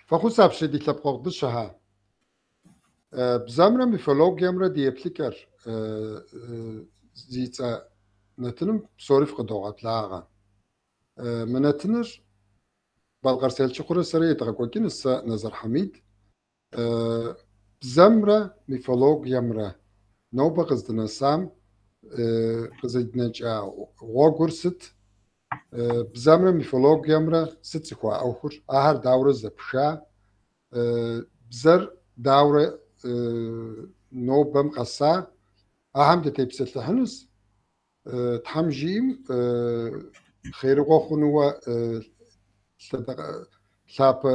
Фӏэхъус апщий, ди лъэпкъэгъу дыщэхэ. Бзэмрэ мифологиемрэ ди еплъыкӏэр зи цӏэ нэтыным псори фыкъыдогъэблагъэ. Мы нэтыныр Балкъэр Селчукрэ сэрэ едгъэкӏуэкӏынущ, сэ Нэзэр Хьэмид. Бзэмрэ мифологиемрэ нобэ къыздынэсам къызэднэкӏа гъуэгур сыт? Бзэмрэ мифологиемрэ сыт зыхуаӏуэхур? Ахэр дауэрэ зэпха? Бзэр дауэрэ нобэм къэса? Ахэм дытепсэлъыхьынущ. Тхьэм жиӏэм хъерыгъуэ хъунууэ лъапэ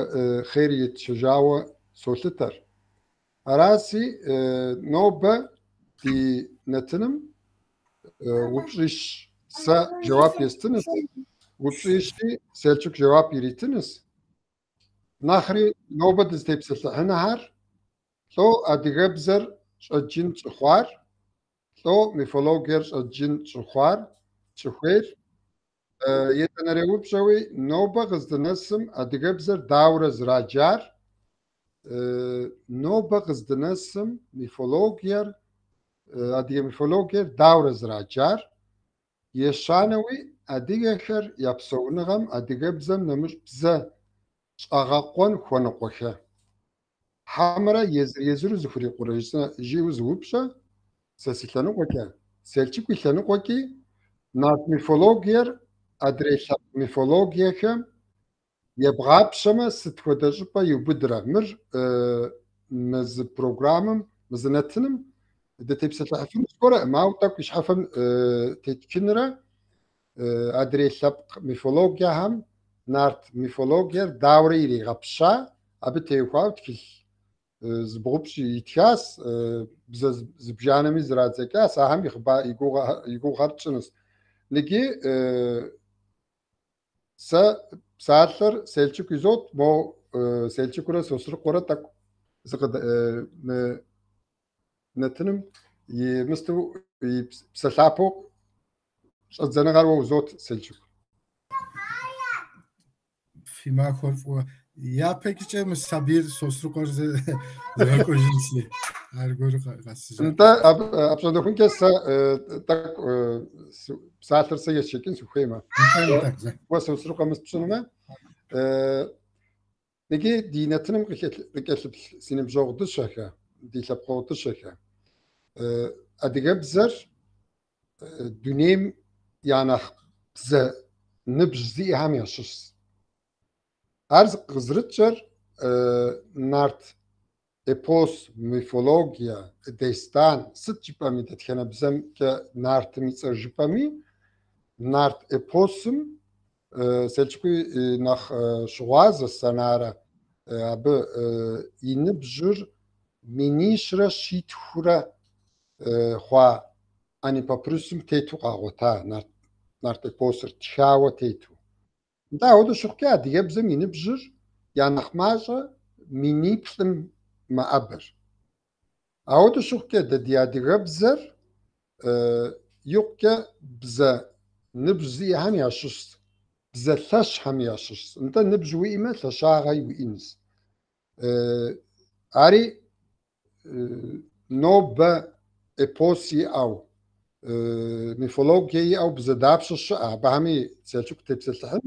хъер етшэжауэ солъытэр. Араси, нобэ ди нэтыным упщӏищ сэ жэуап естынущ, упщӏищи Селчук жэуап иритынущ. Нэхъри нобэ дызытепсэлъыхьынухэр лӏо адыгэбзэр щӏэджын щӏыхъуар, лӏо мифологиер щӏэджын щӏыхъуар, щӏыхуейр. Етӏанэрей упщӏэуи нобэ къыздынэсым адыгэбзэр дауэрэ зэраджар, нобэ къыздынэсым мифологиер, адыгэ мифологиер дауэрэ зэраджар, ещанэуи адыгэхэр я псэуныгъэм адыгэбзэм нэмыщӏ бзэ щӏэгъэкъуэн хуэныкъуэхэ. Хьэмэрэ езыр-езыру зыхурикъурэ жиӏэу зы упщӏэ, сэ си лъэныкъуэкӏэ, Селчук и лъэныкъуэкӏи нарт мифологиер адрей лъэпкъ мифологиехэм ебгъапщэмэ, сыт хуэдэ щӏыпӏэ иубыдрэ? Мыр мы зы программэм, мы зы нэтыным дытепсэлъыхьыфыну зыгуэркъым, ауэ тӏэкӏу и щхьэфэм тетчынрэ адрей лъэпкъ мифологиехэм нарт мифологиер дауэрэ иригъэпща, абы теухуауэ тхылъ зыбгъупщӏ итхащ, бзэ зыбжанэми зэрадзэкӏащ, ахэм и хъыбар и гугъухэр тщӏынущ. Ныджы сэ псалъэр Селчук изот, мо Селчукрэ Сосрыкъуэрэ тӏэкӏу зыкъыд мы нэтыным и мысту и псалъапэу щӏэдзэныгъэр уэ узот, Селчук. Фи махуэр фӏыуэ. Япэкӏэ мы сабийр Сосрыкъуэр згъэкӏуэжынси, аргуэру къэсыжа. Нтӏэ, апщӏондэхункӏэ сэ тӏэкӏу псалъэр сэ есшэкӏын сыхуеймэ. Уэ Сосрыкъуэ мыс пщӏынумэ. Ныджы ди нэтыным къыкӏэлъыплъ си ныбжьэгъу дыщэхэ, ди лъэпкъэгъу дыщэхэ. Адыгэбзэр дунейм я нэхъ бзэ ныбжь зиӏэхэм ящыщщ. Ар къызэрытщӏэр нарт эпос, мифология, дестан, сыт жыпӏэми, дэтхэнэ бзэмкӏэ нартым и цӏэр жыпӏэми, нарт эпосым Селчукуи нэхъ щыгъуазэ сэ нэрэ, абы и ныбжьыр минищрэ щитхурэ хъуа Ани папирусым тету къагъуэта нарт эпосыр, тхауэ тету. Нтӏэ, ауэдэу щыхъукӏэ адыгэбзэм и ныбжьыр я нэхъ мащӏэ миниплӏым мэӏэбэр. Ауэдэу щыхъукӏэ дэ ди адыгэбзэр икъукӏэ бзэ ныбжь зиӏэхэм ящыщщ, бзэ лъэщхэм ящыщщ. Нтӏэ, ныбжь уиӏэмэ, лъэщагъэ уиӏэнущ. Ари нобэ эпос иӏэу, мифологие иӏэу бзэ дапщэ щыӏэ, абыхэми Селчук тепсэлъыхьын.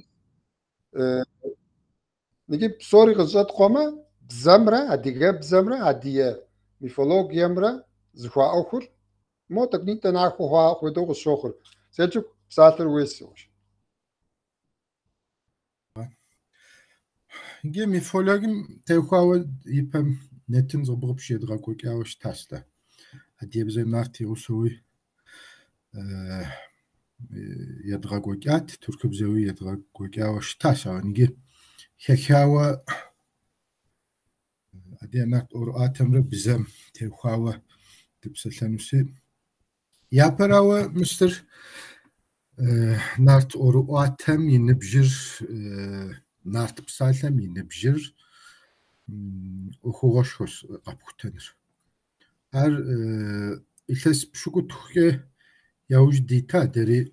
Ныджы псори къызэщӏэткъуэмэ, бзэмрэ адыгэбзэмрэ адыгэ мифологиемрэ зыхуаӏуэхур мо тӏэкӏунитӏэ нахуэ хъуа хуэдэу къысщохъур. Селчук, псалъэр уей. Иджы мифологием теухуауэ ипэм нэтын зыбгъупщӏ едгъэкӏуэкӏауэ щытащ дэ. Адыгэбзэм нарт и гъусэуи едгъэкӏуэкӏат, туркыбзэуи едгъэкӏуэкӏауэ щытащ, ауэ иджы хэхауэ адыгэ нарт ӏуэрыӏуатэмрэ бзэм теухуауэ дыпсэлъэнуси. Япэрауэ, мыстыр нарт ӏуэрыӏуатэм и ныбжьыр, нарт псалъэм и ныбжьыр ӏуэхугъуэшхуэщ къэпхутэныр. Ар илъэс пщыкӏутхукӏэ яужь дита дэри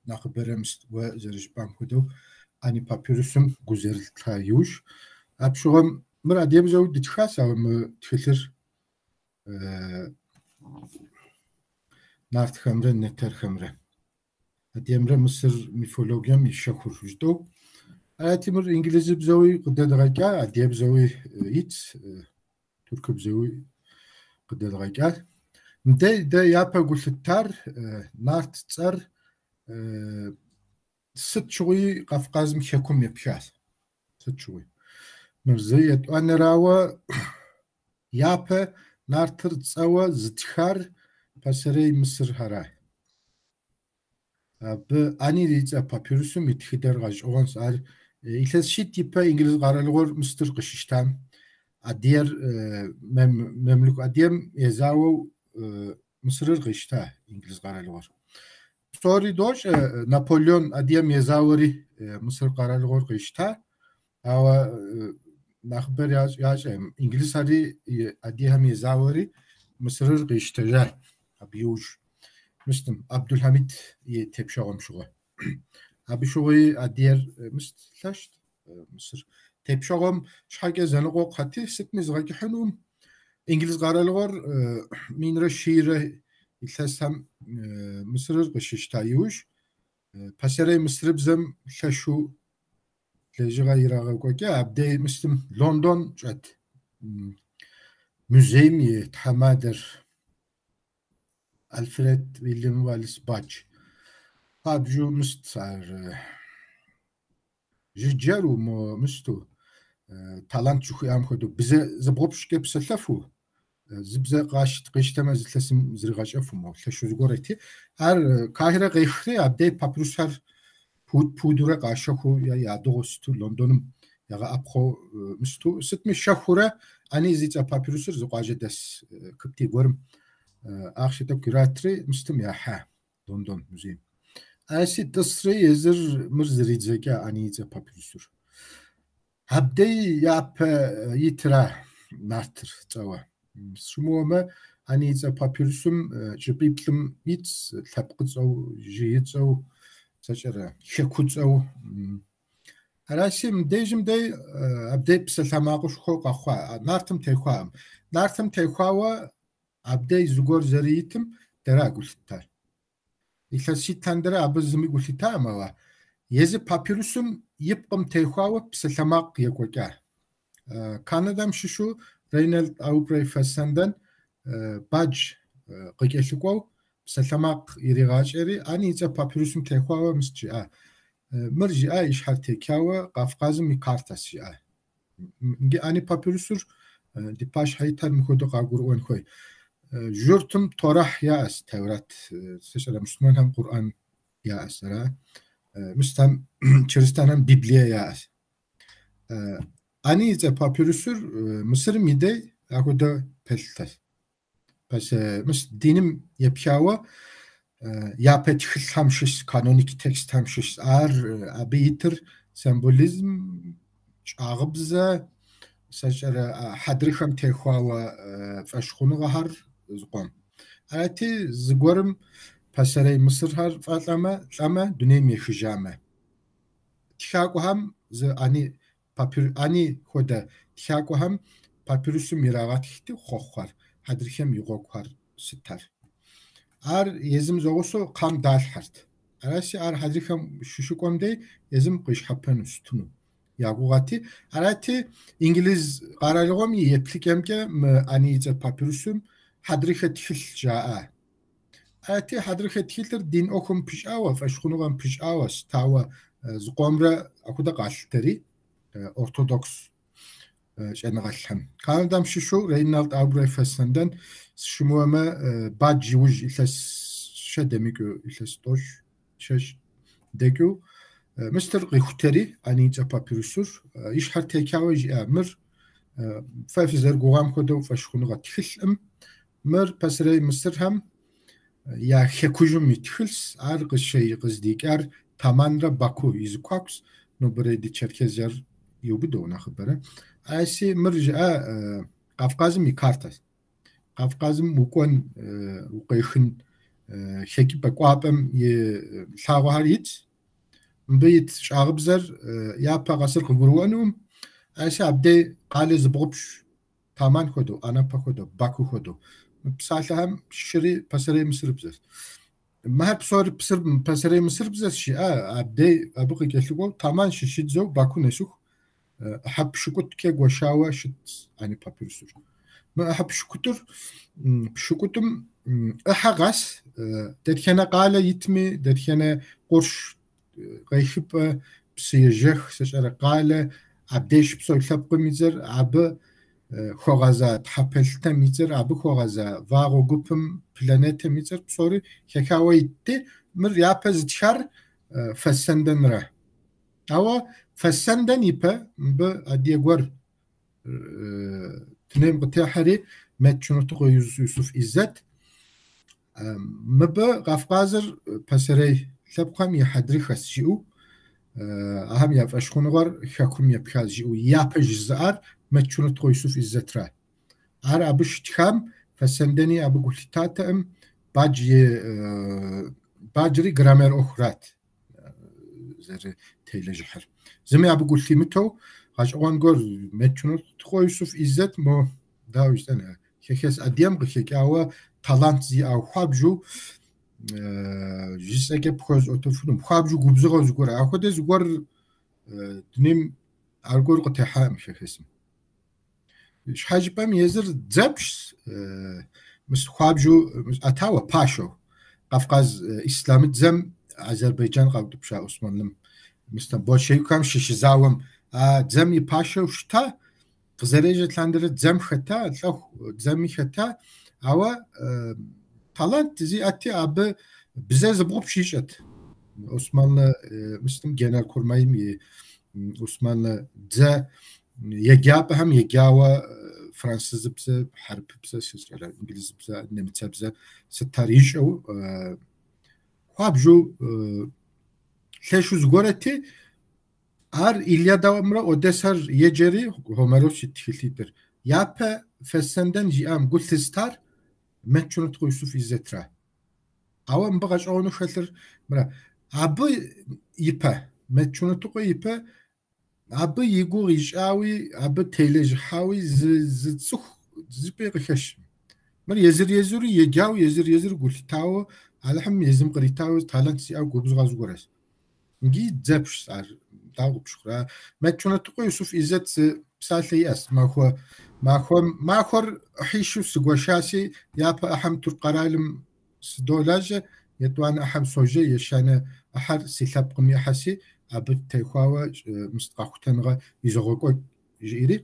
нэхъыбэрэ уэ зэрыжыпӏам хуэдэу Ани папирусым гу зэрылъытта иужь. Апщыгъуэм мыр адыгэбзэу дытхащ, ауэ мы тхылъыр нартхэмрэ нэтэрхэмрэ. Адыгэмрэ Мысыр мифологием и щэхур жытӏэу. Арати, мыр инглызыбзэуи къыдэдгъэкӏа, адыгэбзэуи ит, тыркубзэуи къыдэдгъэкӏа. Мыдэ дэ япэ гу лъыттар нарт цӏэр сыт щыгъуи Кавказым хэкум епхащ. Сыт щыгъуи. Мыр зы етӏуанэрауэ япэ нартыр цӏэуэ зытхар пасэрей Мысырхэра. Абы Ани и цӏэ папирусым и тхыдэр гъэщӏэгъуэнщ. Ар илъэс щитӏ ипэ инглыз къэралыгъуэр Мысыр къыщищтам адыгэр мемлюк адыгэм езауэу Мысырыр къищта инглыз къэралыгъуэр. Псори дощӏэ, Наполеон адыгэм езауэри Мысыр къэралыгъуэр къищта, ауэ нэхъыбэр ящӏэ. Инглызхэри адыгэхэм езауэри Мысырыр къищтэжа абы иужь. Мыстым Абдул-Хьэмид и тепщэгъуэм щыгъуэ. Абы щыгъуи адыгэр мыст лъэщт Мысыр. Тепщэгъуэм щхьэкӏэ зэныкъуэкъухэти, сытми згъэкӏыхьынум. Инглыз къэралыгъуэр 1100 илъэсхэм Мысырыр къыщищта иужь, пасэрей мысырыбзэм лъэщу лэжьыгъэ ирагъэкӏуэкӏа, абдей мыстым Лондон щӏэт музейм и тхьэмадэр Альфред Уильям Уоллес Бадж. Хуабжьу мыст ар жыджэру, мысту, талант жыхуиӏам хуэдэу, бзэ зыбгъупщӏкӏэ псэлъэфу, зы бзэ къищтэмэ зы илъэсым зригъэщӏэфу, мо лъэщу зыгуэрэти. Ар Кахирэ къехри, абдей папирусхэр пудурэ къащэхуу е ядыгъуу сыту Лондоным ягъэӏэпхъуэу мысту. Сытми щэхурэ Ани зи цӏэ папирусыр зы къуажэ дэс кыптий гуэрым ахъшэ тӏэкӏу иратри мыстым яхьа Лондон музейм. Аси тӏысри езыр мыр зэридзэкӏа Ани и цӏэ папирусыр. Абдей япэ итра нартыр цӏэуэ. Сщымыуэмэ, Ани и цӏэ папирусым щӏыпӏиплӏым итщ, лъэпкъыцӏэу, жьыицӏэу, сэ сщӏэрэ, хэкуцӏэу. Араси, мыбдежым дей абдей псалъэмакъышхуэу къэхъуа, нартым техуаӏым. Нартым техуауэ абдей зыгуэр зэрыитым дэра гу лъыттар. Илъэс щитӏ лъандэрэ абы зыми гу лъитаӏым, ауэ езы папирусым и пкъым техуауэ псалъэмакъ екӏуэкӏа. Канадэм щыщу Рейнольд Аубрей Фессенден Бадж къыкӏэлъыкӏуэу псалъэмакъ иригъащӏэри, Ани и цӏэ папирусым техуауэ мыст жиӏа. Мыр жиӏа и щхьэр текауэ Кавказым и картэс жиӏа. Иджы Ани папирусыр ди пащхьэ итар мыхуэдэу къагурыӏуэн хуей. Журтым Торэхь яӏэс, Тэурат, сэ сщӏэрэ муслъымэнхэм Къурӏэн яӏэс, ара? Мыстам чыристанхэм Библие яӏэс. Ани и цӏэ папирусыр Мысырым и дей ахуэдэ пэлъытэс. Мыс диным епхауэ япэ тхылъхэм щыщ, каноник текстхэм щыщ. Ар абы итыр символизм, щӏагъыбзэ, сэ сщӏэрэ хьэдрыхэм техуауэ фӏэщхъуныгъэхэр зыкъом. Арати, зыгуэрым пасэрей мысырхэр фӏэлӏэмэ, лӏэмэ, дунейм ехыжамэ. Тхакӏуэхэм зы Ани Ани хуэдэ тхакӏуэхэм папирусым ирагъэтхти хъуэхъухэр, хьэдрыхэм и гъуэгухэр сытхэр. Ар езым зэгъусэу кхъэм далъхьэрт. Араси, ар хьэдрыхэм щыщыкӏуэм дей езым къищхьэпэну сытыну я гугъэти. Арати, инглыз къэралыгъуэм и еплъыкӏэмкӏэ мы Ани и цӏэ папирусым хьэдрыхэ тхылъ жаӏа. Арати, хьэдрыхэ тхылъыр дин ӏуэхум пыщӏауэ, фӏэщхъуныгъэм пыщӏауэ щытауэ зыкъомрэ апхуэдэ къалъытэри ортодокс щӏэныгъэлӏхэм. Канадэм щыщу Рейнольд Аубрей Фессенден сщымыуэмэ, Бадж иужь илъэс щэ дэмыкӏыу, илъэс тӏощӏ, щэщӏ дэкӏыу мыстыр къихутэри Ани и цӏэ папирусыр и щхьэр текауэ жиӏа. Мыр фэ фызэрыгугъам хуэдэу фӏэщхъуныгъэ тхылъым. Мыр пасэрей Мысырхэм я хэкужьым и тхылъщ, ар къыздикӏар Таманрэ Баку и зэхуакущ, нобэрей ди Черкезиер иубыду нэхъыбэрэ. Аращи, мыр жыӏэ Кавказым и картэщ. Кавказым укӏуэн, укъехын хэкӏыпӏэ кӏуапӏэм и лъагъуэхэр итщ. Мыбы ит щӏагъыбзэр япэ къэсыр къыгурыӏуэнукъым. Аращи, абдей къалэ зыбгъупщӏ Таман хуэдэу, Анапэ хуэдэу, Баку хуэдэу. Мы псалъэхэм щыри пасэрей мысырыбзэщ. Мыхэр псори пасэрей мысырыбзэщ, жиӏа, абдей абы къыкӏэлъыкӏуэу Таман щыщӏидзэу Баку нэсыху ӏыхьэ пщыкӏутӏкӏэ гуэшауэ щытщ Ани папирусыр. Мы ӏыхьэ пщыкӏутӏым ӏыхьэ къэс дэтхэнэ къалэ итми, дэтхэнэ къурш къехыпӏэ, псыежэх, сщӏэрэ къалэ, абдеж щыпсэу лъэпкъым и цӏэр, абы хуэгъэза тхьэпэлъытэм и цӏэр, абы хуэгъэза вагъуэ гупым, планетэм и цӏэр псори хэхауэ итти, мыр япэ зытхар Фэссэндэнрэ. Ауэ Фэссэндэн ипэ мыбы адыгэ гуэр дунейм къытехьэри Мэт Чунэтыкъуэ Юсуф Иззэт. Мыбы Кавказыр пасэрей лъэпкъхэм и хьэдрыхэщ жиӏэу, ахэм я фӏэщхъуныгъэр хэкум епхащ жиӏэу япэ жызыӏар Мэт Чунэтыкъуэ Юсуф Иззэтра. Ар абы щытхам Фэссэндэни абы гу лъитатэкъым, Баджри граммер ӏуэхурат зэрытелэжьыхьыр. Зыми абы гу лъимытэу гъэщӏэгъуэн гуэр Мэт Чунэтыкъуэ Юсуф Иззэт мо, дауэ жысӏэн, хэхэс адыгэм къыхэкӏауэ талант зиӏэу хуабжьу жысӏэкӏэ пхуэзӏуэтэфынум, хуабжьу губзыгъэу зыгуэр, апхуэдэ зыгуэр дунейм аргуэру къытехьакъым хэхэсым. Щхьэ жыпӏэм езыр дзэпщщ, мыс хуабжьу ӏэтауэ, пашэу. Кавказ ислъамыдзэм Азербайджан къаутӏыпща Османлым, мис большевикхэм щыщызауэм а дзэм и пашэу щыта, къызэрежьэ лъандэрэ дзэм хэта, лӏэху дзэми хэта, ауэ талант зиӏэти абы бзэ зыбгъупщӏ ищӏэт. Османлы мыстым Генерал-Курмайм и Османлы дзэ еджапӏэхэм еджауэ французыбзэ, хьэрыпыбзэ, сщӏэрэ, инглызыбзэ, нэмыцэбзэ сытхэр ищӏэу хуабжьу лъэщу зыгуэрэти, ар Илиадэмрэ Одессэр еджэри Гомерос и тхылъитӏыр. Япэ Фэссэндэн жиӏам гу лъызытар Мэт Чунэтыкъуэ Юсуф Иззэтра. Ауэ мыбы гъэщӏэгъуэну хэлъыр мыра. Абы ипэ, Мэт Чунэтыкъуэ ипэ абы и гугъу ищӏауи, абы телэжьыхьауи зы цӏыху зыщӏыпӏи къыхэщкъым. Мыр езыр-езыру еджауэ, езыр-езыру гу лъитауэ, Алыхьым езым къритауэ талант зиӏэу губзыгъэ зыгуэрэщ. Иджы дзэпщщ ар, дауэ къыпщыхъурэ? Мэт Чунэтыкъуэ Юсуф Иззэт зы псалъэ иӏэщ. Махуэр ӏыхьищу сыгуэшаси, япэ ӏыхьэм Тырку къэралым сыдолажьэ, етӏуанэ ӏыхьэм сожьэ, ещанэ ӏыхьэр си лъэпкъым и ӏыхьэси, абы техуауэ мыст къэхутэныгъэ изогъэкӏуэкӏ, жиӏэри.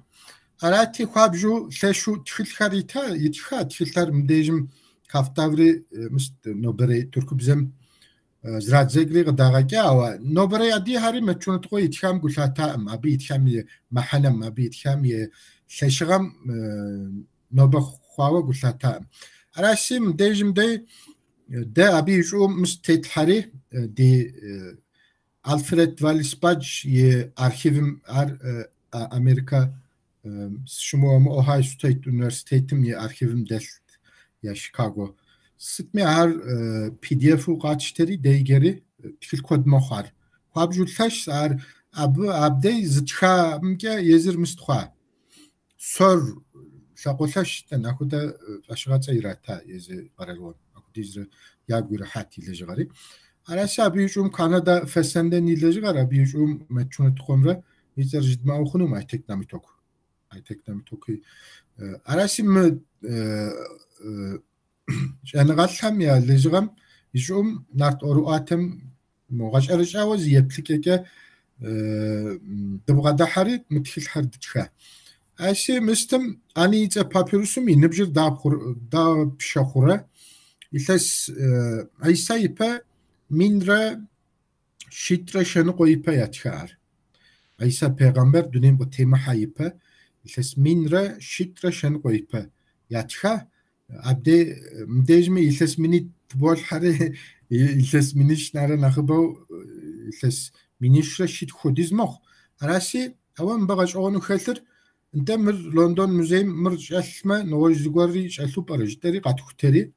Арати, хуабжьу лъэщу тхылъхэр ита, итха тхылъхэр мыбдежым Кавтаври мыст нобэрей тыркубзэм зрадзэкӏри къыдагъэкӏа, ауэ нобэрей адыгэхэри Мэт Чунэтыкъуэ итхам гу лъатакъым, абы итхам и мыхьэнэм, абы итхам и лъэщыгъэм нобэ хъуауэ гу лъатакъым. Аращи, мыбдежым дей дэ абы и щӏыӏум мыс тетлъхьэри ди Альфред Валлис Бадж и архивым ар Америкэ сыщымыуэмэ Ohio State университетым и архивым дэлът я Чикаго. Сытми ар PDF-у къатщтэри деджэри тхылъ куэд мэхъу ар. Хуабжьу лъэщщ ар абы абдей зытхамкӏэ езыр мыст хъуа. Сор лӏакъуэлъэш апхуэдэ фӏэщыгъэцӏэ ирата езы къэралыгъуэм. Апхуэдизрэ ягу ирихьат и лэжьыгъэри. Аращи, абы и щӏыӏум Канада Фэссэндэн и лэжьыгъэр, абы и щӏыӏум Мэт Чунэтыкъуэмрэ и цӏэр жыдмыӏэу хъунум Айтек Намиток. Айтек Намитоки. Аращи, мы щӏэныгъэлӏхэм я лэжьыгъэм и щӏыӏум нарт ӏуэрыӏуатэм гъэщӏэрэщӏауэ зы еплъыкӏэкӏэ дыбгъэдыхьэри мы тхылъхэр дытха. Аращи, мыстым Ани и цӏэ папирусым и ныбжьыр дапщэ хъурэ? Илъэс Исэ ипэ минрэ щитӏрэ щэныкъуэ ипэ ятха ар. Исэ пегъэмбэр дунейм къытемыхьэ ипэ илъэс минрэ щитӏрэ щэныкъуэ ипэ ятха. Абдей мыбдежми илъэс минитӏ тыболъхьэри, илъэс минищ нэрэ нэхъыбэу илъэс минищрэ щитху хуэдиз мэхъу. Араси, ауэ мыбы гъэщӏэгъуэну хэлъыр, нтӏэ мыр Лондон музейм мыр щӏэлъмэ, нэгъуэщӏ зыгуэрри щӏэлъу пӏэрэ жытӏэри къэтхутэри,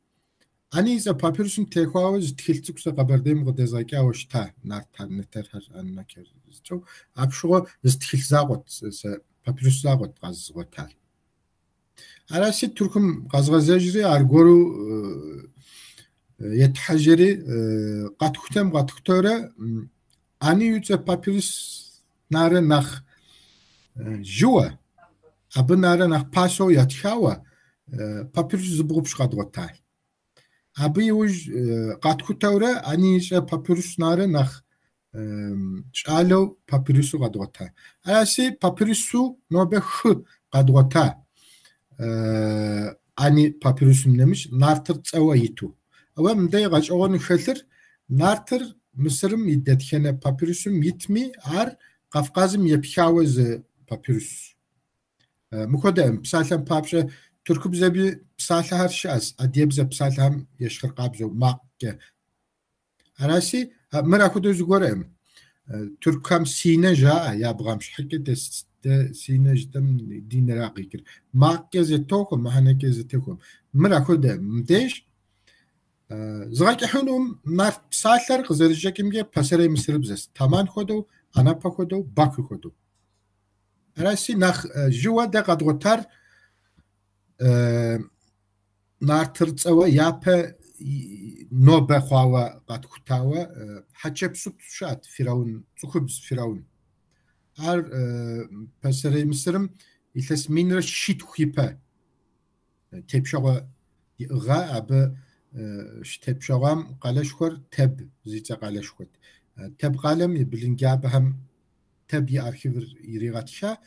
Ани и цӏэ папирусым техуауэ зы тхылъ цӏыкӏу сэ Къэбэрдейм къыдэзгъэкӏауэ щыта, Нартхэр, Нэтэрхэр, Анунакхэр зыцӏэу. Апщыгъуэ зы тхылъ закъуэт, сэ папирус закъуэт къэзгъуэтар. Араси Тыркум къэзгъэзэжри аргуэру етхьэжьэри къэтхутэм къэтхутэурэ Ани и цӏэ папирус нарэ нэхъ жьыуэ, абы нарэ нэхъ пасэу ятхауэ папирус зыбгъупщӏ къэдгъуэта. Абы иужь къэтхутэурэ Ани и цӏэ папирус нарэ нэхъ щӏалэу папирусу къэдгъуэта. Араси папирусу нобэ хы къэдгъуэта. Ани папирусым нэмыщӏ Нартыр цӏэуэ иту. Ауэ мыдэ гъэщӏэгъуэну хэлъыр Нартыр Мысырым и дэтхэнэ папирусым итми, ар Кавказым епхауэ зы папирус. Мыхуэдэӏым, псалъэм папщӏэ, тыркубзэми псалъэхэр щыӏэщ, адыгэбзэ псалъэхэм ещхьыркъабзэу макъкӏэ. Араси, мыр апхуэдэу зыгуэрӏым. Тыркухэм синэ жаӏэ, я бгъэм щхьэкӏэ дэ синэ жытӏэм ди нэра къикӏыр. Макъкӏэ зэтохуэ, мыхьэнэкӏэ зэтехуэм. Мыр апхуэдэӏым. Мыбдеж згъэкӏыхьынум нарт псалъэр къызэрыщӏэкӏымкӏэ пасэрей мысырыбзэщ. Таман хуэдэу, Анапэ хуэдэу, Баку хуэдэу. Араси, нэхъ жьыуэ дэ къэдгъуэтар Нартыр цӏэуэ япэ нобэ хъуауэ къэтхутауэ Хьэтшэпсут щыӏэт фираун, цӏыхубз фираун. Ар пасэрей Мысырым илъэс минрэ щитху ипэ тепщэгъуэ иӏыгъа, абы щытепщэгъуам къалэшхуэр Теб зи цӏэ къалэшхуэт. Теб къалэм и блынджабэхэм Теб и архивыр иригъэтха.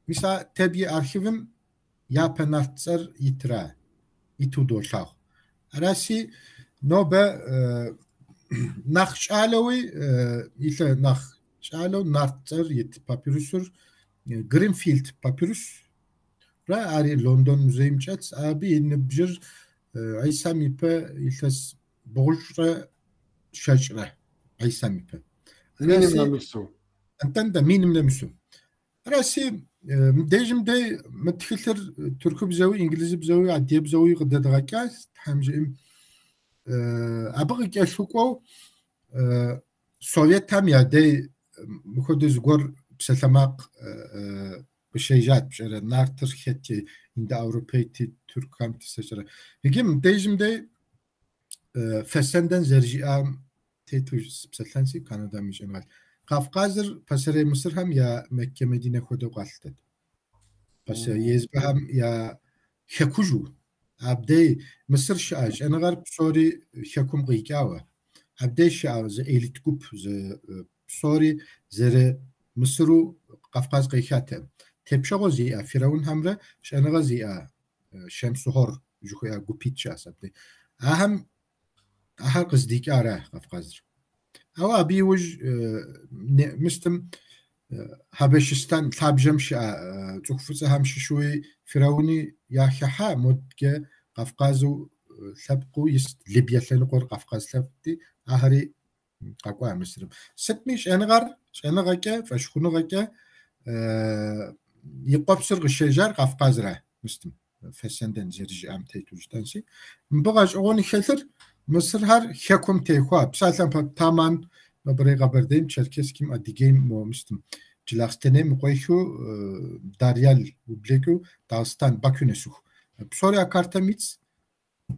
Мис а Теб и архивым япэ нарт цӏэр итра, иту долъагъу. Араси, нобэ нэхъ щӏалэуи, илъэ нэхъ щӏалэу нарт цӏэр ит папирусыр Гринфилд папирус ра, ари Лондон музейм щӏэтщ. Абы и ныбжьыр Гӏисам ипэ илъэс бгъущӏрэ щэщӏрэ Гӏисам ипэ. Миным нэмысу. Нтӏэ-нтӏэ, миным нэмысу. Араси, мыбдежым дэ мы тхылъыр тыркубзэуи, инглызыбзэуи, адыгэбзэуи къыдэдгъэкӏащ, Тхьэм жиӏэм. Абы къыкӏэлъыкӏуэу Советхэм я дей мыхуэдэу зыгуэр псалъэмакъ къыщежьат, пщӏэрэ, нартыр хэти, индоевропейти, тыркухэмти, сэ сщӏэрэ. Иджы мыбдежым дей Фессенден зэрыжиӏам тету сыпсэлъэнси, Канадэм и щӏэныгъэлӏ. Кавказыр пасэрей Мысырхэм я Меккэ Мединэ хуэдэу къалъытэт. Пасэрей езбыхэм я хэкужу. Абдей Мысыр щыӏэ щӏэныгъэр псори хэкум къикӏауэ. Абдей щыӏэ зы элит гуп, зы псори зэры Мысыру Кавказ къехатэкъым. Тепщэгъуэ зиӏэ фираунхэмрэ щӏэныгъэ зиӏэ Шемсухор жыхуиӏэ гупитӏ щыӏэщ абдей. Ахэм ахэр къыздикӏара Кавказыр. Ауэ абы иужь мыстым Хьэбэшыстан лъабжьэм щыӏэ цӏыху фӏыцӏэхэм щыщуи фирауни яхыхьа, модкӏэ Кавказу лъэпкъыу ист, Либие лъэныкъуэр Кавказ лъэпкъти, ахэри къэкӏуа Мысырым. Сытми щӏэныгъэр, щӏэныгъэкӏэ, фӏэщхъуныгъэкӏэ и къуэпсыр къыщежьар Кавказра мыстым, Фессенден зэрыжиӏам тету жытӏэнси. Мыбы гъэщӏэгъуэну хэлъыр Мысырхэр хэкум техуа, псалъэм папщӏэ, Таман, нобэрей Къэбэрдейм, Черкесским, Адыгейм, мо мыстым, Джылахъстэнейм укъехыу, Дарьял ублэкӏыу, Дагъыстан, Баку нэсыху. Псори а картэм итщ.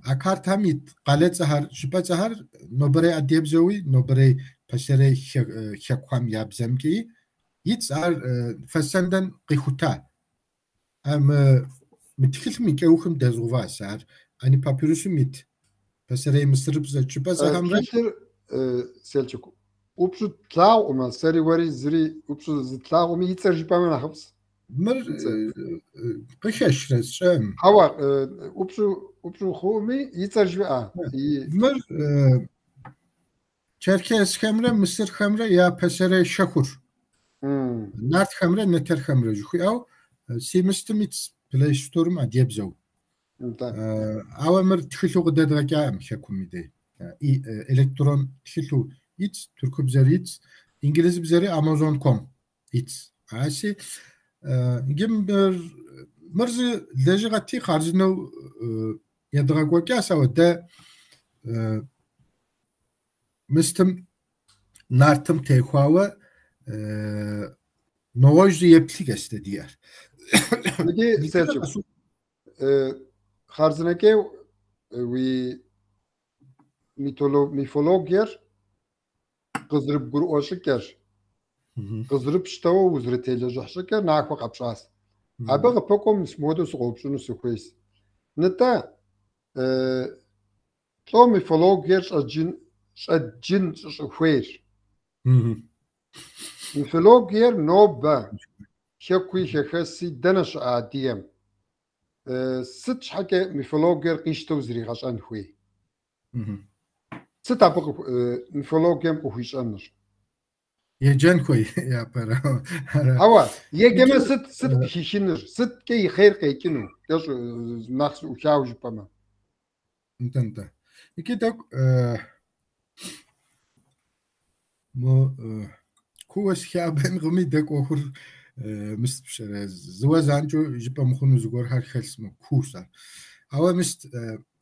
А картэм ит къалэцӏэхэр, щӏыпӏэцӏэхэр нобэрей адыгэбзэуи, нобэрей пасэрей хэкухэм я бзэмкӏи итщ, ар Фессенден къихута. Ар мы тхылъым и кӏэухым дэзгъуващ, ар Ани папирусым ит пасэрей мысырыбзэ щӏыпӏэцӏэхэмрэ. Тхылъыр, Селчук, ӏупщӏу тлъагъукъымэ, сэри уэри зыри ӏупщӏу зытлъагъуми, и цӏэр жыпӏэмэ нэхъыфӏщ. Мыр къыхэщрэ сщӏэм. Хьэуэ, ӏупщӏу хъуми, и цӏэр жыӏэ. Мыр черкесхэмрэ мысырхэмрэ я пасэрей щэхур. Нартхэмрэ нэтэрхэмрэ жыхуиӏэу си мыстым итщ Play Store-м адыгэбзэу. Ауэ мыр тхылъу къыдэдгъэкӏакъым хэкум и дей. Электрон тхылъу итщ, тыркубзэр итщ, инглизыбзэри Amazon.com итщ. Аси, иджы мыр зы лэжьыгъэти хъарзынэу едгъэкӏуэкӏащ, ауэ дэ мыстым нартым техуауэ нэгъуэщӏ зы еплъыкӏэщ дэ диӏэр. Иджы, Селчук, хъарзынэкӏэ уи мифологиер къызэрыбгурыӏуэ щӏыкӏэр, къызэрыпщтэуэ узэрытелэжьыхь щӏыкӏэр нахуэ къэпщӏащ. Абы къыпэкӏуэм мыпхуэдэу сыкъоупщӏыну сыхуейщ. Нтӏэ, лӏо мифологиер щӏэдджын щӏыщӏыхуейр? Мифологиер нобэ хэкуи хэхэси дэнэ щыӏэ адыгэм? Сыт щхьэкӏэ мифологиер къищтэу зригъэщӏэн хуей? Сыт абы мифологием къыхуищӏэнур? Еджэн хуей япэрауэ. Ауэ еджэмэ сыт къыхихынур? Сыткӏэ и хъер къекӏыну? Кӏэщӏу нэхъ зэӏухауэ жыпӏэмэ. Нтӏэ, нтӏэ. Икӏи тӏэкӏу мо кууэ сыхэӏэбэнкъыми тӏэкӏу ӏуэхур мыст пщӏэрэ зыуэ занщӏэу жыпӏэ мыхъуну зыгуэрхэр хэлъщ мо куущ ар. Ауэ мыст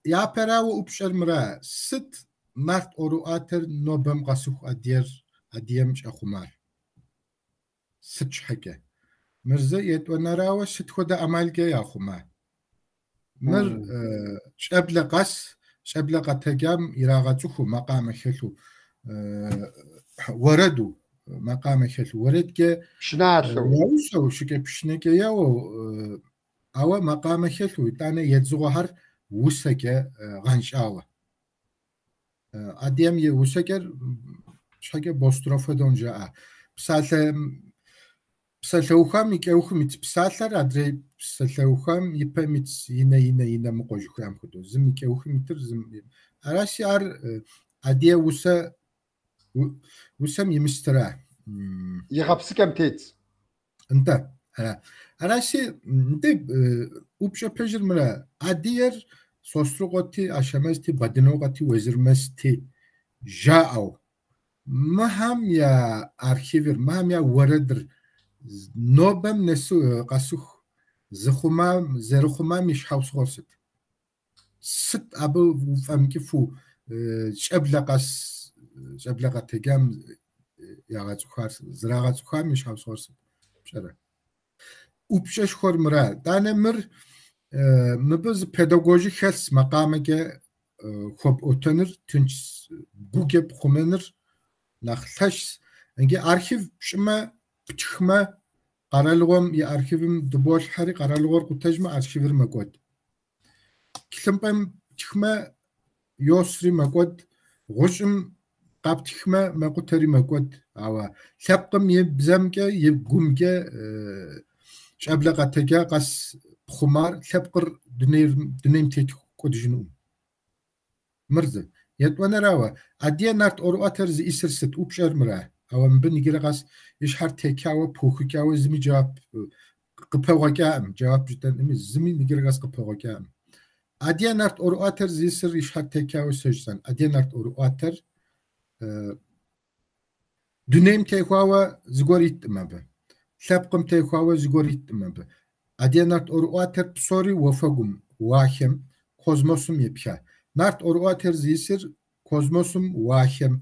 япэрауэ упщӏэр мыра, сыт нарт ӏуэрыӏуатэр нобэм къэсыху адыгэм щӏэхъумар? Сыт щхьэкӏэ? Мыр зы етӏуанэрауэ сыт хуэдэ ӏэмалкӏэ яхъума? Мыр щӏэблэ къэс, щӏэблэ къэтэджам ирагъэцӏыхуу, макъамэ хэлъу, уэрэду, макъамэ хэлъу, уэрэдкӏэ Пшыналъэу. яусэу, шыкӏэпшынэкӏэ еуэу, ауэ макъамэ хэлъу, итӏанэ едзыгъуэхэр усэкӏэ гъэнщӏауэ. Адыгэм и усэкӏэр щхьэкӏэ бустрофедон жаӏэ. Псалъэ псалъэухам и кӏэухым ит псалъэр адрей псалъэухам и пэм ит инэ инэ инэ мыкъуэ жыхуиӏэм хуэдэу. Зым и кӏэухым итыр зым. Араси ар адыгэ усэ усэм и мыстыра. И гъэпсыкӏэм тетщ. Нтӏэ, ара. Араси, нтӏэ, упщӏэ пэжыр мыра. Адыгэр Сосрыкъуэти, Ашэмэзти, Бэдынокъуэти, Уэзырмэсти жаӏэу. Мыхэм я архивыр, мыхэм я уэрэдыр нобэм нэсу къэсыху зыхъумам, зэрыхъумам и щхьэусыгъуэр сыт? Сыт абы уфӏэмыкӏыфу щӏэблэ къэс, щӏэблэ къэтэджам ягъэцӏыхуар, зэрагъэцӏыхуам и щхьэусыгъуэр сыт? Пщӏэрэ? Упщӏэшхуэр мыра. Итӏанэ мыр мыбы зы педагожи хэлъщ макъамэкӏэ хуэпӏуэтэныр, тынш гукӏэ пхъумэныр нэхъ лъэщщ. Иджы архив пщӏымэ, птхмэ, къэралыгъуэм и архивым дыболъхьэри, къэралыгъуэр къутэжмэ, архивыр мэкӏуэд. Тхылъымпӏэм птхмэ, йосри мэкӏуэд, гъущӏым къэптхмэ, мэкъутэри мэкӏуэд. Ауэ лъэпкъым и бзэмкӏэ, и гумкӏэ щӏэблэ къэтэджа къэс пхъумар лъэпкъыр дунейм тету кӏуэдыжынукъым. Мыр зы. Етӏуанэрауэ, адыгэ нарт ӏуэрыӏуатэр зиӏисыр сыт? Упщӏэр мыра. Ауэ мыбы иджыри къэс и щхьэр текауэ, пыухыкӏауэ зыми джэуап къыпэгъуэкӏакъым. Джэуап жытӏэнкъыми, зыми иджыри къэс къыпэгъуэкӏакъым. Адыгэ нарт ӏуэрыӏуатэр зиӏисыр и щхьэр текауэ сэ жысӏэн. Адыгэ нарт ӏуэрыӏуатэр дунейм техуауэ зыгуэр иткъым абы. Лъэпкъым техуауэ зыгуэр иткъым абы. Адыгэ нарт ӏуэрыӏуатэр псори уафэгум, уахэм, космосым епха. Нарт ӏуэрыӏуатэр зиӏисыр космосым, уахэм,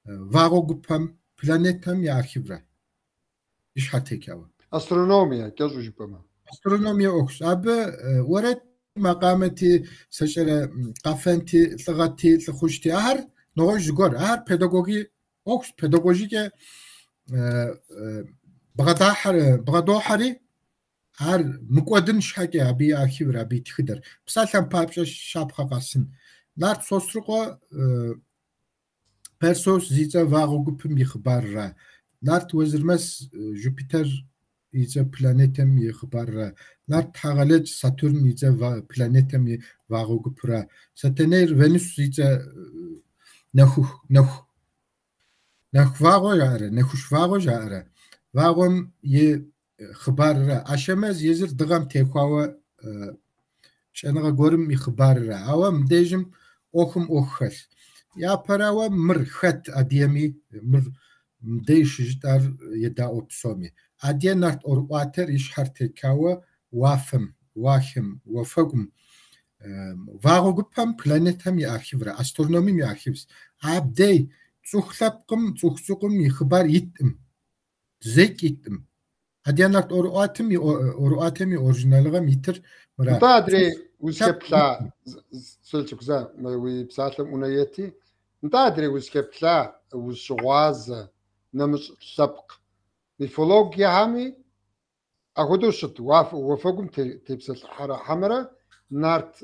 вагъуэ гупэм, планетэм я архивра. И щхьэр текауэ. Астрономие, кӏэщӏу жыпӏэмэ. Астрономие ӏуэхущ. Абы уэрэд макъамэти, сэщӏэрэ къэфэнти, лӏыгъэти, лӏыхъужьти, ахэр нэгъуэщӏ зыгуэр. Ахэр педагоги ӏуэхущ, педагогикӏэ бгъэдохьэри, ар мыкӏуэдын щхьэкӏэ абы и архивыр, абы и тхыдэр. Псалъэм папщӏэ щапхъэ къэсын. Нарт Сосрыкъуэ Персеус зи цӏэ вагъуэ гупым и хъыбарра. Нарт Уэзырмэс Жупитер и цӏэ планетэм и хъыбарра. Нарт Тхьэгъэлэдж Сатурн и цӏэ планетэм и вагъуэ гупра. Сэтэнейр Венус зи цӏэ нэху нэху нэху вагъуэ жаӏэрэ, нэхущ вагъуэ жаӏэрэ. Вагъуэм и хъыбарра. Ашэмэз езыр дыгъэм техуауэ щӏэныгъэ гуэрым и хъыбарыра. Ауэ мыбдежым ӏуэхум ӏуэху хэлъ. Япэрауэ, мыр хэт адыгэми, мыр мыбдеж щыжытӏар едаӏуэ псоми. Адыгэ нарт ӏуэрыӏуатэр и щхьэр текауэ уафэм, уахэм, уафэгум, вагъуэ гупэм, планетэм и архивра, астрономием и архивс. Абдей цӏыху лъэпкъым, цӏыху цӏыкӏум и хъыбар иткъым, зэкӏ иткъым. Адыгэ нарт ӏуэрыӏуатэм и ӏуэрыӏуатэм и оригиналыгъэм итыр мыра. Нтӏэ, адрей узыхэплъа, Селчук, зэ, мы уи псалъэм ӏунэ ети. Нтӏэ, адрей узыхэплъа, узыщыгъуазэ, нэмыщӏ лъэпкъ мифологиехьэми апхуэдэу щыт уафэгум тепсэлъыхьэрэ хьэмэрэ нарт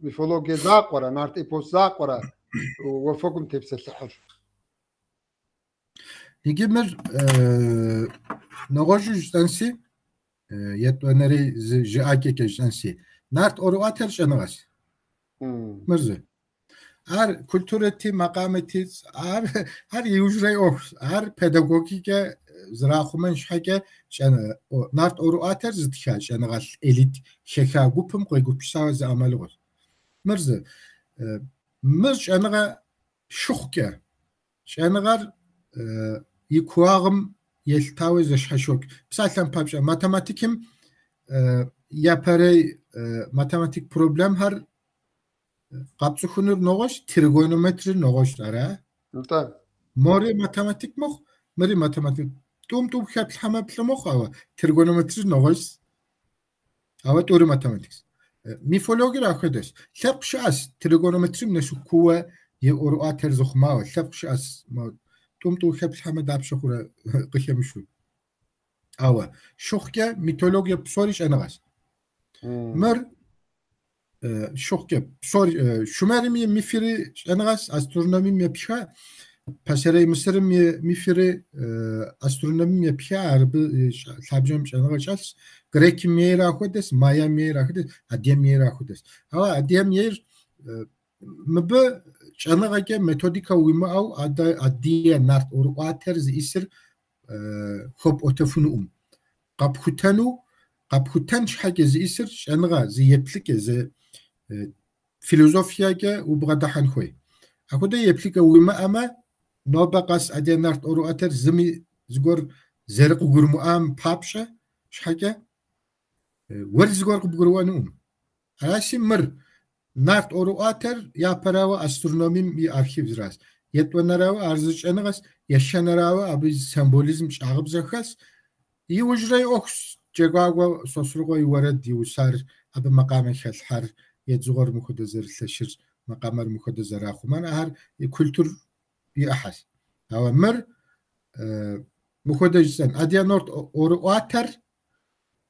мифологие закъуэрэ, нарт эпос закъуэрэ уафэгум тепсэлъыхьыр? Иджы мыр нэгъуэщӏу жысӏэнси, етӏуанэрей зы жыӏэкӏэкӏэ жысӏэнси. Нарт ӏуэрыӏуатэр щӏэныгъэщ. Мыр зы. Ар культурэти, макъамэти, ар иужьрей ӏуэхущ. Ар педагогикэ зэрахъумэн щхьэкӏэ нарт ӏуэрыӏуатэр зытха щӏэныгъэлӏ элит хэха гупым къегупсысауэ зы ӏэмалыгъуэщ. Мыр зы. Мыр щӏэныгъэ щыхъукӏэ, щӏэныгъэр и кууагъым елъытауэ зэщхьэщокӏ. Псалъэм папщӏэ, математикым япэрей математик проблемхэр къэпцӏыхунур нэгъуэщӏ, тригонометрыр нэгъуэщӏ, ара? Нтӏэ. Мори математик мыхъу, мыри математик. Тӏум тӏум хэплъхьэмэ плӏы мыхъу, ауэ тригонометрыр нэгъуэщӏ. Ауэ тӏури математикщ. Мифологиер апхуэдэщ. Лъэпкъ щыӏэщ тригонометрым нэсу кууэ и ӏуэрыӏуатэр зыхъумауэ. Лъэпкъ щыӏэщ тӏум тӏу хэплъхьэмэ дапщэ хъурэ къыхэмышу. Ауэ щыхъукӏэ мифологие псори щӏэныгъэщ. Мыр щыхъукӏэ псори Шумерым и мифри щӏэныгъэщ, астрономием епха, пасэрей Мысырым и мифри астрономием епха, абы лъабжьэм щӏэныгъэ щӏэлъщ. Грекым ейр ахуэдэщ, майям ейр ахуэдэщ, адыгэм ейр ахуэдэщ. Ауэ адыгэм ейр мыбы щӏэныгъэкӏэ методикэ уимыӏэу адыгэ нарт ӏуэрыӏуатэр зиӏисыр хуэпӏуэтэфынукъым. Къэпхутэну, къэпхутэн щхьэкӏэ зиӏисыр щӏэныгъэ, зы еплъыкӏэ, зы философиекӏэ убгъэдыхьэн хуей. Апхуэдэ еплъыкӏэ уимыӏэмэ, нобэ къэс адыгэ нарт ӏуэрыӏуатэр зыми зыгуэр зэрыкъыгурымыӏуам папщӏэ щхьэкӏэ уэри зыгуэр къыбгурыӏуэнукъым. Аращи, мыр нарт ӏуэрыӏуатэр япэрауэ астрономием и архивращ. Етӏуанэрауэ ар зы щӏэныгъэщ, ещанэрауэ абы символизм щӏагъыбзэ хэлъщ. Иужьрей ӏуэхущ Джэгуакӏуэ Сосрыкъуэ и уэрэд иусар, абы макъамэ хэлъхьэр, едзыгъуэр мыхуэдэ зэрылъэщыр, макъамэр мыхуэдэ зэрахъумэр, ахэр и культур и ӏыхьэщ. Ауэ мыр мыхуэдэ жысӏэн. Адыгэ нарт ӏуэрыӏуатэр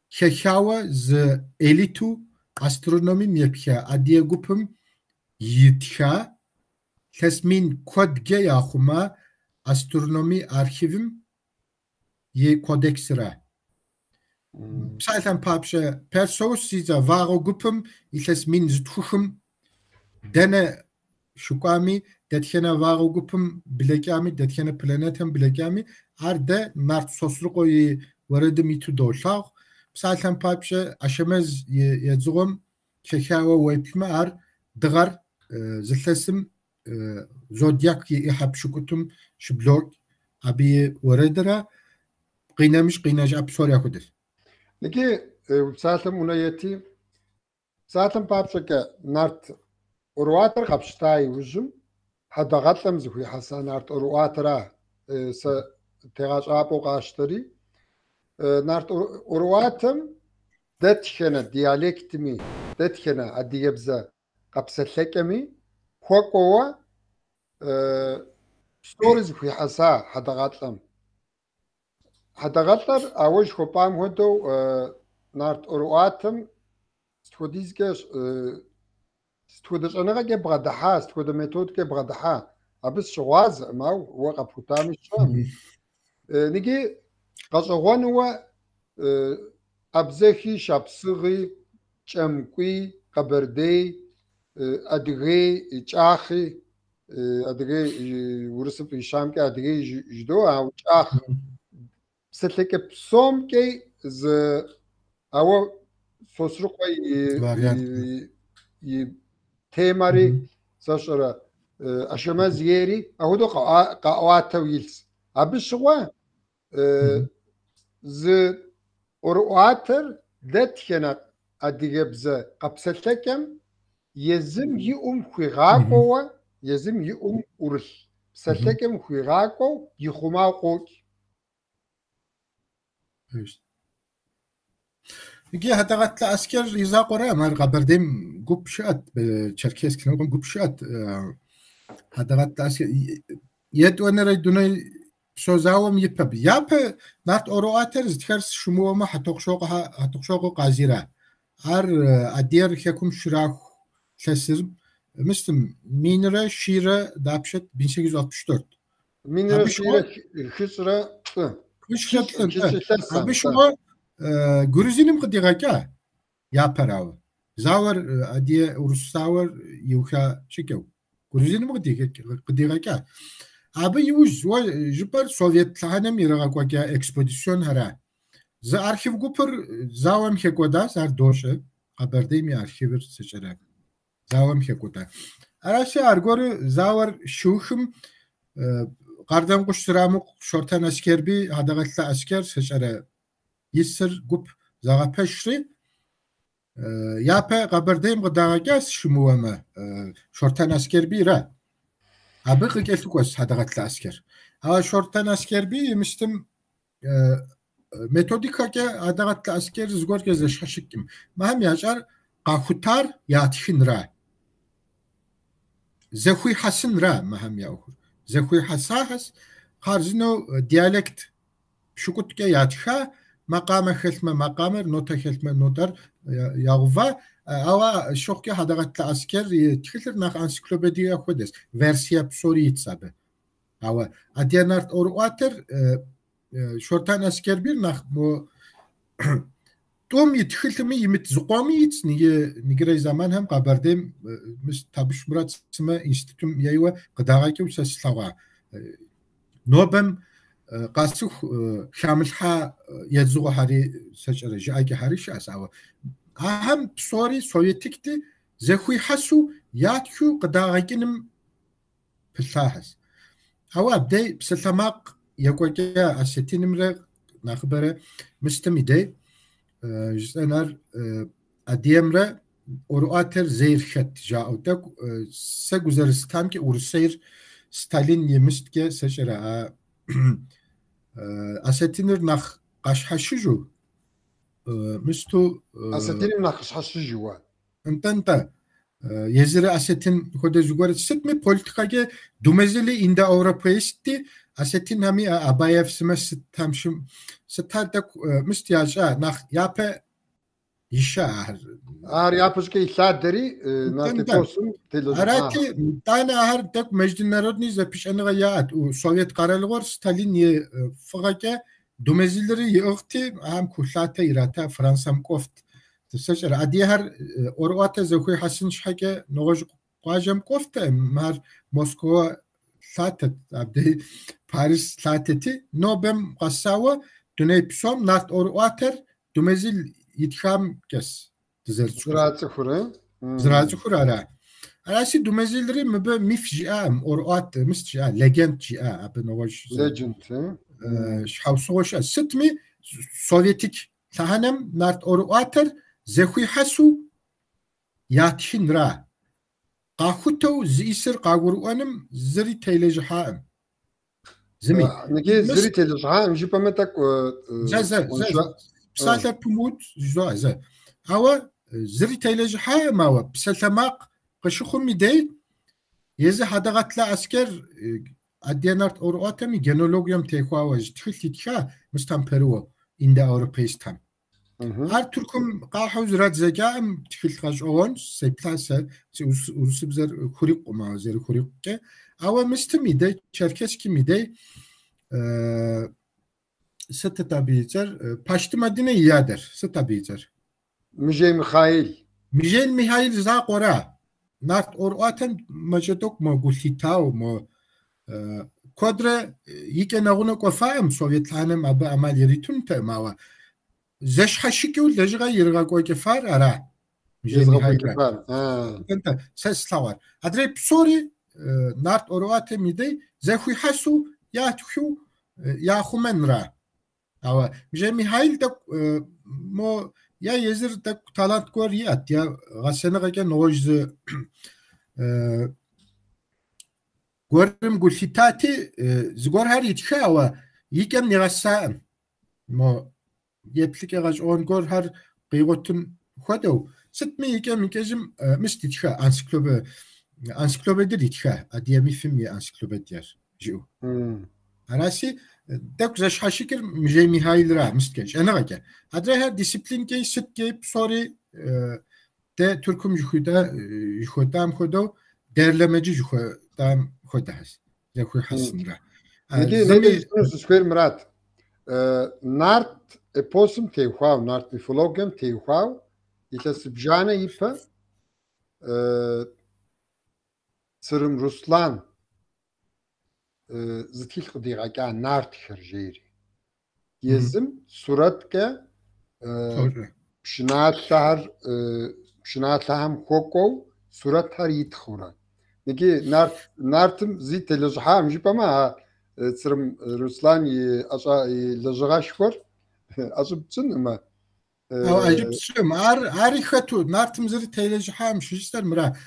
хэхауэ зы элиту астрономием епха адыгэ гупым итха, илъэс мин куэдкӏэ яхъума астрономи архивым и кодексыра. Псалъэм папщӏэ, Персеус зи цӏэ вагъуэ гупым илъэс мин зытхухым дэнэ щыкӏуами, дэтхэнэ вагъуэ гупым блэкӏами, дэтхэнэ планетэм блэкӏами, ар дэ нарт Сосрыкъуэ и уэрэдым иту долъагъу. Псалъэм папщӏэ, Ашэмэз и едзыгъуэм хэхауэ уеплъмэ, ар дыгъэр зы илъэсым зодиак и ӏыхьэ пщыкӏутӏым щыблокӏ. Абы и уэрэдыра къинэмыщӏ къинэжа псори апхуэдэщ. Иджы уи псалъэм ӏунэ ети, псалъэм папщӏэкӏэ нарт ӏуэрыӏуатэр къэпщта иужьым, Хьэдэгъэлӏым зыхуихьэса нарт ӏуэрыӏуатэра сэ тегъэщӏапӏэу къащтэри, нарт ӏуэрыӏуатэм дэтхэнэ диалектми, дэтхэнэ адыгэбзэ къэпсэлъэкӏэми хуэкӏуэуэ псори зыхуихьэса Хьэдэгъэлӏэм. Хьэдэгъэлӏэр ауэ жыхуэпӏам хуэдэу нарт ӏуэрыӏуатэм сыт хуэдизкӏэ, сыт хуэдэ щӏэныгъэкӏэ бгъэдыхьа, сыт хуэдэ методкӏэ бгъэдыхьа, абы сыщыгъуазэкъым, ауэ уэ къэпхутами сщӏэкъым. Ныги гъэщӏэгъуэнууэ Абзэхи, Шапсыгъи, Кӏэмкӏуи, Къэбэрдей, Адыгей, Кӏахи, Адыгей урысым фӏищамкӏэ Адыгей жыдоӏэ, ауэ Кӏах псэлъэкӏэ псомкӏэ зы, ауэ Сосрыкъуэ и темэри, сэ сщӏэрэ, Ашэмэз ейри, апхуэдэу къаӏуатэу илъщ. Абы щыгъуэ зы ӏуэрыӏуатэр дэтхэнэ адыгэбзэ къэпсэлъэкӏэм езым и ӏум хуигъакӏуэуэ, езым и ӏум ӏурылъ псэлъэкӏэм хуигъакӏуэу ихъумау къокӏ. Иджы Хьэдэгъэлӏ Аскер и закъуэраӏым, ар Къэбэрдейм гуп щыӏэт, Черкесск лъэныкъуэм гуп щыӏэт. Хьэдэгъэлӏ Аскер етӏуанэрей дуней псо зауэм и пэ. Япэ нарт ӏуэрыӏуатэр зытхар сыщымыуэмэ Хьэтӏохъущокъуэ Къазира. Ар Адыгэр хэкум щраху илъэсыр мыстым минрэ щийрэ дапщэт 1864. Минрэ щийрэ хыщӏрэ плӏы. Хыщӏрэ плӏы, нтӏэ. Абы щыгъуэ Грузиным къыдигъэкӏа япэрауэ. Зауэр, адыгэ урыс зауэр иуха щӏыкӏэу. Грузиным къыдигъэкӏа. Абы иужь уэ жыпӏэр Совет лъэхъэнэм ирагъэкӏуэкӏа экспедиционхэра. Зы архив гупыр зауэм хэкӏуэдащ, ар дощӏэ. Къэбэрдейм и архивыр сыщӏэрэ зауэм хэкӏуэда. Аращи, аргуэру зауэр щиухым Къардэнгъущӏ Зырамыку, Шортэн Аскербий, Хьэдэгъэлӏ Аскер сыщӏэрэ исыр гуп зэгъэпэщри, япэ Къэбэрдейм къыдагъэкӏа сыщымыуэмэ, Шортэн Аскербийра. Абы къыкӏэлъыкӏуэщ Хьэдэгъэлӏ Аскер. Ауэ Шортэн Аскербий и мыстым методикэкӏэ Хьэдэгъэлӏ Аскер зыгуэркӏэ зэщхьэщыкӏым. Мыхэм ящӏар къахутар ятхынра. Зэхуихьэсынра мыхэм я ӏуэхур. Зэхуихьэсахэщ, хъарзынэу диалект пщыкӏутӏкӏэ ятха, макъамэ хэлъмэ макъамэр, нотэ хэлъмэ нотэр ягъува. Ауэ щыхъукӏэ Хьэдэгъэлӏ Аскер и тхылъыр нэхъ энциклопедие хуэдэщ, версие псори итщ абы. Ауэ адыгэ нарт ӏуэрыӏуатэр Шортэн Аскербийр нэхъ мо тӏум и тхылъми имыт зыкъоми итщ, ныджырей зэманхэм Къэбэрдейм мыс Табыщ Мурат сымэ институтым ейуэ къыдагъэкӏыу сэ слъэгъуа. Нобэм къэсыху хамылъхьа едзыгъуэхэри сэкӏэрэ жыӏэкӏэхэри щыӏэщ, ауэ ахэм псори советикти зэхуихьэсу ятхыу къыдагъэкӏыным пылъахэщ. Ауэ абдей псалъэмакъ екӏуэкӏа осетинымрэ нэхъыбэрэ мыстым и дей жысӏэнар адыгэмрэ ӏуэрыӏуатэр зейр хэт жаӏэу тӏэкӏу сэ гу зэрыслъытамкӏэ Урысейр Сталин и мысткӏэ сэкӏэрэ а осетиныр нэхъ къащхьэщыжу мысту Осетиным нэхъ къыщхьэщыжу. Нтӏэ, нтӏэ. Езыри осетин хуэдэ зыгуэр сытми политикэкӏэ Думезили индоевропеистти, осетинхэми Абаев сымэ сытхэм щым сытхэр тӏэкӏу мыст ящӏа, нэхъ япэ ища ахэр. Ар япэщӏыкӏэ илъадэри нарт эпосым телэжьыхьа. Арати, итӏанэ ахэр тӏэкӏу международный зэпыщӏэныгъэ яӏэт. Совет къэралыгъуэр Сталин и фӏыгъэкӏэ Думезилри иӏыгъти, ахэм кхъухьлъатэ ирата Францэм кӏуэфт. Сэкӏэрэ адыгэхэр ӏуэрыӏуатэ зэхуихьэсын щхьэкӏэ нэгъуэщӏ къуажэм кӏуэфтэкъым, ар Москва лъатэт, абдей Парис лъатэти, нобэм къэсауэ дуней псом нарт ӏуэрыӏуатэр Думезил итхамкӏэс дызэрыцӏыхур. Зэрацӏыхур, э? Зэрацӏыхур ара. Аращи, Думезилри мыбы миф жиӏакъым, ӏуэрыӏуатэ мыст жиӏа, legend жиӏа, абы нэгъуэщӏ Legend, э? щхьэусыгъуэ щыӏэ. Сытми, советик лъэхъэнэм нарт ӏуэрыӏуатэр зэхуихьэсу ятхынра. Къахутэу зиӏисыр къагурыӏуэным зыри телэжьыхьакъым. Зыми. Ныджы зыри телэжьыхьакъым жыпӏэмэ тӏэкӏу Зэ, зэ, зэ, псалъэр пумыут жызоӏэ, зэ. Ауэ зыри телэжьыхьакъым, ауэ псалъэмакъ къыщыхъум и дей езы Хьэдэгъэлӏ Аскер адыгэ нарт ӏуэрыӏуатэм и генеалогием техуауэ зы тхылъ итха мыстам пэрыуэу, индоевропейстхэм. Ар Тыркум къахьу зэрадзэкӏаӏым тхылъ гъэщӏэгъуэнщ, сеплъа сэ, си урысыбзэр хурикъукъым, ауэ зэрыхурикъукӏэ. Ауэ мыстым и дей, Черкесским и дей, сытыт абы и цӏэр? Пащты Мадинэ и адэр, сыт абы и цӏэр? Мыжей Михаил. Мыжей Михаил закъуэра? Нарт ӏуэрыӏуатэм мащӏэ тӏэкӏу мо гу лъитауэ, мо куэдрэ икӏэ нэгъунэ кӏуэфаӏым, совет лъэхъэнэм абы ӏэмал иритынутэкъым, ауэ Зэщхьэщыкӏыу лэжьыгъэ иригъэкӏуэкӏыфар ара? Езыгъэкӏуэкӏыфар. Сэ слъэгъуар. Адрей псори нарт ӏуэрыӏуатэм и дей зэхуихьэсу ятхыу яхъумэнра. Ауэ Мыжей Михаил тӏэкӏу мо е езыр тӏэкӏу талант гуэр иӏэт, е гъэсэныгъэкӏэ нэгъуэщӏ зы гуэрым гу лъитати, зыгуэрхэр итха, ауэ и кӏэм нигъэсаӏым. Мо еплъыкӏэ гъэщӏэгъуэн гуэрхэр къигъуэтын хуэдэу. Сытми икӏэм икӏэжым мыст итха энциклопедиер итха, адыгэ мифым и энциклопедиер жиӏэу. Араси, тӏэкӏу зэщхьэщыкӏыр Мыжей Михаилра мысткӏэ, щӏэныгъэкӏэ. Адрейхэр дисциплинкӏи сыткӏи псори дэ Тыркум жыхуэтӏам хуэдэу derlemeci жыхуэтӏам хуэдэхэщ, зэхуихьэсынра. Иджы жысӏэну сызыхуейр мырат. Нарт эпосым теухуауэ, нарт мифологием теухуауэ илъэс зыбжанэ ипэ Црым Руслан зы тхылъ къыдигъэкӏа Нартхэр жери. Езым сурэткӏэ пшыналъэхэр пшыналъэхэм хуэкӏуэу сурэтхэр итхыурэ. Иджы нарт нартым зи телэжьыхьакъым жыпӏэмэ, а Црым Руслан и ӏэщӏа и лэжьыгъэшхуэр ӏэщӏыб тщӏынкъымэ. Ауэ ӏэщӏыб тщӏым, ар ари хэту нартым зыри телэжьыхьакъым щыжысӏэр мыра.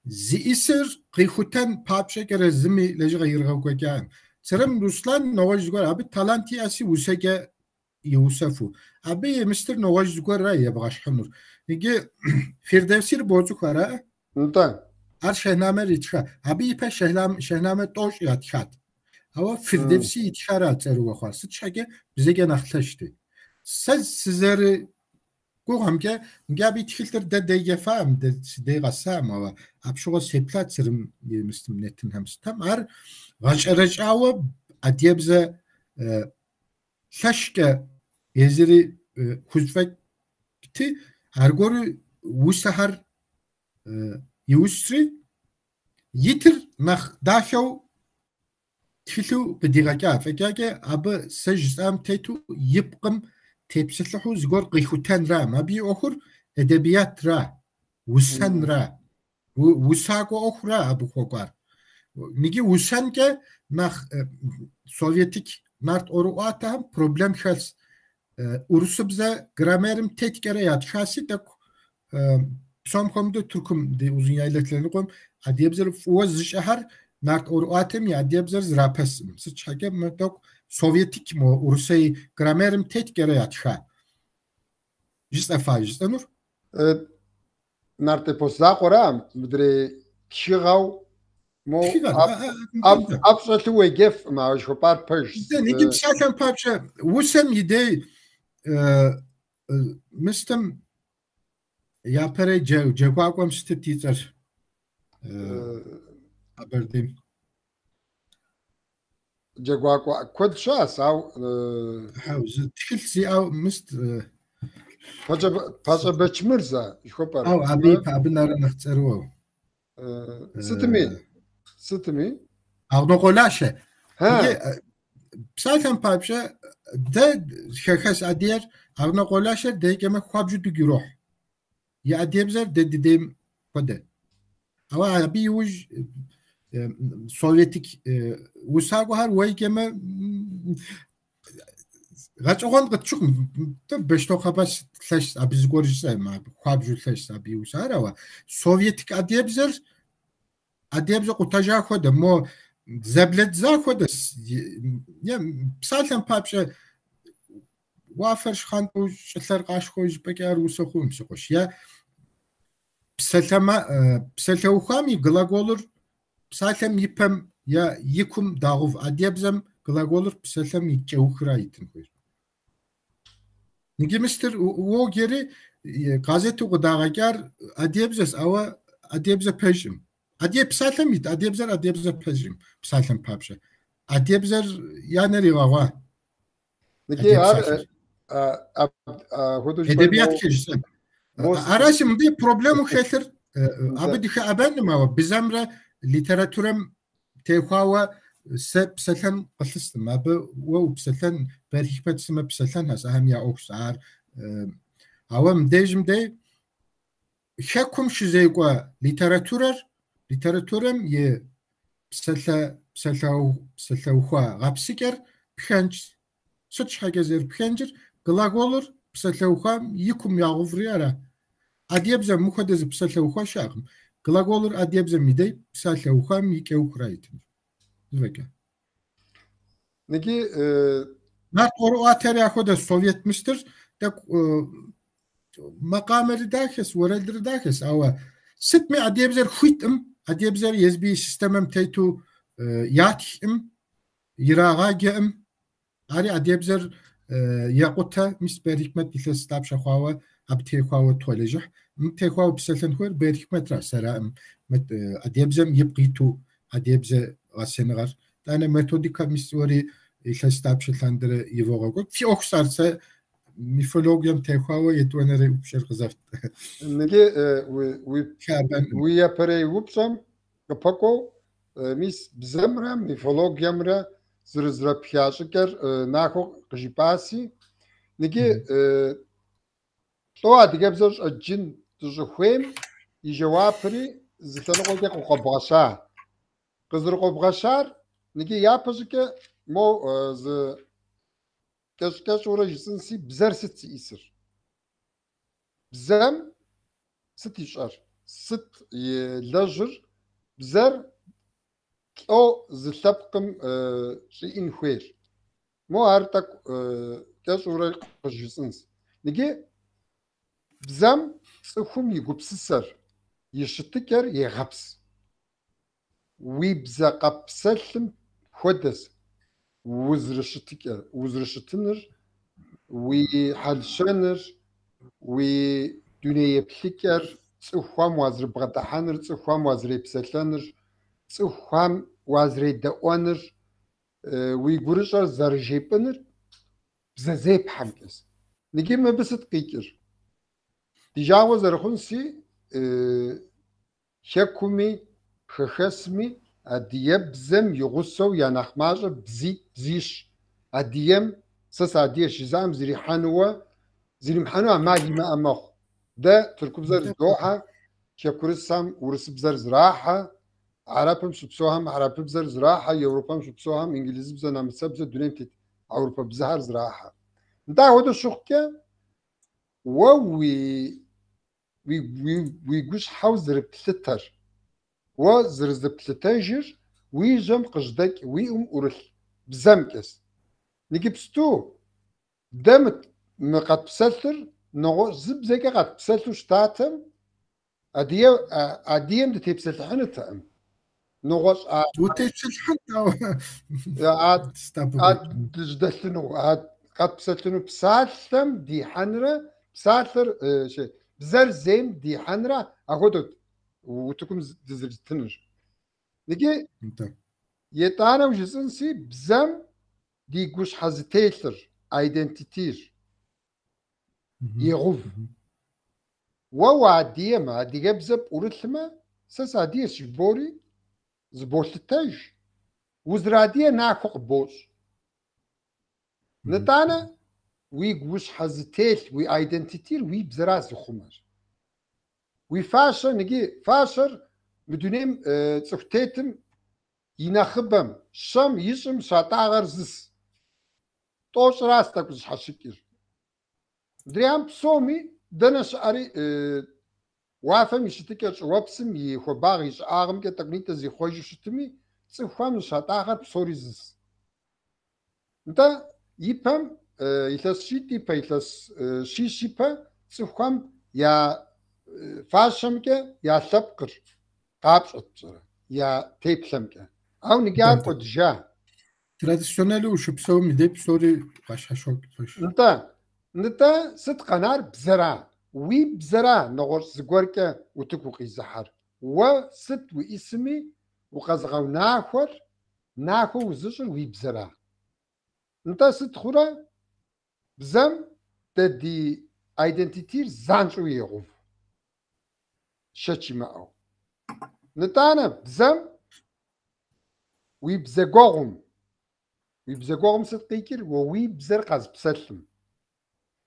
Зиӏисыр къихутэн папщӏэкӏэрэ зыми лэжьыгъэ иригъэкӏуэкӏакъым. Црым Руслан нэгъуэщӏ зыгуэр, абы талант иӏэси усэкӏэ иусэфу. Абы и мыстыр нэгъуэщӏ зыгуэрра ебгъэщхьынур. Иджы Фирдевсир боцӏыху араӏэ? Нтӏэ. Ар Шэхьнамэр итха. Абы ипэ Шэхьнамэ тӏощӏ ятхат. Ауэ Фирдевси итхара цӏэрыуэ хъуар. Сыт щхьэкӏэ бзэкӏэ нэхъ лъэщти. Сэ сызэрыгугъэмкӏэ, иджы абы и тхылъыр дэ деджэфакъым, дэ си дей къэсакъым, ауэ апщыгъуэ сеплъат Црым и мыстым нэтынхэм сытхэм. Ар гъэщӏэрэщӏауэ адыгэбзэ лъэщкӏэ езыри хузэфӏэкӏти, аргуэру усэхэр иусри, итыр нэхъ дахэу тхылъу къыдигъэкӏа. Фӏэкӏакӏэ абы сэ жысӏам тету и пкъым тепсэлъыхьу зыгуэр къихутэнрам. Абы и ӏуэхур эдэбиятра, усэнра, усакӏуэ ӏуэхура абы хуэкӏуар. Иджы усэнкӏэ нэхъ советик нарт ӏуэрыӏуатэхэм проблем хэлъщ. Урысыбзэ граммерым теткӏэрэ ятхаси тӏэкӏу псом хуэмыдэу Тыркум ди Узуняйлэ лъэныкъуэм адыгэбзэр фӏыуэ зыщӏэхэр нарт ӏуэрыӏуатэм и адыгэбзэр зрапэсым. Сыт щхьэкӏэ мы тӏэкӏу советик мо урысей граммерым теткӏэрэ ятха. Жысӏэфа жысӏэнур? Нарт эпос закъуэра мыдрей тхыгъэу мо ӏэфӏ щӏэлъу уеджэфкъым, ауэ жыхуэпӏар пэжщ. Иджы псалъэм папщӏэ усэм и дей мыстым япэрей джэгуакӏуэм сытыт и цӏэр Къэбэрдейм? Джэгуакӏуэ куэд щыӏэщ, ауэ Хьэу, зы тхылъ зиӏэу мыст Пащӏэ Бэчмырзэ жыхуэпӏэр. Ау, абы ипэ, абы нэрэ нэхъ цӏэрыуэу. Сытми, сытми. Агънокъуэ Лашэ. Иджы псалъэм папщӏэ дэ хэхэс адыгэр Агънокъуэ Лашэр деджэмэ хуабжьу дигу ирохь. И адыгэбзэр дэ дыдейм хуэдэ. Ауэ абы иужь советик усакӏуэхэр уеджэмэ гъэщӏэгъуэн къытщыхъум. Бещтокъу Хьэбас лъэщ, абы зыгуэр жысӏэм, абы хуабжьу лъэщ абы и усэр, ауэ советик адыгэбзэр адыгэбзэ къутэжа хуэдэ, мо зэблэдза хуэдэ, е псалъэм папщӏэ уафэр щхъуантӏэу щӏылъэр къащхъуэу жыпӏэкӏэ ар усэ хъуӏым, си къуэш. Е псалъэухам и глаголыр псалъэм и пэм е и кум дагъув. Адыгэбзэм глаголыр псалъэм и кӏэухра итын хуейщ. Иджы мыстыр уоджэри газету къыдагъэкӏар адыгэбзэщ, ауэ адыгэбзэ пэжкъым. Адыгэ псалъэм ит адыгэбзэр адыгэбзэ пэжкъым, псалъэм папщӏэ. Адыгэбзэр я нэр игъэгъуа. Иджы ар апхуэдэу жыпӏэр Эдэбияткӏэ жысӏэн. Аращи, мыбы проблему хэлъыр абы дыхэӏэбэнкъым, ауэ бзэмрэ литературэм теухуауэ сэ псэлъэн къылъыскъым. Абы уэ упсэлъэн, Бер Хикмет сымэ псэлъэнхэщ, ахэм я ӏуэхущ. Ар Ауэ мыбдежым дей хэкум щызекӏуэ литературэр, литературэм и псалъэ, псалъэухуа гъэпсыкӏэр пхэнжщ. Сыт щхьэкӏэ зэрыпхэнжыр? Глаголыр псалъэухуам и кум ягъэуври ара? Адыгэбзэм мыхуэдэ зы псалъэухуа щыӏэкъым. Глаголыр адыгэбзэм и дей псалъэухуам и кӏэухра итынур. Зэфӏэкӏа. Ныги Нарт ӏуэрыӏуатэри ахуэдэ Совет мыстыр тӏэкӏу макъамэри дахэс, уэрэдри дахэс, ауэ сытми адыгэбзэр хуиткъым, адыгэбзэр езбы и системэм тету ятхкъым, ирагъаджэкъым. Ари адыгэбзэр екъутэ, мис Бер Хикмет илъэс дапщэ хъуауэ абы техуауэ толэжьыхь. Мыбы техуауэ псэлъэн хуейр Бер Хикметра, сэраӏым. Адыгэбзэм ипкъ иту адыгэбзэ гъэсэныгъэр. Тӏанэ методикэ мис уэри илъэс дапщэ лъандэрэ ивогъэкӏуэкӏ. Фи ӏуэхущ ар, сэ мифологием техуауэ етӏуанэрей упщӏэр къызэфт. Ныги уи япэрей упщӏэм къыпэкӏуэу мис бзэмрэ мифологиемрэ зэрызэпха щӏыкӏэр нахуэу къыжыпӏаси, ныги лӏо адыгэбзэр щӏэджын дыщӏыхуейм и жэуапри зы лъэныкъуэкӏэ къыкъуэбгъэща. Къызэрыкъуэбгъэщар ныги япэ щӏыкӏэ мо зы кӏэщӏ-кӏэщӏурэ жысӏэнси, бзэр сыт зиӏисыр? Бзэм сыт ищӏэр? Сыт и лэжьыр? Бзэр лӏо зы лъэпкъым щӏиӏын хуейр? Мо ар тӏэкӏу кӏэщӏурэ къыжысӏэнс. Ныги бзэм цӏыхум и гупсысэр, и щытыкӏэр егъэпс. Уи бзэ къэпсэлъым хуэдэс узэрыщытыкӏэр, узэрыщытыныр, уи хьэл-щэныр, уи дуней еплъыкӏэр, цӏыхухэм уазэрыбгъэдыхьэныр, цӏыхухэм уазэрепсэлъэныр, цӏыхухэм уазэредэӏуэныр, уи гурыщӏэр зэрыжепӏыныр бзэ зепхьэмкӏэс. Ныги мыбы сыт къикӏыр? Ди жагъуэ зэрыхъунси, хэкуми хэхэсми адыгэбзэм и гъусэу я нэхъ мащӏэр бзитӏ, бзищ. Адыгэм сэ сыадыгэщ жызыӏэм зрихьэнуэ, зримыхьэну ӏэмал имыӏэ мэхъу. Дэ тыркубзэр зыдохьэ, хэкурысхэм урысыбзэр зрахьэ, Хьэрыпым щыпсэухэм хьэрыпыбзэр зрахьэ, Европэм щыпсэухэм инглызыбзэ, нэмыцэбзэ, дунейм тет Европэ бзэхэр зрахьэ. Нтӏэ апхуэдэу щыхъукӏэ, уэ уи уи гущхьэу зэрыплъытэр, уэ зэрызыплъытэжыр уи жьэм къыжьдэкӏ, уи ӏум ӏурылъ бзэмкӏэс. Иджыпсту дэ мы къэтпсэлъыр нэгъуэщӏ зы бзэкӏэ къэтпсэлъу щытатэм, адыгэм дытепсэлъыхьынутэкъым. Нэгъуэщӏ а Утепсэлъыхьынт, ауэ а дыжьдэлъыну, а къэтпсэлъыну псалъэм дихьэнрэ псалъэр бзэр зейм дихьэнрэ ахуэдэут утыкум дызэритынур. Иджы етӏанэу жысӏэнси, бзэм ди гущхьэ зытелъыр, айдентитир егъув. Уэ уадыгэмэ, адыгэбзэ пӏурылъмэ, сэ сыадыгэщ жыбори, зыболъытэж, узэрадыгэр нахуэ къыбощӏ. Нытӏанэ уи гущхьэ зытелъ, уи айдентитир уи бзэра зыхъумэр. Уи фащэр, ныги фащэр мы дунейм цӏыху тетым и нэхъыбэм, щэм ищӏым щатӏагъэр зыс. Тӏощӏыращ тӏэкӏу зыщхьэщыкӏыр. Мыдрейхэм псоми дэнэ щыӏэри уафэм и щытыкӏэр щӏыуэпсым и хуабагъ и щӏыӏагъымкӏэ тӏэкӏунитӏэ зихъуэжу щытми, цӏыхухэм зыщатӏагъэр псори зыс. Нтӏэ, ипэм илъэс щитӏ ипэ, илъэс щищ ипэ цӏыхухэм я фащэмкӏэ я лъэпкъыр къапщӏэт пщӏэрэ, я теплъэмкӏэ. Ауэ ныги ар кӏуэдыжа. Традиционалу ущыпсэум и дей псори къащхьэщокӏ. Нтӏэ, нтӏэ, сыт къэнар бзэра? Уи бзэра нэгъуэщӏ зыгуэркӏэ утыку укъизыхьэр? Уэ сыт уиӏисми укъэзыгъэунахуэр, нахуэ узыщӏыр уи бзэра? Нтӏэ, сыт хъурэ? Бзэм дэ ди айдентитир занщӏэу егъув. Шэч имыӏэу. Нытӏанэ бзэм уи бзэгуэгъум, уи бзэгуэгъум сыт къикӏыр? Уэ уи бзэр къэзыпсэлъым.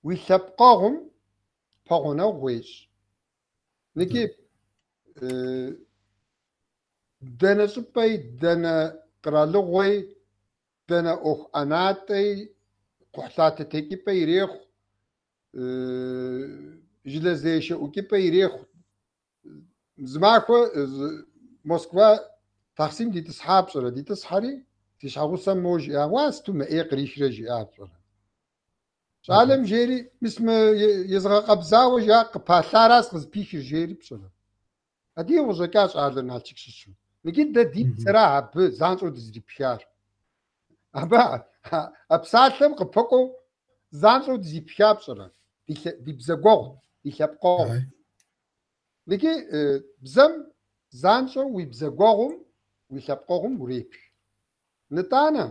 уи лъэпкъэгъум пэгъунэгъу уещӏ. Ныги дэнэ щӏыпӏэи, дэнэ къэралыгъуэи, дэнэ ӏуэху ӏэнатӏэи, кхъухьлъатэ текӏыпӏэ ирехъу, жылэзешэ ӏукӏыпӏэ ирехъу. Зы махуэ Москва таксим дитӏысхьа пщӏэрэ, дитӏысхьэри, си щхьэгъусэм моуэ жиӏа, уа, сыту мэ ӏей кърихрэ жиӏа пщӏэрэ. Щӏалэм жери, мис мы езыгъэкъэбзауэ жиӏа, къыпалъаращ къызыпихыр жери пщӏэрэ. Адыгэу къыщӏэкӏа щӏалэр Налшык щыщу. Ныги дэ ди бзэра абы занщӏэу дызрипхар. Абы а псалъэм къыпэкӏуэу занщӏэу дызипха пщӏэрэ? Ди бзэгуэгъут, ди лъэпкъэгъут. Ныги бзэм занщӏэу уи бзэгуэгъум, уи лъэпкъэгъум урепх. Нытӏанэ,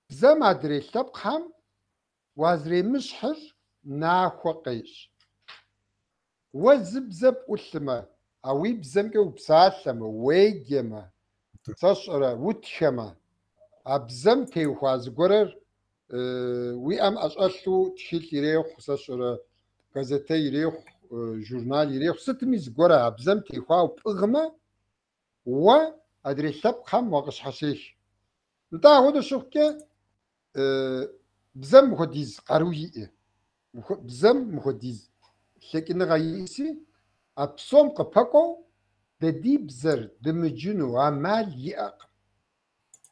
бзэм адрей лъэпкъхэм уазэремыщхьыр нахуэ къещӏ. Уэ зы бзэ пӏулъмэ, а уи бзэмкӏэ упсалъэмэ, уеджэмэ, сэ сщӏэрэ, утхэмэ, а бзэм теухуа зыгуэрыр уи ӏэм ӏэщӏэлъу тхылъ ирехъу, сэ сщӏэрэ, газетэ ирехъу, журнал ирехъу, сытми зыгуэрэ а бзэм теухуауэ пӏыгъмэ, уэ адрей лъэпкъхэм уакъыщхьэщех. Нтӏэ, апхуэдэу щыхъукӏэ, бзэм мыхуэдиз къару иӏэ, бзэм мыхуэдиз лъэкӏыныгъэ иӏэси, а псом къыпэкӏуэу дэ ди бзэр дымыджыну амал иӏэкъым.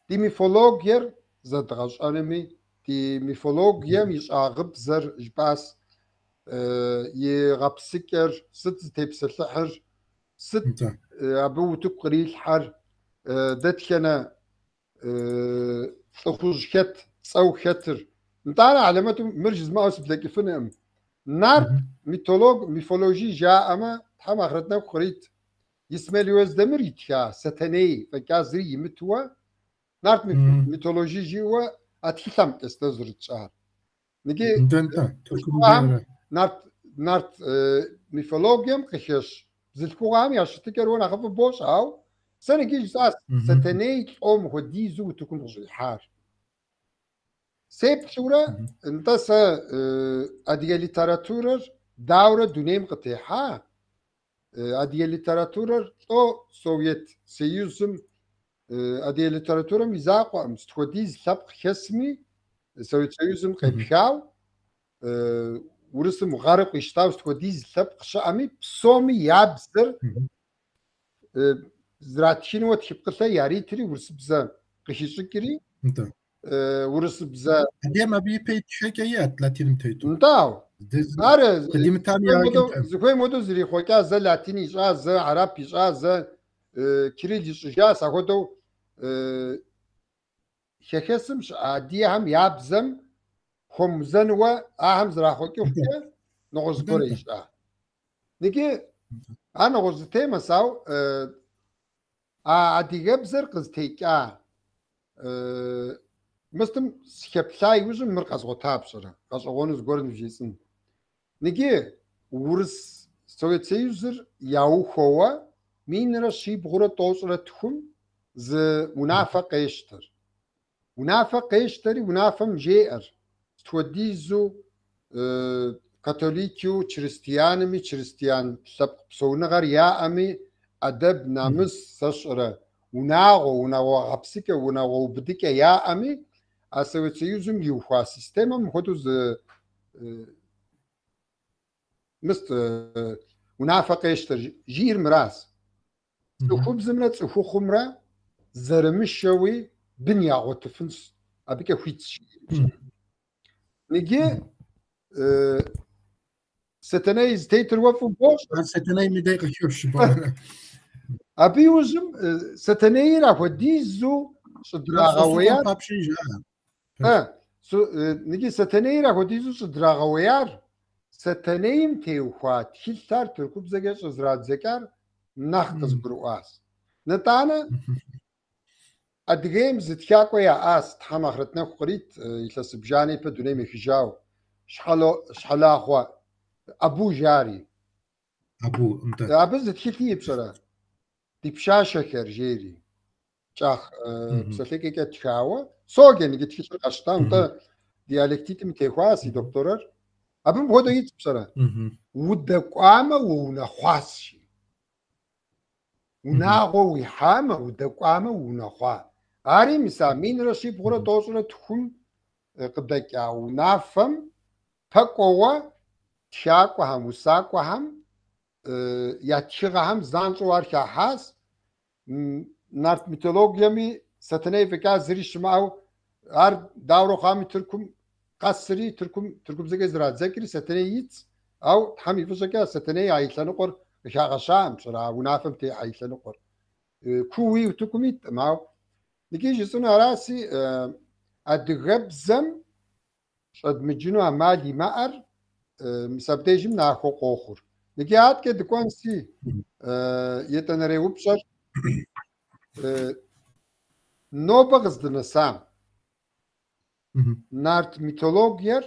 Ди мифологиер зэдгъэщӏэнуми, ди мифологием и щӏагъыбзэр жыпӏас, и гъэпсыкӏэр, сыт зытепсэлъыхьыр, сыт абы утыку кърилъхьэр, дэтхэнэ лӏыхъужь хэт, цӏэу хэтыр. Нтӏанэ хьэлэмэту мыр жызмыӏэу сыблэкӏыфынукъым. Нарт митолог, мифологи жаӏэмэ, Тхьэм ахърэт нэху кърит. Исмел Уэздэмыр итха Сэтэней фӏэкӏа зыри имытуэ, Нарт митологи жиӏэуэ а тхылъэмкӏэ сэ зэрытщӏар. Ныги нарт нарт мифологием къыхэщ бзылъхугъэхэм я щытыкӏэр уэ нэхъыфӏу бощӏэ, ауэ сэ ныги жысӏащ Сэтэней лӏо мыхуэдизу утыкум къыщӏихьар. Сеплъурэ, нтӏэ сэ адыгэ литературэр даурэ дунейм къытехьа, адыгэ литературэр лӏо Совет Союзым, адыгэ литературэм и закъуэкъым, сыт хуэдиз лъэпкъ хэсми, Совет Союзым къепхау, урысым гъэру къищтау сыт хуэдиз лъэпкъ щыӏэми, псоми я бзэр зратхынуэ тхыпкъылъэ яритри, урысыбзэ къыхищӏыкӏри, урысыбзэ. Адыгэм абы ипэ тхэкӏэ иӏэт латиным тету. Нтӏэ, ар зыхуейм хуэдэу зрихъуэкӏа, зэ латин ищӏа, зэ араб ищӏа, зэ кирилл ищӏыжащ, апхуэдэу хэхэсым щыӏэ адыгэхэм я бзэм хуэмызэнуэ ахэм зэрахъуэкӏыхукӏэ нэгъуэщӏ зыгуэрэ ищӏа. Ныги ар нэгъуэщӏ зы темэс, ауэ а адыгэбзэр къызытекӏа мыстым сыхэплъа иужьым мыр къэзгъуэта пщӏэрэ, гъэщӏэгъуэну зыгуэр нывжесӏэн. Ныги урыс Совет Союзыр яухуэуэ 1392-м зы унафэ къещтэр. Унафэ къещтэри унафэм жеӏэр, сыт хуэдизу католикыу чристианми, чристиан лъэпкъ псэуныгъэр яӏэми, ӏэдэб, намыс, сэ сщӏэрэ, унагъуэ, унагъуэ гъэпсыкӏэ, унагъуэ убыдыкӏэ яӏэми, а Совет Союзым иухуа системэм мыхуэдэу зы мыст унафэ къещтэр, жиӏэр мыращ. Цӏыхубзымрэ цӏыхухъумрэ зэрымышэуи бын ягъуэтыфынщ, абыкӏэ хуитщ. Ныги Сэтэней зытетыр уэ фӏыуэ бощӏэ. Сэтэней мыдей къыхощ. Абы иужьым Сэтэнейр апхуэдизу щӏыдрагъэуеяр. Ныги Сэтэнейр апхуэдизу щӏыдрагъэуеяр, Сэтэнейм теухуа тхылъхэр тыркубзэкӏэ щӏызэрадзэкӏар нэхъ къызгурыӏуащ. Нытӏанэ Адыгейм зы тхакӏуэ яӏащ, Тхьэм ахърэт нэху кърит, илъэс зыбжанэ ипэ дунейм ехыжауэ, Щхьэлахъуэ Абу жари. Абу, нтӏэ. Абы зы тхылъи иӏэ пщӏэрэ? Ди пщащэхэр, жери, кӏах псэлъэкӏэкӏэ тхауэ. Соджэ, иджы тхылъыр къэсщтам, нтӏэ, диалектитӏым теухуа си докторэр. Абы мыпхуэдэу итщ, пщӏэрэ? Удэкӏуамэ, уунэхъуащ, жи. Унагъуэ уихьамэ, удэкӏуамэ, уунэхъуа. Ари мис а 1392-м къыдэкӏа унафэм пэкӏуэуэ тхакӏуэхэм, усакӏуэхэм я тхыгъэхэм занщӏэу ар хахьащ. Нарт мифологиеми Сэтэней фӏэкӏа зыри щымыӏэу, ар дауэрэ хъуами Тыркум къэсри, Тыркум тыркубзэкӏэ зэрадзэкӏри Сэтэней итщ, ауэ Тхьэм и фӏыщӏэкӏэ Сэтэней а и лъэныкъуэр къыхагъэщакъым, пщӏэрэ, а унафэм техьэ и лъэныкъуэр. Кууи утыкум иткъым, ауэ икӏи жысӏэну араси, адыгэбзэм щӏэдмыджыну ӏэмал имыӏэр мис абдежым нахуэ къохъур. Иджы адэкӏэ дыкӏуэнси, етӏанэрей упщӏэр нобэ къыздынэсам нарт мифологиер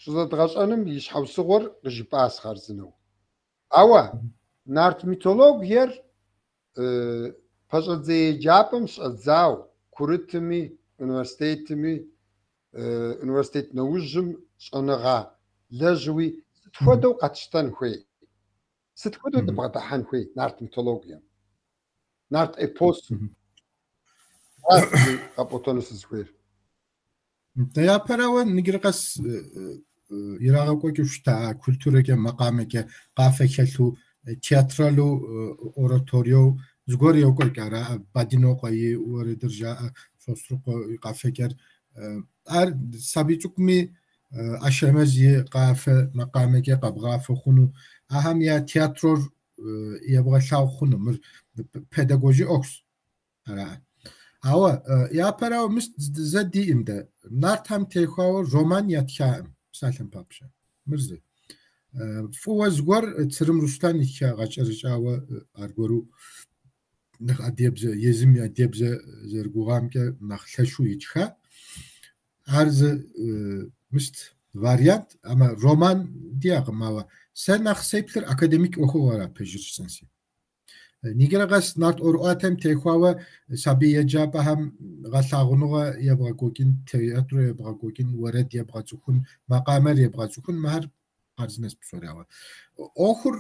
щӏызэдгъэщӏэным и щхьэусыгъуэр къыжыпӏащ хъарзынэу. Ауэ нарт мифологиер пэщӏэдзэ еджапӏэм щӏэдзау курытми, университетми, университет нэужьым щӏэныгъэ лэжьыуи сыт хуэдэу къэтщтэн хуей? Сыт хуэдэу дыбгъэдыхьэн хуей нарт мифологием? Нарт эпосым? Ар къэпӏуэтэну сызыхуейр. Нтӏэ, япэрауэ, ныджыри къэс ирагъэкӏуэкӏыу щыта а культурэкӏэ, макъамэкӏэ, къафэ хэлъу, театралу, ораториеу зыгуэр йокӏуэкӏ ара, Бадинокъуэ и уэрэдыр жаӏэ, Сосрыкъуэ и къафэкӏэр. Ар сабий цӏыкӏуми Ашэмэз и къафэ макъамэкӏэ къэбгъафэ хъуну, ахэм я театрор ебгъэлъагъу хъуну, мыр педагожи ӏуэхущ. Ара. Ауэ, япэрауэ, мис зэ диӏым дэ, нартхэм техуауэ роман ятхаӏым, псалъэм папщӏэ. Мыр зы. Фӏыуэ зыгуэр Црым Руслан итха гъэкӏэрэкӏауэ аргуэру нэхъ адыгэбзэ, езым и адыгэбзэ зэрыгугъамкӏэ нэхъ лъэщу итха. Ар зы мыст вариант, амэ роман диӏэкъым, ауэ сэ нэхъ сеплъыр академик ӏуэхугъуэра пэжыр жысӏэнси. Ныджыри къэс нарт ӏуэрыӏуатэм техуауэ сабий еджапӏэхэм гъэлъагъуныгъэ ебгъэкӏуэкӏын, театр ебгъэкӏуэкӏын, уэрэд ебгъэцӏыхун, макъамэр ебгъэцӏыхун, мыхэр хъарзынэщ псори. Ауэ ӏуэхур,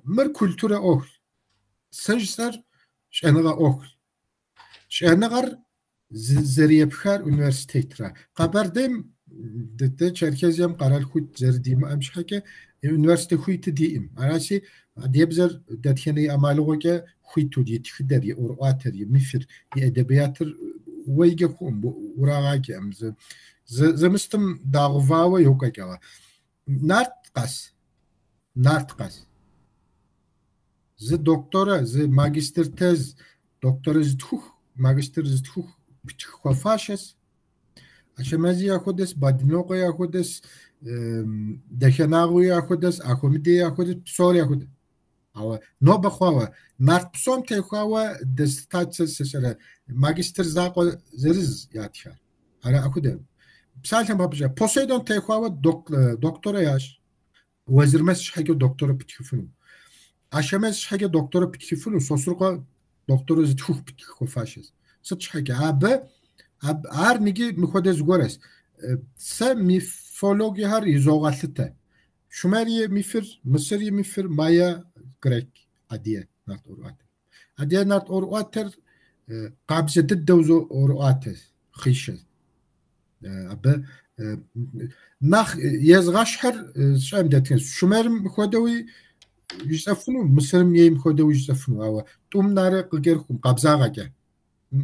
мыр культурэ ӏуэхущ. Сэ жысӏэр щӏэныгъэ ӏуэхущ. Щӏэныгъэр зэрепхар университетра. Къэбэрдейм дэ Черкезием къэрал хуит зэрыдимыӏэм щхьэкӏэ университет хуиту диӏым. Араси адыгэбзэр дэтхэнэ и ӏэмалыгъуэкӏэ хуиту и тхыдэр, и ӏуэрыӏуатэр, и мифыр, и эдэбиятыр уеджэ хуӏым, урагъаджэӏым. Зэмыстым дагъувауэ йокӏуэкӏ ауэ. Нарт къэс, нарт къэс. Зы докторэ, зы магистр тез, докторэ зытхух, магистр зытхух птх хуэфащэс. Ашэмэзи яхуэдэс, Бадинокъуэ яхуэдэс, Дахэнагъуи яхуэдэс, Ахуэмыдей яхуэдэс, псори яхуэдэс. Ауэ нобэ хъуауэ, нарт псом техуауэ диссертацэ сщӏэрэ магистр закъуэ зырыз ятхар. Ара ахуэдэ. Псалъэм папщӏэ, Посейдон техуауэ докторэ ящӏ. Уэзырмэс щхьэкӏэ докторэ птхыфыну. Ашэмэз щхьэкӏэ докторэ птхыфыну, Сосрыкъуэ докторэ зытхух птх хуэфащэщ. Сыт щхьэкӏэ? Абы ар ныджы мыхуэдэ зыгуэрэщ. Сэ мифологиехэр изогъэлъытэ. Шумер и мифыр, Мысыр и мифыр, майя, грек, адыгэ нарт ӏуэрыӏуатэр. Адыгэ нарт ӏуэрыӏуатэр къабзэ дыдэу зы ӏуэрыӏуатэ хъищэ. Абы нэхъ езгъэщхьыр сщӏэм дэтхэнщ. Шумерым хуэдэуи жысӏэфыну, Мысырым ейм хуэдэуи жысӏэфыну, ауэ тӏум нэрэ къыкӏэрыхум, къабзагъэкӏэ.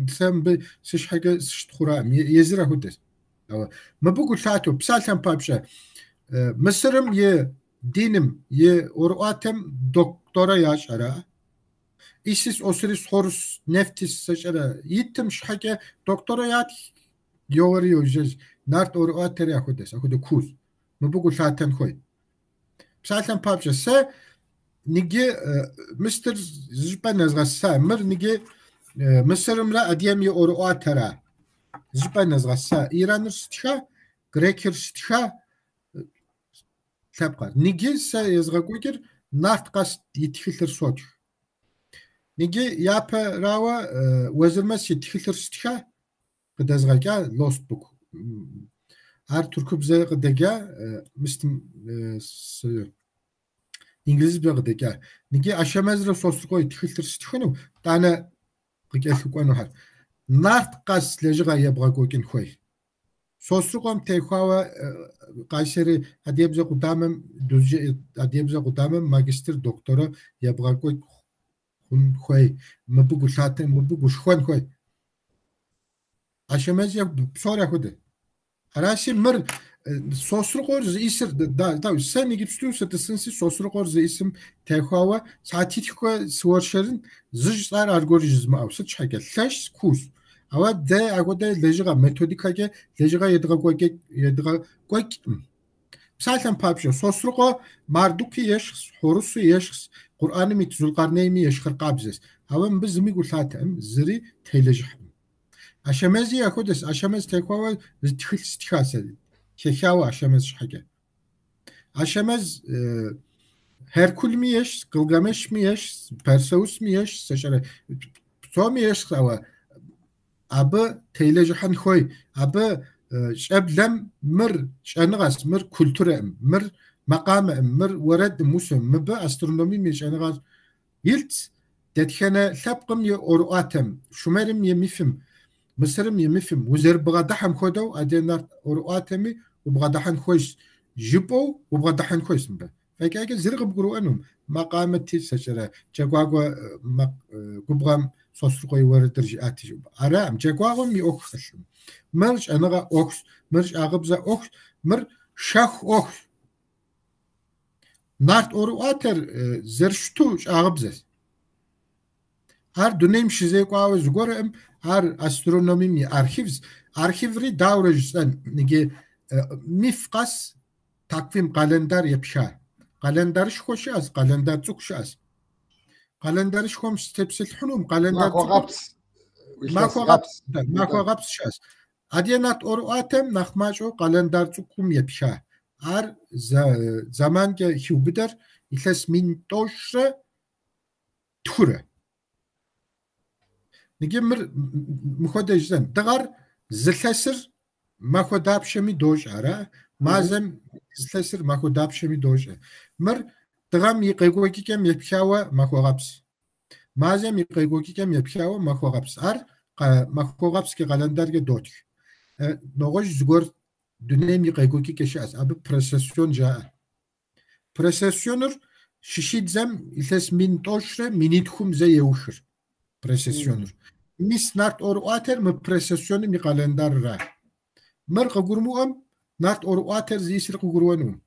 Сэ мыбы си щхьэкӏэ сыщытхъураӏым, езыр ахуэдэщ. Ауэ мыбы гу лъатэу, псалъэм папщӏэ, Мысырым и диным, и ӏуэрыӏуатэм докторэ ящӏ ара? Исис, Осирис, Хорус, Нефтис сщӏэрэ итым щхьэкӏэ докторэ ятх, йоуэри йожьэж. Нарт ӏуэрыӏуатэри ахуэдэщ, ахуэдэ куущ. Мыбы гу лъатэн хуей. Псалъэм папщӏэ, сэ ныджы мыстыр зыщӏыпӏэ нэзгъэса, мыр ныджы Мысырымрэ Адыгэм и ӏуэрыӏуатэра зыщӏыпӏэ нэзгъэса. Ираныр стха, грекыр стха, лъэпкъыр. Ныджы сэ езгъэкӏуэкӏыр нарт къэс и тхылъыр сотх. Ныджы япэрауэ Уэзырмэс и тхылъыр стха, къыдэзгъэкӏа Lost Book. Ар тыркубзэ къыдэкӏа, мыстым инглызыбзэ къыдэкӏа. Ныджы Ашэмэзрэ Сосрыкъуэ и тхылъыр стхыну, тӏанэ къыкӏэлъыкӏуэнухэр. Нарт къэс лэжьыгъэ ебгъэкӏуэкӏын хуей. Сосрыкъуэм техуауэ Къайсэри адыгэбзэ къудамэм, Дузджэ адыгэбзэ къудамэм магистр, докторэ ебгъэкӏуэкӏ хъун хуей. Мыбы гу лъатэ, мыбы гушхуэн хуей. Ашэмэзи псори апхуэдэ. Аращи, мыр Сосрыкъуэр зиӏисыр, дауи, сэ иджыпсту сытӏысынси Сосрыкъуэр зиӏисым техуауэ сыхьэтитхукӏэ сыуэршэрын, зы жысӏар аргуэру жызмыӏэу. Сыт щхьэкӏэ? Лъэщ, куущ. Ауэ дэ апхуэдэ лэжьыгъэ, методикэкӏэ лэжьыгъэ едгъэкӏуэкӏкъым. Псалъэм папщӏэ, Сосрыкъуэ Мардуки ещхьщ, Хоруси ещхьщ, Къурӏэным ит Зулкъарнейми ещхьыркъабзэщ. Ауэ мыбы зыми гу лъатэкъым, зыри телэжьыхькъым. Ашэмэзи апхуэдэщ, Ашэмэз техуауэ зы тхылъ стха сэ, хэхауэ Ашэмэз щхьэкӏэ. Ашэмэз Херкулми ещхьщ, Гылгамешми ещхьщ, Персеусми ещхьщ, сэщӏэрэ псоми ещхьщ, ауэ абы телэжьыхьын хуей. Абы щӏэблэм мыр щӏэныгъэщ, мыр культурэкъым, мыр макъамэкъым, мыр уэрэдым, усэм, мыбы астрономием и щӏэныгъэр илъщ. Дэтхэнэ лъэпкъым и ӏуэрыӏуатэм, Шумерым и мифым, Мысырым и мифым узэрыбгъэдыхьэм хуэдэу адыгэ нарт ӏуэрыӏуатэми убгъэдыхьэн хуейщ, жыпӏэу убгъэдыхьэн хуейщ мыбы. Фӏэкӏакӏэ зыри къыбгурыӏуэнукъым, макъамэти сэщӏэрэ джэгуакӏуэ макъ губгъуэм Сосрыкъуэ и уэрэдыр жиӏати жыпӏэ. Араӏым, джэгуакӏуэм и ӏуэху хэлъкъым. Мыр щӏэныгъэ ӏуэхущ, мыр щӏагъыбзэ ӏуэхущ, мыр щэху ӏуэхущ. Нарт ӏуэрыӏуатэр зэрыщыту щӏагъыбзэщ. Ар дунейм щызекӏуауэ зыгуэркъым, ар астрономием и архивщ. Архиври дауэрэ жысӏэн, иджы миф къэс таквим къалэндар епха. Къалэндарышхуэ щыӏэщ, къалэндар цӏыкӏу щыӏэщ. Къалэндарышхуэм сытепсэлъыхьынукъым, къалэндар цӏыкӏур Махуэгъэпс. Махуэгъэпс щыӏэщ. Адыгэ нарт ӏуэрыӏуатэм нэхъ мащӏэу къалэндар цӏыкӏум епха. Ар зэманкӏэ хиубыдэр илъэс 1092. Иджы мыр мыхуэдэ жысӏэн. Дыгъэр зылъэсыр махуэ дапщэми дощӏэ, ара? Мазэм зылъэсыр махуэ дапщэми дощӏэ. Мыр дыгъэм и къекӏуэкӏыкӏэм епхауэ махуэгъэпс. Мазэм и къекӏуэкӏыкӏэм епхауэ махуэгъэпс. Ар махуэгъэпскӏэ къалэндаркӏэ дотх. Нэгъуэщӏ зыгуэр дунейм и къекӏуэкӏыкӏэ щыӏэщ. Абы прецессион жаӏэ. Прецессионыр щыщидзэм илъэс 1930-м зэ еухыр. Прецессионыр. Мис нарт ӏуэрыӏуатэр мы прецессионым и къалэндарра. Мыр къыгурымыӏуэм нарт ӏуэрыӏуатэр зиӏисыр къыгурыӏуэнукъым.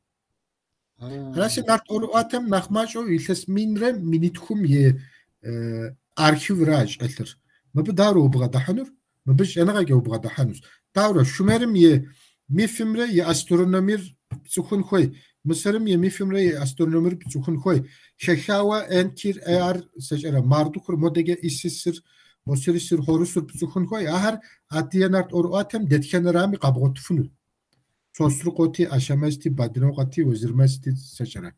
Аращи, нарт ӏуэрыӏуатэм нэхъ мащӏэу илъэс 1000-2000-м и архивра щӏэлъыр. Мыбы дауэрэ убгъэдыхьэнур? Мыбы щӏэныгъэкӏэ убгъэдыхьэнущ. Дауэрэ Шумерым и мифымрэ и астрономиер пцӏыхун хуей, Мысырым и мифымрэ и астрономиер пцӏыхун хуей. Хэхауэ Энкир, Эар, сэщӏэрэ Мардукур, модэкӏэ Исисыр, Осирисыр, Хорусыр пцӏыхун хуей. Ахэр адыгэ нарт ӏуэрыӏуатэм дэтхэнэрами къэбгъуэтыфыну. Сосрыкъуэти, Ашэмэзти, Бадынокъуэти, Уэзырмэсти сэщӏэрэ.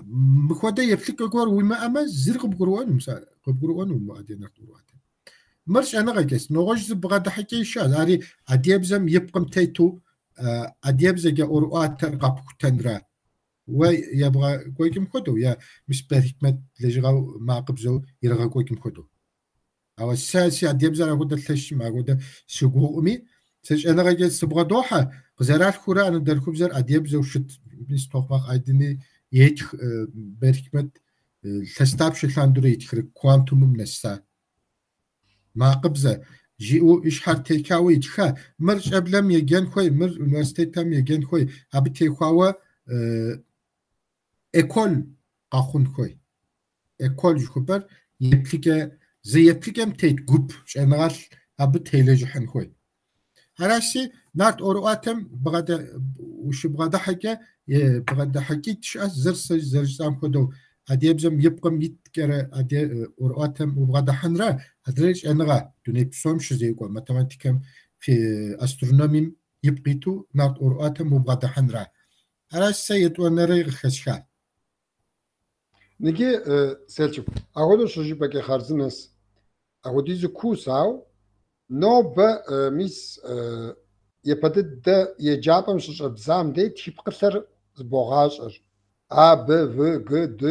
Мыхуэдэ еплъыкӏэ гуэр уимыӏэмэ, зыри къыбгурыӏуэнукъым, сэ къыбгурыӏуэнукъым адыгэ нарт ӏуэрыӏуатэм. Мыр щӏэныгъэкӏэщ, нэгъуэщӏ зы бгъэдыхьэкӏи щыӏэщ, ари адыгэбзэм и пкъым тету адыгэбзэкӏэ ӏуэрыӏуатэр къэпхутэнра. Уэ ебгъэкӏуэкӏым хуэдэу, е мис Бер Хикмет лэжьыгъэу макъыбзэу иригъэкӏуэкӏым хуэдэу. Ауэ сэ си адыгэбзэр апхуэдэ лъэщым, апхуэдэ сыгугъуми, сэ щӏэныгъэкӏэ сыбгъэдохьэ, къызэралъхурэ анэдэлъхубзэр адыгэбзэу щыт, мис Тохъмакъ Айдыни етх Бер Хикмет илъэс дапщэ лъандэрэ итхрэ квантумым нэса. Макъыбзэ жиӏэу и щхьэр текауэ итха, мыр щӏэблэм еджэн хуей, мыр университетым еджэн хуей, абы техуауэ эколь къэхъун хуей. Эколь жыхуэпӏэр еплъыкӏэ, зы еплъыкӏэм тет гуп щӏэныгъэлӏ абы телэжьыхьын хуей. Аращи, нарт ӏуэрыӏуатэм ущыбгъэдыхьэкӏэ, бгъэдыхьэкӏитӏ щыӏэщ, зыр сэ зэрыжысӏам хуэдэу адыгэбзэм и пкъым иткӏэрэ адыгэ ӏуэрыӏуатэм убгъэдыхьэнра, адрейр щӏэныгъэ дуней псом щызекӏуэ математикэм, астрономием ипкъ иту нарт ӏуэрыӏуатэм убгъэдыхьэнра. Аращ сэ етӏуанэрей къыхэсхар. Ныджы, Селчук, апхуэдэу щыжыпӏэкӏэ хъарзынэс, апхуэдизу куущ, ауэ нобэ мис Япэ дыдэ еджапӏэм щыщӏэбдзам дей тхыпкъылъэр зыбогъащӏэр. А, Б, В, Г, Д,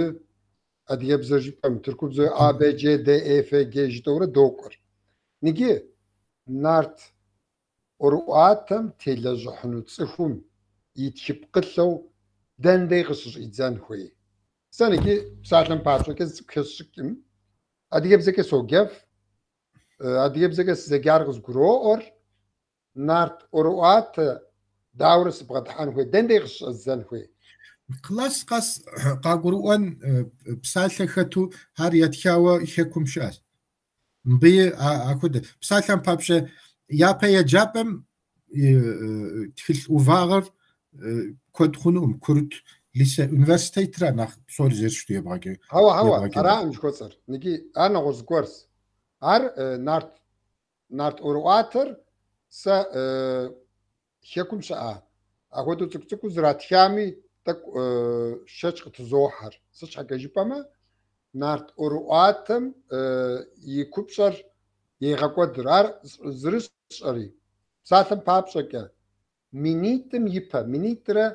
адыгэбзэ жыпӏэм, тыркубзэ А, Б, Ц, Д, Е, Ф, Г жытӏэурэ докӏуэр. Ныджы нарт ӏуэрыӏуатэм телэжьыхьыну цӏыхум и тхыпкъылъэу дэн дей къыщыщӏидзэн хуей? Сэ ныджы псалъэм папщӏэкӏэ зы цӏыкӏу хэсщӏыкӏым, адыгэбзэкӏэ соджэф, адыгэбзэкӏэ сызэджар къызгуроӏуэр, нарт ӏуэрыӏуатэ дауэрэ сыбгъэдыхьэн хуей, дэн дей къыщыщӏэздзэн хуей? Класс къэс къагурыӏуэн псалъэ хэту ар етхауэ хэкум щыӏэщ. Мыбыи апхуэдэ. Псалъэм папщӏэ, япэ еджапӏэм тхылъ ӏувагъэр куэд хъунукъым, курыт лицей университетра нэхъ псори зэрыщыту ебгъэкӏ. Хьэуэ, хьэуэ, араӏым жыхуэсӏэр. Ныджы ар нэгъуэщӏ зыгуэрщ. Ар нарт нарт ӏуэрыӏуатэр сэ хэкум щыӏа апхуэдэу цӏыкӏу-цӏыкӏуу зэратхами тӏэкӏу шэч къытызохьэр. Сыт щхьэкӏэ жыпӏэмэ, нарт ӏуэрыӏуатэм и купщӏэр егъэкӏуэдыр. Ар зэрысщӏэри, псалъэм папщӏэкӏэ, минитӏым ипэ, минитӏрэ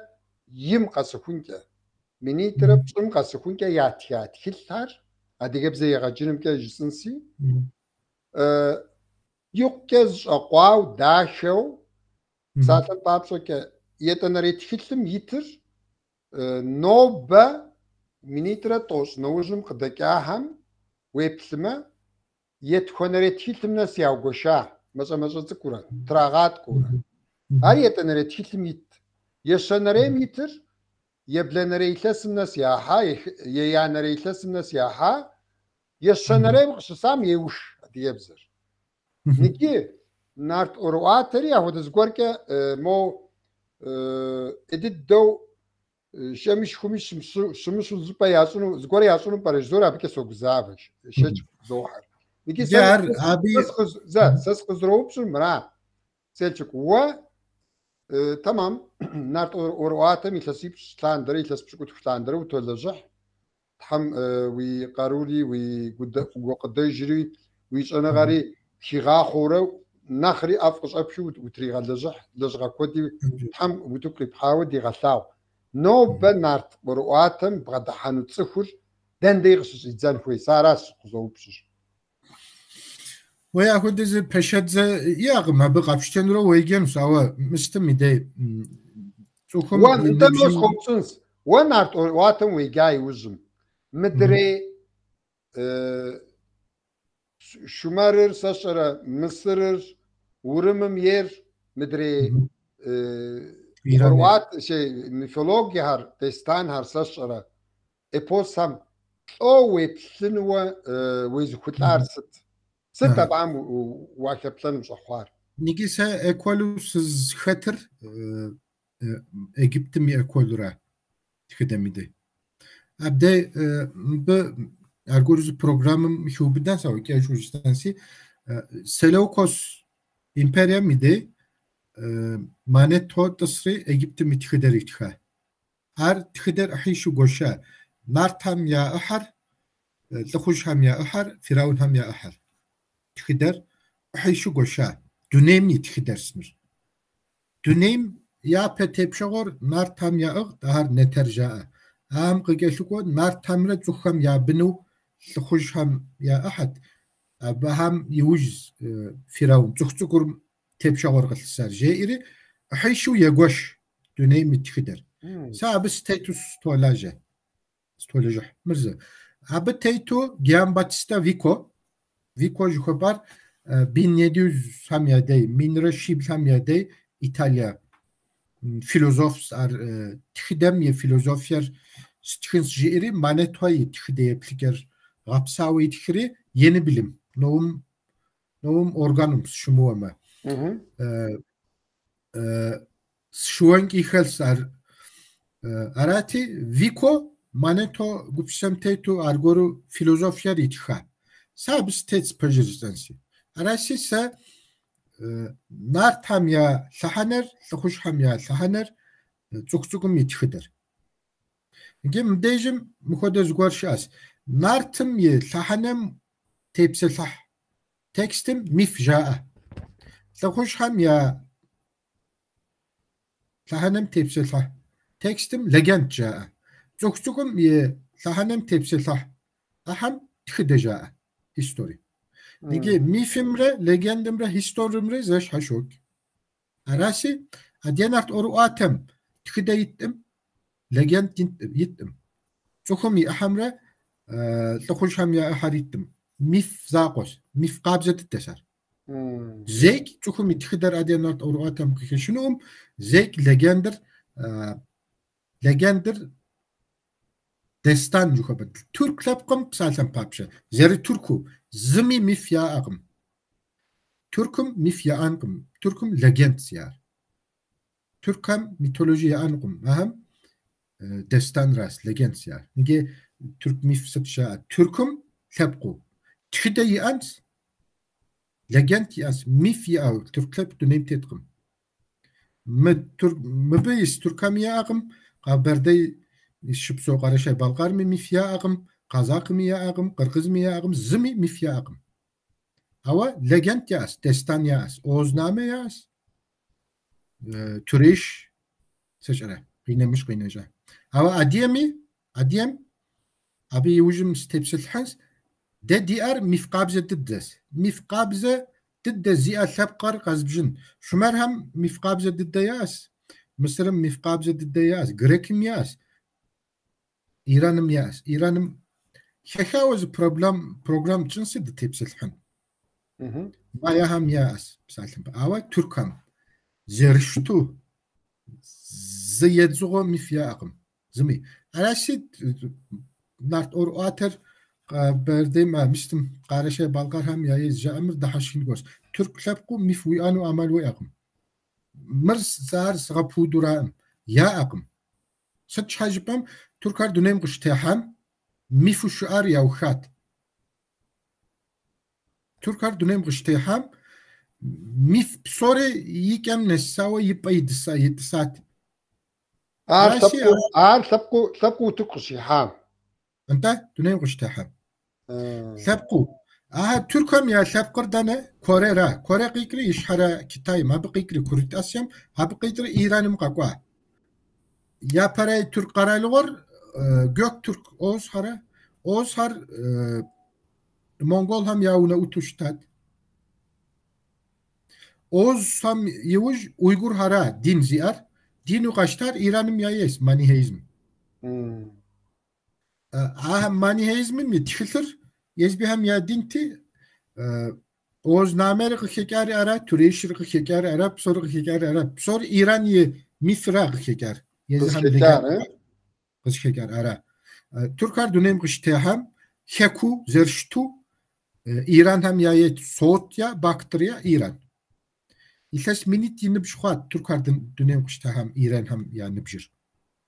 им къэсыхункӏэ, минитӏрэ пщӏым къэсыхункӏэ ятха тхылъхэр адыгэбзэ егъэджынымкӏэ жысӏынси, икъукӏэ зэщӏэкъуау дахэу, псалъэм папщӏэкӏэ, етӏанэрей тхылъым итыр нобэ минитӏрэ тӏощӏ нэужьым къыдэкӏахэм уеплъымэ, етхуанэрей тхылъым нэс яугуэша, мащӏэ-мащӏэ цӏыкӏуурэ, трагъаткӏуэурэ. Ар етӏанэрей тхылъым ит. Ещанэрейм итыр ебланэрей илъэсым нэс яхьа, еянэрей илъэсым нэс яхьа, ещанэрейм къыщысам еуш адыгэбзэр. Ныджы нарт ӏуэрыӏуатэри апхуэдэ зыгуэркӏэ мо ӏей дыдэу шэми шхуми щымыщу зыщӏыпӏэ ящӏыну, зыгуэр ящӏыну пӏэрэ жызоӏэри абыкӏэ согузавэ, шэч къызохьэр. Ныджы сэ зэ, сэ сыкъызэроупщӏыр мыра, Селчук, уэ тэмэм нарт ӏуэрыӏуатэм илъэсипщӏ лъандэрэ, илъэс пщыкӏутху лъандэрэ утолэжьыхь. Тхьэм уи къарури, уи гукъыдэжри, уи щӏэныгъэри хигъахъуэурэ нэхъри ӏэфӏ къыщӏэпхыу утригъэлэжьыхь, лэжьыгъэ куэди Тхьэм утыку къипхьауэ дигъэлъагъу. Нобэ нарт ӏуэрыӏуатэм бгъэдыхьэну цӏыхур дэн дей къыщыщӏидзэн хуей? Сэ аращ сыкъызоупщӏыр. Уей, апхуэдэ зы пэшэдзэ иӏэкъым, абы къэпщтэнурэ уеджэнущ, ауэ мыстым и дей цӏыхум Уэ, нтӏэ, моуэ сыкъоупщӏынщ. Уэ нарт ӏуэрыӏуатэм уеджа иужьым, мыдрей Шумэрыр, сэ сщӏэрэ, Мысырыр, Урымым ейр, мыдрей ӏуэрыӏуатэ, мифологиехэр, дестанхэр, сэ сщӏэрэ, эпосхэм лӏо уеплъынуэ уезыхулӏар сыт? Сыт абыхэм уахэплъэну щӏэхъуар? Ныджы сэ эколу сызхэтыр Египтым и эколура тхыдэм и дей. Абдей мыбы аргуэру зы программэм хиубыдащ, ауэ кӏэщӏу жысӏэнси, Селевкос империем и дей Мането тӏысри Египтым и тхыдэр итха. Ар тхыдэр ӏыхьищу гуэша. Нартхэм я ӏыхьэр, лӏыхъужьхэм я ӏыхьэр, фираунхэм я ӏыхьэр. Тхыдэр ӏыхьищу гуэша. Дунейм и тхыдэрщ мыр. Дунейм япэ тепщэгъуэр нартхэм яӏыгът, ахэр нэтэр жаӏэ. Ахэм къыкӏэлъыкӏуэ нартхэмрэ цӏыхухэм я быну лӏыхъужьхэм я ӏыхьэт. Абыхэм иужь фираун цӏыху цӏыкӏур тепщэгъуэр къылъысар жеӏэри, ӏыхьищу егуэш дунейм и тхыдэр. Сэ абы сытету сытолажьэ, сытолэжьыхь. Мыр зы. Абы тету Гиамбаттиста Вико, Вико жыхуэпӏар бин едюзхэм я дей, минрэ щиблхэм я дей Италие философщ, ар тхыдэм и философиер стхынщ жиӏэри, Мането и тхыдэ еплъыкӏэр гъэпсауэ итхри, Yeni Bilim, Novum Novum Organum сыщымыуэмэ. Сщыуэнкӏи хэлъщ ар. Арати, Вико Мането гупсысэм тету аргуэру философиер итха. Сэ абы сытетщ пэжыр жысӏэнси. Аращи, сэ нартхэм я лъэхъэнэр, лӏыхъужьхэм я лъэхъэнэр, цӏыху цӏыкӏум и тхыдэр. Иджы мыбдежым мыхуэдэ зыгуэр щыӏэщ. Нартым и лъэхъэнэм тепсэлъыхь текстым миф жаӏэ. Лӏыхъужьхэм я лъэхъэнэм тепсэлъыхь текстым легенд жаӏэ. Цӏыху цӏыкӏум и лъэхъэнэм тепсэлъыхь ӏыхьэм тхыдэ жаӏэ, история. Иджы мифымрэ легендымрэ историемрэ зэщхьэщокӏ. Араси, адыгэ нарт ӏуэрыӏуатэм тхыдэ иткъым, легенд иткъым. Цӏыхум и ӏыхьэмрэ лӏыхъужьхэм я ӏыхьэр иткъым. Миф закъуэщ, миф къабзэ дыдэщ ар. Зейкӏ цӏыхум и тхыдэр адыгэ нарт ӏуэрыӏуатэм къыхэщынукъым, зейкӏ легендыр легендыр дестан жыхуэпӏэр. Тюрк лъэпкъым псалъэм папщӏэ, зэрытуркуу, зыми миф яӏэкъым. Тюркым миф яӏэнкъым, тюркым легендщ яӏэр. Тюркхэм мифологие яӏэнукъым, ахэм дестанращ, легендщ яӏэр. Иджы тюрк миф сыт щаӏэр? Тюркым лъэпкъыу тхыдэ иӏэнщ, легенд иӏэнщ, миф иӏэу тюрк лъэпкъ дунейм теткъым. Мы тюрк, мыбы ис тюркхэми яӏэкъым, Къэбэрдей щыпсэу Къэрэшей-Балъкъэрми миф яӏэкъым, къэзакъми яӏэкъым, къыргъызми яӏэкъым, зыми миф яӏэкъым. Ауэ легенд яӏэщ, дестан яӏэщ, Оғузнаме яӏэщ, Туреш, сщӏэрэ, къинэмыщӏ къинэщӏа. Ауэ адыгэми, адыгэм абы иужьым сытепсэлъыхьынщ, дэ диӏэр миф къабзэ дыдэщ. Миф къабзэ дыдэ зиӏэ лъэпкъыр къэзбжын. Шумерхэм миф къабзэ дыдэ яӏэщ, Мысырым миф къабзэ дыдэ яӏэщ, Грекым яӏэщ, Ираным яӏэщ. Ираным хэхауэ зы проблем программ тщӏынси дытепсэлъыхьын. Майяхэм яӏэщ псалъэм. Ауэ тюркхэм зэрыщыту зы едзыгъуэ миф яӏэкъым. Зыми. Аращи, нарт ӏуэрыӏуатэр Къэбэрдейм, мыстым, Къэрэшей-Балъкъэрхэм я ей жаӏэмыр дыхьэшхын гуэрщ. Тюрк лъэпкъыу миф уиӏэну ӏэмал уиӏэкъым. Мыр сэ ар сгъэпудураӏым. Яӏэкъым. Сыт щхьэ жыпӏэм, тюркхэр дунейм къыщытехьам мифу щыӏэр яухат. Тюркхэр дунейм къыщытехьам миф псори и кӏэм нэсауэ и пӏэ итӏысат. Ар лъэпкъыу, ар лъэпкъыу, лъэпкъыу утыку къыщихьам. Нтӏэ, дунейм къыщытехьам. Лъэпкъыу. Ахэр тюркхэм я лъэпкъыр дэнэ? Корера. Коре къикӏри Ищхьэрэ Китайм, абы къикӏри Курыт Асием, абы къикӏри Ираным къэкӏуа. Япэрей тюрк къэралыгъуэр Гёк-Тюрк Оғузхэрэ. Оғузхэр монголхэм я унэӏуту щытат. Оғузхэм иужь уйгурхара дин зиӏэр. Дину къащтар Ираным я ейщ, манихеизм. Ахэм манихеизмым и тхылъыр езбыхэм я динти, Оғузнамери къыхэкӏари ара, Турешыр къыхэкӏари ара, псори къыхэкӏари ара. Псори Иран и мифра къыхэкӏар. Езыхэм Къызыхэкӏар, э? къызыхэкӏар ара. Тюркхэр дунейм къыщытехьам хэку зэрыщыту Иранхэм я ейт Согдия, Бактрия, Иран. Илъэс минитӏ и ныбжь хъуат тюркхэр дунейм къыщытехьам Иранхэм я ныбжьыр.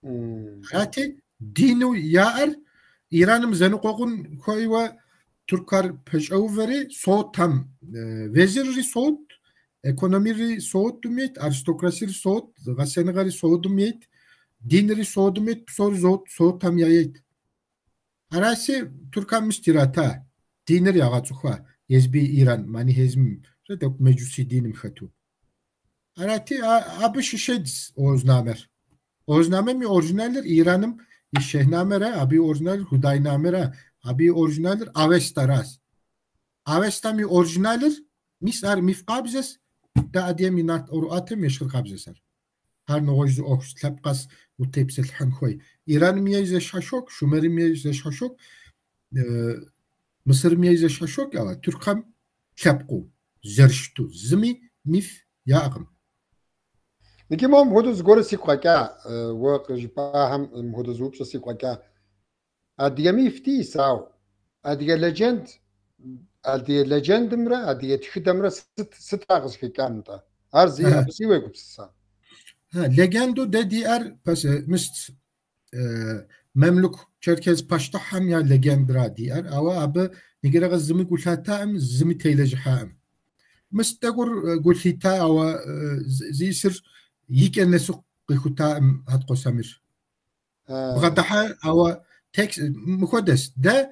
Арати, дину яӏэр Ираным зэныкъуэкъун хуейуэ тюркхэр пэщӏэувэри Согдхэм везирри Согд, экономири Согдым ейт, аристократиери Согд, гъэсэныгъэри Согдым ейт, динри Согдым ейт, псори Согдхэм я ейт. Араси, тюркхэм мыст ирата, диныр ягъэцӏыхуа, езби Иран манихеизмым, тӏэкӏу меджуси диным хэту. Арати, абы щыщедз Оғузнамэр. Оғузнамэм и оригиналыр Ираным и Шехнамэрэ, абы и оригиналыр Худайнамэрэ, абы и оригиналыр Авестаращ. Авестам и оригиналыр, мис ар миф къабзэщ, дэ адыгэм и нарт ӏуэрыӏуатэм ещхьыркъабзэщ ар. Ар нэгъуэщӏ зы ӏуэхущ, лъэпкъ къэс утепсэлъыхьын хуей. Ираным ей зэщхьэщокӏ, Шумерым ей зэщхьэщокӏ, Мысырым ей зэщхьэщокӏ, ауэ тюркхэм лъэпкъыу зэрыщыту зыми миф яӏэкъым. Иджы моуэ мыпхуэдэу зыгуэру сигу къэкӏа, уэ къыжыпӏахэм мыпхуэдэ зы упщӏэ сигу къэкӏа. Адыгэ миф диӏэщ, ауэ адыгэ легенд, адыгэ легендымрэ адыгэ тхыдэмрэ сыт сыта къызыхэкӏар нтӏэ? Ар зи абы зи уегупсыса? Легенду дэ диӏэр мыст мемлюк черкес пащтыхьхэм я легендра диӏэр, ауэ абы иджыри къэс зыми гу лъатаӏым, зыми телэжьыхьаӏым. Мыст тӏэкӏур гу лъита, ауэ зиӏысыр и кӏэ нэсу къихутаӏым Хьэткъуэ Самир. Бгъэдыхьэ, ауэ текст мыхуэдэщ. Дэ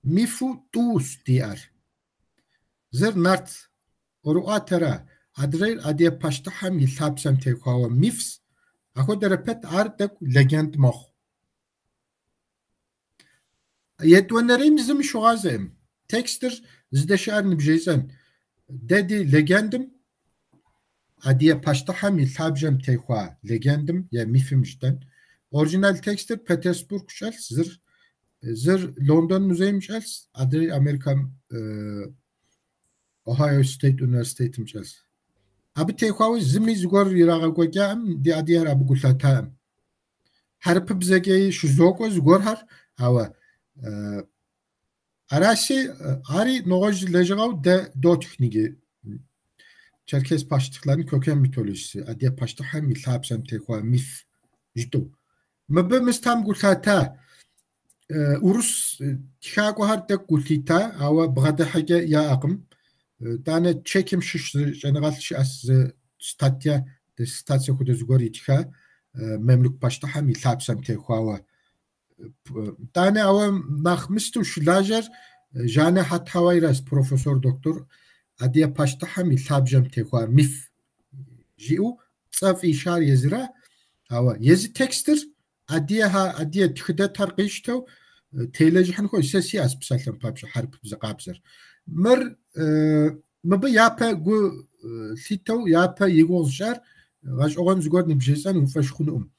мифу тӏущ диӏэр. Зыр нарт ӏуэрыӏуатэра. Адрейр адыгэ пащтыхьэм и лъапсэм техуауэ мифс, ахуэдэрэ пэт ар тӏэкӏу легенд мэхъу. Етӏуанэрейм зыми щыгъуазэкъым. Текстыр здэщыӏэр ныбжесӏэн. Дэ ди легендым, адыгэ пащтыхьэм и лъабжьэм техуа легендым е мифым жытӏэн. Оригинал текстыр Петербург щӏэлъщ, зыр Лондон музейм щӏэлъщ, адрейр Америкэм Ohio State университетым щӏэлъщ. Абы техуауэ зыми зыгуэр ирагъэкӏуэкӏакъым, ди адыгэр абы гу лъатакъым. Хьэрыпыбзэкӏэи щызокӏуэ зыгуэрхэр, ауэ араси, ари нэгъуэщӏ лэжьыгъэу дэ дотх иджы. Черкес пащтыхьларын köken mitolojisi, адыгэ пащтыхьым и лъапсэм техуа миф жытӏэу. Мыбы мыстам гу лъата, урыс тхакӏуэхэр тӏэкӏу гу лъита, ауэ бгъэдыхьэкӏэ яӏэкъым. Тӏанэ Чехием щыщ зы щӏэныгъэлӏ щыӏэщ, зы статья, диссертацие хуэдэ зыгуэр итха Мемлюк пащтыхьым и лъапсэм техуауэ. Тӏанэ ауэ нэхъ мысту щылажьэр Жанэ Хьэтхьэуайращ, профессор, доктор, адыгэ пащтыхьым и лъабжьэм техуа миф жиӏэу цӏэ фӏищар езыра, ауэ езы текстыр адыгэ тхыдэтхэр къищтэу телэжьыхьын хуейщ. Сэ сиӏэщ псалъэм папщӏэ хьэрыпыбзэ къабзэр. Мыр мыбы япэ гу лъитэу, япэ и гугъу зыщӏар гъэщӏэгъуэн зыгуэр ныбжесӏэн уи фӏэщ хъунукъым.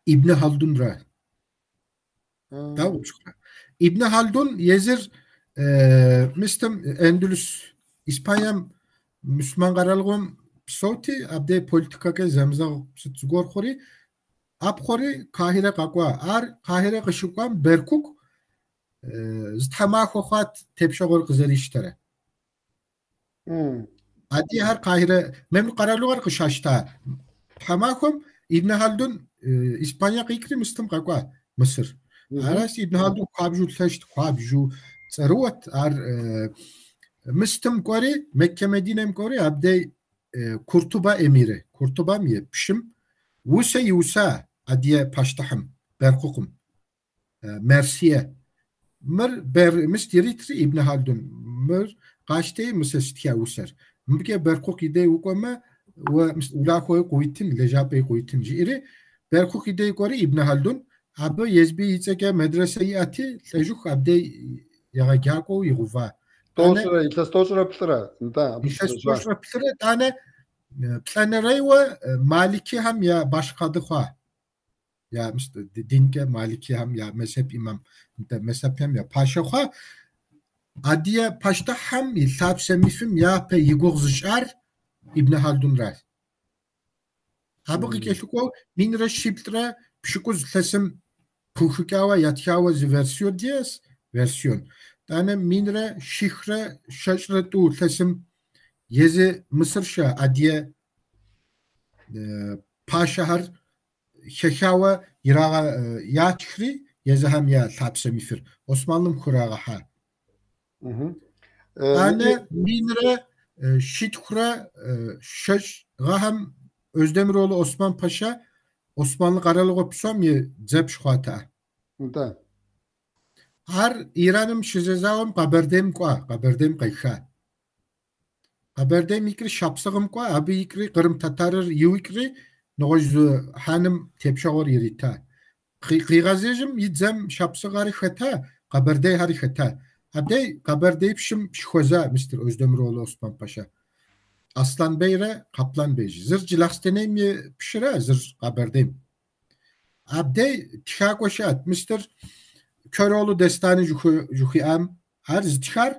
Ибн Халдунра. Дауэ къыпщыхъурэ? Ибн Халдун езыр мыстым Эндулус, Испанием мусульман къэралыгъуэм псэути, абдей политикэкӏэ зэмызэгъ сыт зыгуэр хъури, ӏэпхъуэри Кахирэ къэкӏуа. Ар Кахирэ къыщыкӏуам Беркук зы тхьэмахуэ хъуат тепщэгъуэр къызэрищтэрэ. Адыгэхэр Кахирэ Мемлюк къэралыгъуэр къыщащта тхьэмахуэм Ибн Халдун Испание къикӏри мыстым къэкӏуа Мысыр. Аращ Ибн Халдун хуабжьу лъэщт, хуабжьу цӏэрыуэт. Ар мыстым кӏуэри, Меккэ Мединэм кӏуэри, абдей Куртуба эмиры, Куртубам и пщым усэ иуса адыгэ пащтыхьым, Беркъукъым. Мерсие. Мыр мыст иритри Ибн Халдун. Мыр къащтей мы сэ стха усэр. Мыбыкӏэ Беркъукъ и дей укӏуэмэ, уэ улахуэи къыуитын, лэжьапӏэи къыуитын жиӏэри, Беркъукъ и дей кӏуэри Ибн Халдун абы езби и цӏэкӏэ медресэ иӏэти, лӏэжыху абдей егъэджакӏуэу игъува. Илъэс тӏощӏрэ плӏырэ, нтӏэ, абы Илъэс щылэжьа. тӏощӏрэ плӏырэ, тӏанэ плӏэнэрейуэ маликихэм я башкъады хъуа. Я динкӏэ маликихэм я мэзхьэб имам, нтӏэ, мэзхьэбхэм я пашэ хъуа. Адыгэ пащтыхьхэм и лъапсэ мифым япэ и гугъу зыщӏар Ибн Халдунращ. Абы къыкӏэлъыкӏуэу 1170 илъэсым пыухыкӏауэ ятхауэ зы версион диӏэщ, версион. Тӏанэ 1122 илъэсым езы Мысыр щыӏэ адыгэ пашэхэр хэхауэ ятхри езыхэм я лъапсэ мифыр Османлым хурагъэхьа. Тӏанэ 1160 гъэхэм Özdemiroğlu Osman Paşa Osmanlı къэралыгъуэ псом и дзэпщ хъуат. Нтӏэ. Ар Ираным щызэзауэм Къэбэрдейм кӏуа, Къэбэрдейм къеха. Къэбэрдейм икӏри Шапсыгъым кӏуа, абы икӏри Кърым тэтэрыр иукӏри нэгъуэщӏ зы хъаным тепщэгъуэр ирита. Къигъэзэжым и дзэм Шапсыгъэри хэта, Къэбэрдейхэри хэта. Абдей Къэбэрдеипщым щыхуэза мистер Özdemiroğlu Osman Paşa. Асланбейрэ Къапланбей. Зыр Джылахъстэнейм и пщырэ, зыр Къэбэрдейм. Абдей тхакӏуэ щыӏэт мистер Köroğlu Destanı жыхуиӏам. Ар зытхар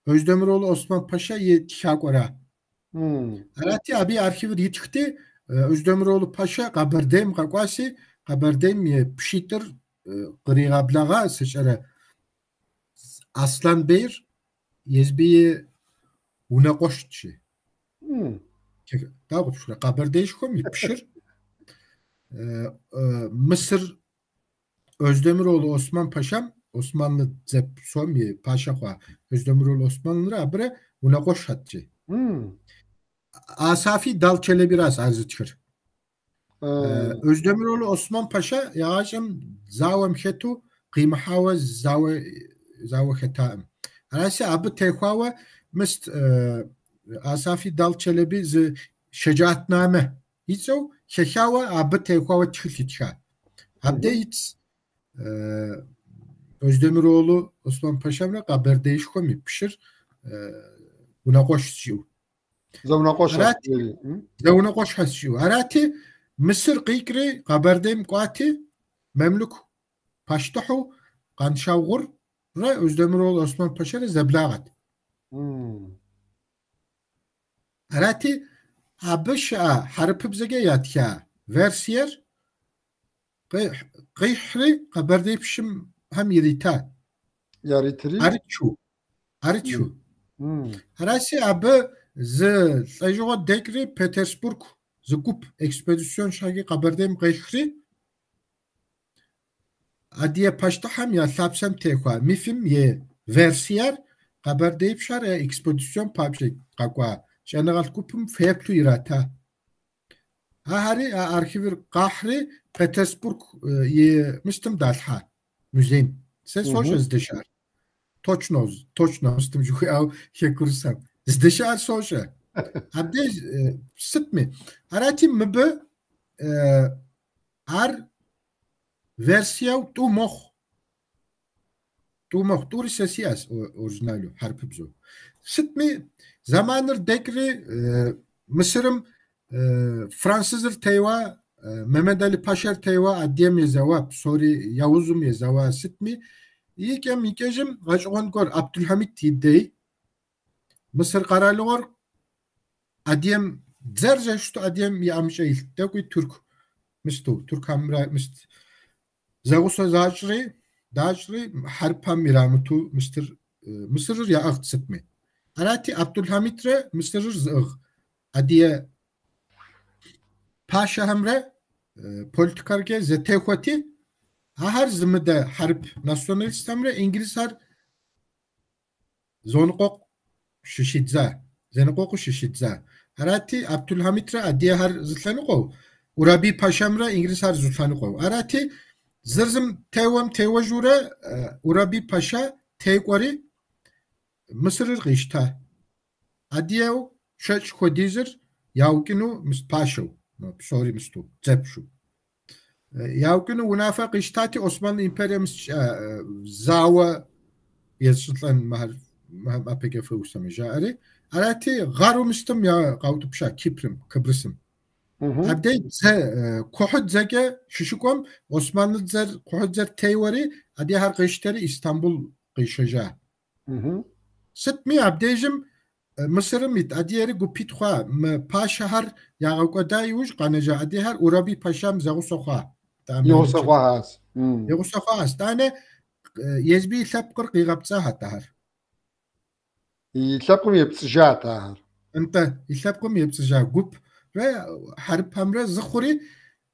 Özdemiroğlu Osman Paşa и тхакӏуэра. Арати, абы и архивыр итхти, Özdemiroğlu Paşa Къэбэрдейм къэкӏуаси, Къэбэрдейм и пщитӏыр къригъэблэгъа сыщӏэрэ Асланбейр езби унэкъуэщт жи. Дауэ къыпщыхъурэ? Къэбэрдеишхуэм и пщыр Мысыр Özdemiroğlu Osman Paşam, Osmanlı дзэ псом и пашэ хъуа Özdemiroğlu Osmanlı'рэ абырэ унэкъуэщхэт жи. Асафи Дал Челебиращ ар зытхыр. Özdemiroğlu Osman Paşa игъащӏэм зауэм хэту къимыхьауэ зауэ хэтакъым. Араси абы техуауэ Мыст Асафи Дал Челеби зы Шэджаатнамэ и цӏэу хэхауэ абы техуауэ тхылъ итха. Абдей итщ Оздемироğlu Осман Пэшэмрэ Къэбэрдеишхуэм и пщыр унэкъуэщ жиӏэу. Зэунэкъуэщ. Зэунэкъуэщхэщ жиӏэу. Арати, Мысыр къикӏри Къэбэрдейм кӏуати, мемлюк пащтыхьу Къаншаугъуррэ Оздемироğlu Осман Пэшэрэ зэблагъэт. Арати, абы щыӏэ хьэрыпыбзэкӏэ ятха версиер къихьри Къэбэрдей пщымхэм ирита. Яритри? Ӏэрытхыу. Ӏэрытхыу. Араси, абы зы лӏэжьыгъуэ дэкӏри Петербург зы гуп экспедицион щхьэкӏи Къэбэрдейм къехри Адыгэ пащтыхьым я лъапсэм техуа мифым и версиер Къэбэрдеипщхэр я экспедицион папщӏэ къэкӏуа щӏэныгъэлӏ гупым фэеплъу ирата. Ахэри а архивыр къахьри Петербург и мыстым далъхьа музейм. Сэ сощӏэ здэщыӏэр. Точно, точно мыстым жыхуиӏэу хэкурысэм. Здэщыӏэр сощӏэ. Абдеж сытми. Арати, мыбы ар версиеу тӏу мэхъу. Тӏу мэхъу. Тӏури сэ сиӏэщ оригиналу, хьэрыпыбзэу. Сытми, зэманыр дэкӏри Мысырым французыр теуа, Мемед Али Пашэр теуа, Адыгэм езэуа, псори Яузым езэуа сытми, икӏэм икӏэжым гъэщӏэгъуэн гуэр Абдулхамид и дей Мысыр къэралыгъуэр Адыгэм дзэр зэрыщыту Адыгэм и ӏэмыщӏэ илът. Тӏэкӏуи тырку мысту, тыркухэмрэ мыст зэгъусэ защӏри, дащӏри хьэрыпхэм ирамыту мыстыр Мысырыр яӏыгът сытми. Арати, Абдулхамидрэ Мысырыр зыӏыгъ адыгэ пашэхэмрэ политикэркӏэ зэтехуэти, ахэр зымыдэ хьэрып националистхэмрэ инглизхэр зоныкъуэкъу щыщидза, зэныкъуэкъуу щыщидза. Арати, Абдулхамидрэ адыгэхэр зы лъэныкъуэу, Ураби пашэмрэ инглизхэр зы лъэныкъуэу. Арати, зыр зым теуэм теуэжурэ Ураби паша текӏуэри Мысырыр къищта. Адыгэу щэкӏ хуэдизыр яукӏыну мыст пашэу, псори мысту, дзэпщу. Яукӏыну унафэ къищтати, Осман империем зауэ етщӏылӏэн мыхэр ӏэпэкӏэ феусэмэ, жаӏэри. Арати, гъэру мыстым къаутӏыпща Кипрым, Кыбрысым. Абдей дзэ кхъухьыдзэкӏэ щыщыкӏуэм Османыдзэр кхъухьыдзэр теуэри, адыгэхэр къищтэри Истамбул къишэжа. Сытми, абдежым Мысырым ит адыгэри гупитӏ хъуа, мы пашэхэр ягъэкӏуэда иужь къэнэжа адыгэхэр Ураби пашэм зэгъусэ хъуа. Игъусэ хъуащ. Игъусэ хъуащ. Итӏанэ езыми и лъэпкъыр къигъэпцӏахэт ахэр. И лъэпкъым епцӏыжат ахэр. Нтӏэ, и лъэпкъым епцӏыжа гупрэ хьэрыпхэмрэ зы хъури,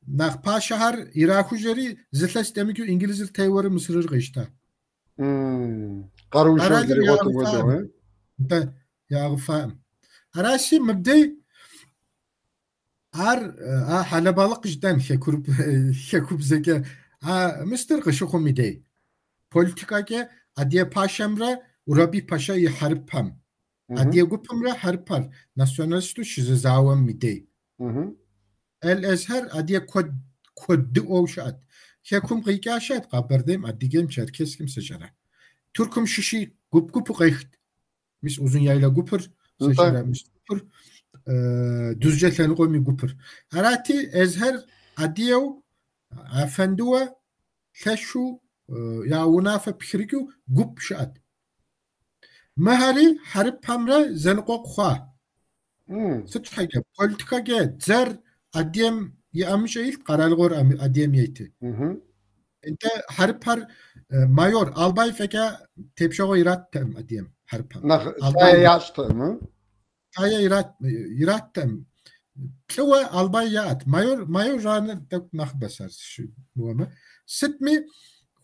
нэхъ пашэхэр ирахужьэри, зы илъэс дэмыкӏыу Инглизыр теуэри Мысырыр къищта. Къарууншэ зэригъуэтым хуэдэу, э? Нтӏэ, яӏыгъыфаӏым. Аращи, мыбдей ар а хьэлэбалыкъ жытӏэн хэкубзэкӏэ а мыстыр къыщыхъум и дей. Политикэкӏэ адыгэ пашэмрэ Ураби пашэ и хьэрыпхэм, адыгэ гупымрэ хьэрыпхэр националисту щызэзауэм и дей. Эль-Эзхьэр адыгэ куэд куэдыӏуэу щыӏэт. Хэкум къикӏа щыӏэт Къэбэрдейм, Адыгейм, Черкесскым сщӏэрэ. Тыркум щыщи гуп-гупу къехт. Мис Узун-Яйла гупыр, сщӏэрэ, мис гупыр, Дузджэ лъэныкъуэм и гупыр. Арати, Эзхьэр адыгэу, афэндыуэ лъэщу я унафэ пхырыкӏыу гуп щыӏэт. Мыхэри хьэрыпхэмрэ зэныкъуэкъу хъуа. Сыт щхьэкӏэ? Политикэкӏэ дзэр адыгэм и ӏэмыщӏэ илът, къэралыгъуэр адыгэм ейти. Нтӏэ, хьэрыпхэр майор албай фӏэкӏа тепщэгъуэ ираттэкъым адыгэм хьэрыпхэм. Нэхъ тае ящӏтэкъым. Тае ираттэкъым. Плӏыуэ албай яӏэт. Майор, майор жаныр тӏэкӏу нэхъыбэщ ар щымыуэмэ. Сытми,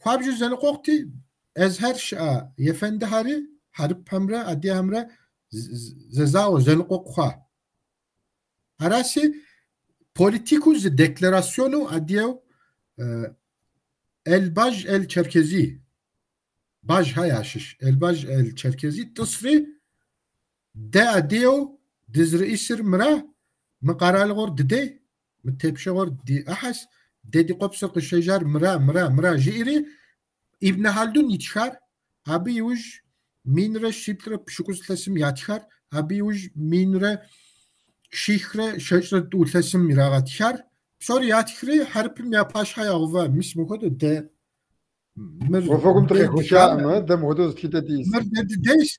хуабжьу зэныкъуэкъути, Эзхьэр щыӏэ ефэндыхэри хьэрыпхэмрэ адыгэхэмрэ зэзауэ зэныкъуэкъу хъуа. Аращи, политикэу зы декларасиону адыгэу Элбаж Эл-Черкези, Бажхэ ящыщ, Элбаж Эл-Черкези тӏысри Дэ адыгэу дызэрыӏисыр мыра, мы къэралыгъуэр дыдей, мы тепщэгъуэр ди ӏыхьэс, дэ ди къуэпсыр къыщежьар мыра, мыра, мыра жиӏэри Ибн Хьалдун итхар, абы иужь 1170 илъэсым ятхар, абы иужь 1163 илъэсым ирагъэтхар, псори ятхри хьэрыпым я пащхьэ ягъэува. Мис мыхуэдэу дэ мыр Уафэгум дэ дыкъехуэхаӏым, дэ мыхуэдэу зы тхыдэ диӏэс. Мыр дэ дыдейщ,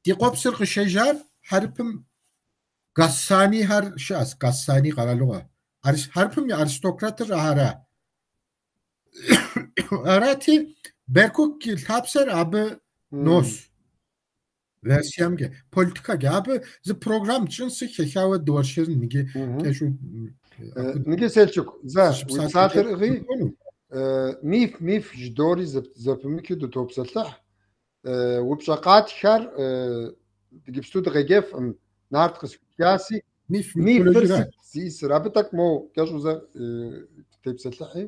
ди къуэпсыр къыщежьар хьэрыпым Гассанихэр щыӏэщ, Гассани къэралыгъуэ. Хьэрыпым и аристократыр ахара. Арати, Беркук и лъапсэр абы нос. Версиямкӏэ, политикэкӏэ. Абы зы программ тщӏынси хэхауэ дыуэршэрын иджы кӏэщӏу. Ныджы Селчук, зэ, уи псалъэр ӏыгъи, миф, миф жыдори зэпымычу дытопсэлъыхь. Упщӏэ къатхэр иджыпсту дыкъеджэфӏым, Нарт къысхуитхаси, Миф, мифыр мифологира. сыт зиӏисыр? Абы тӏэкӏу моуэ кӏэщӏу зэ тепсэлъыхьи.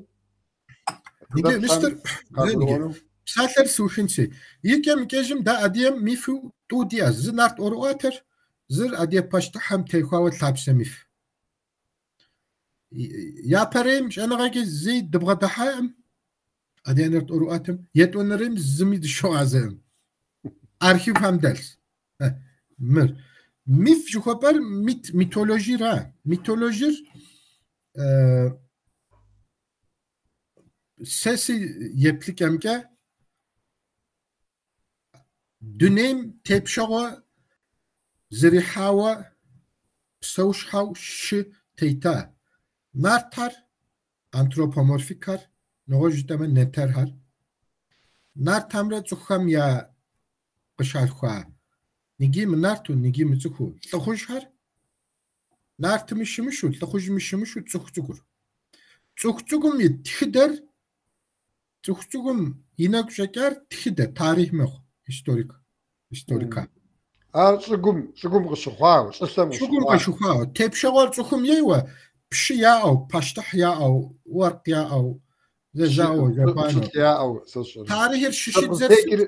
Иджы Къыдэплъхьэм мыстыр, зэ иджы. къагурыӏуэну. Псалъэр сыухынси. Икӏэм-икӏэжым дэ адыгэм мифу тӏу диӏэщ. Зы нарт ӏуэрыӏуатэр, зыр адыгэ пащтыхьхэм техуауэ лъапсэ миф. Япэрейм щӏэныгъэкӏэ зэи дыбгъэдыхьакъым, адыгэ нарт ӏуэрыӏуатэм, етӏуанэрейм зыми дыщыгъуазэкъым. Архивхэм дэлъщ. Мыр. Миф жыхуэпӏэр мит, митологира. Митологир сэ си еплъыкӏэмкӏэ дунейм тепщэгъуэ зэрихьауэ псэущхьэу щы тета. Нартхэр, антропоморфикхэр, нэгъуэщӏ жытӏэмэ нэтэрхэр. Нартхэмрэ цӏыхухэм я къыщалъхуа ныги мынарту, ныги мыцӏыхуу лӏыхъужьхэр, нартми щымыщу, лӏыхъужьми щымыщу цӏыху цӏыкӏур. Цӏыху цӏыкӏум и тхыдэр, цӏыху цӏыкӏум и нэгу щӏэкӏар тхыдэ, тарихъ мэхъу, историк, историка. Ар щӏыгум, щӏыгум къыщыхъуауэ, щӏылъэм Щӏыгум къыщыхъуауэ. къыщыхъуауэ. Тепщэгъуэр цӏыхум ейуэ, пщы яӏэу, пащтыхь яӏэу, уэркъ яӏэу, зэзауэу, зэбанэу. Пщылӏ яӏэу сэ сщӏэрэ. Тарихъыр Лъэпкъ щыщыдзэр сыт? зытекӏыр,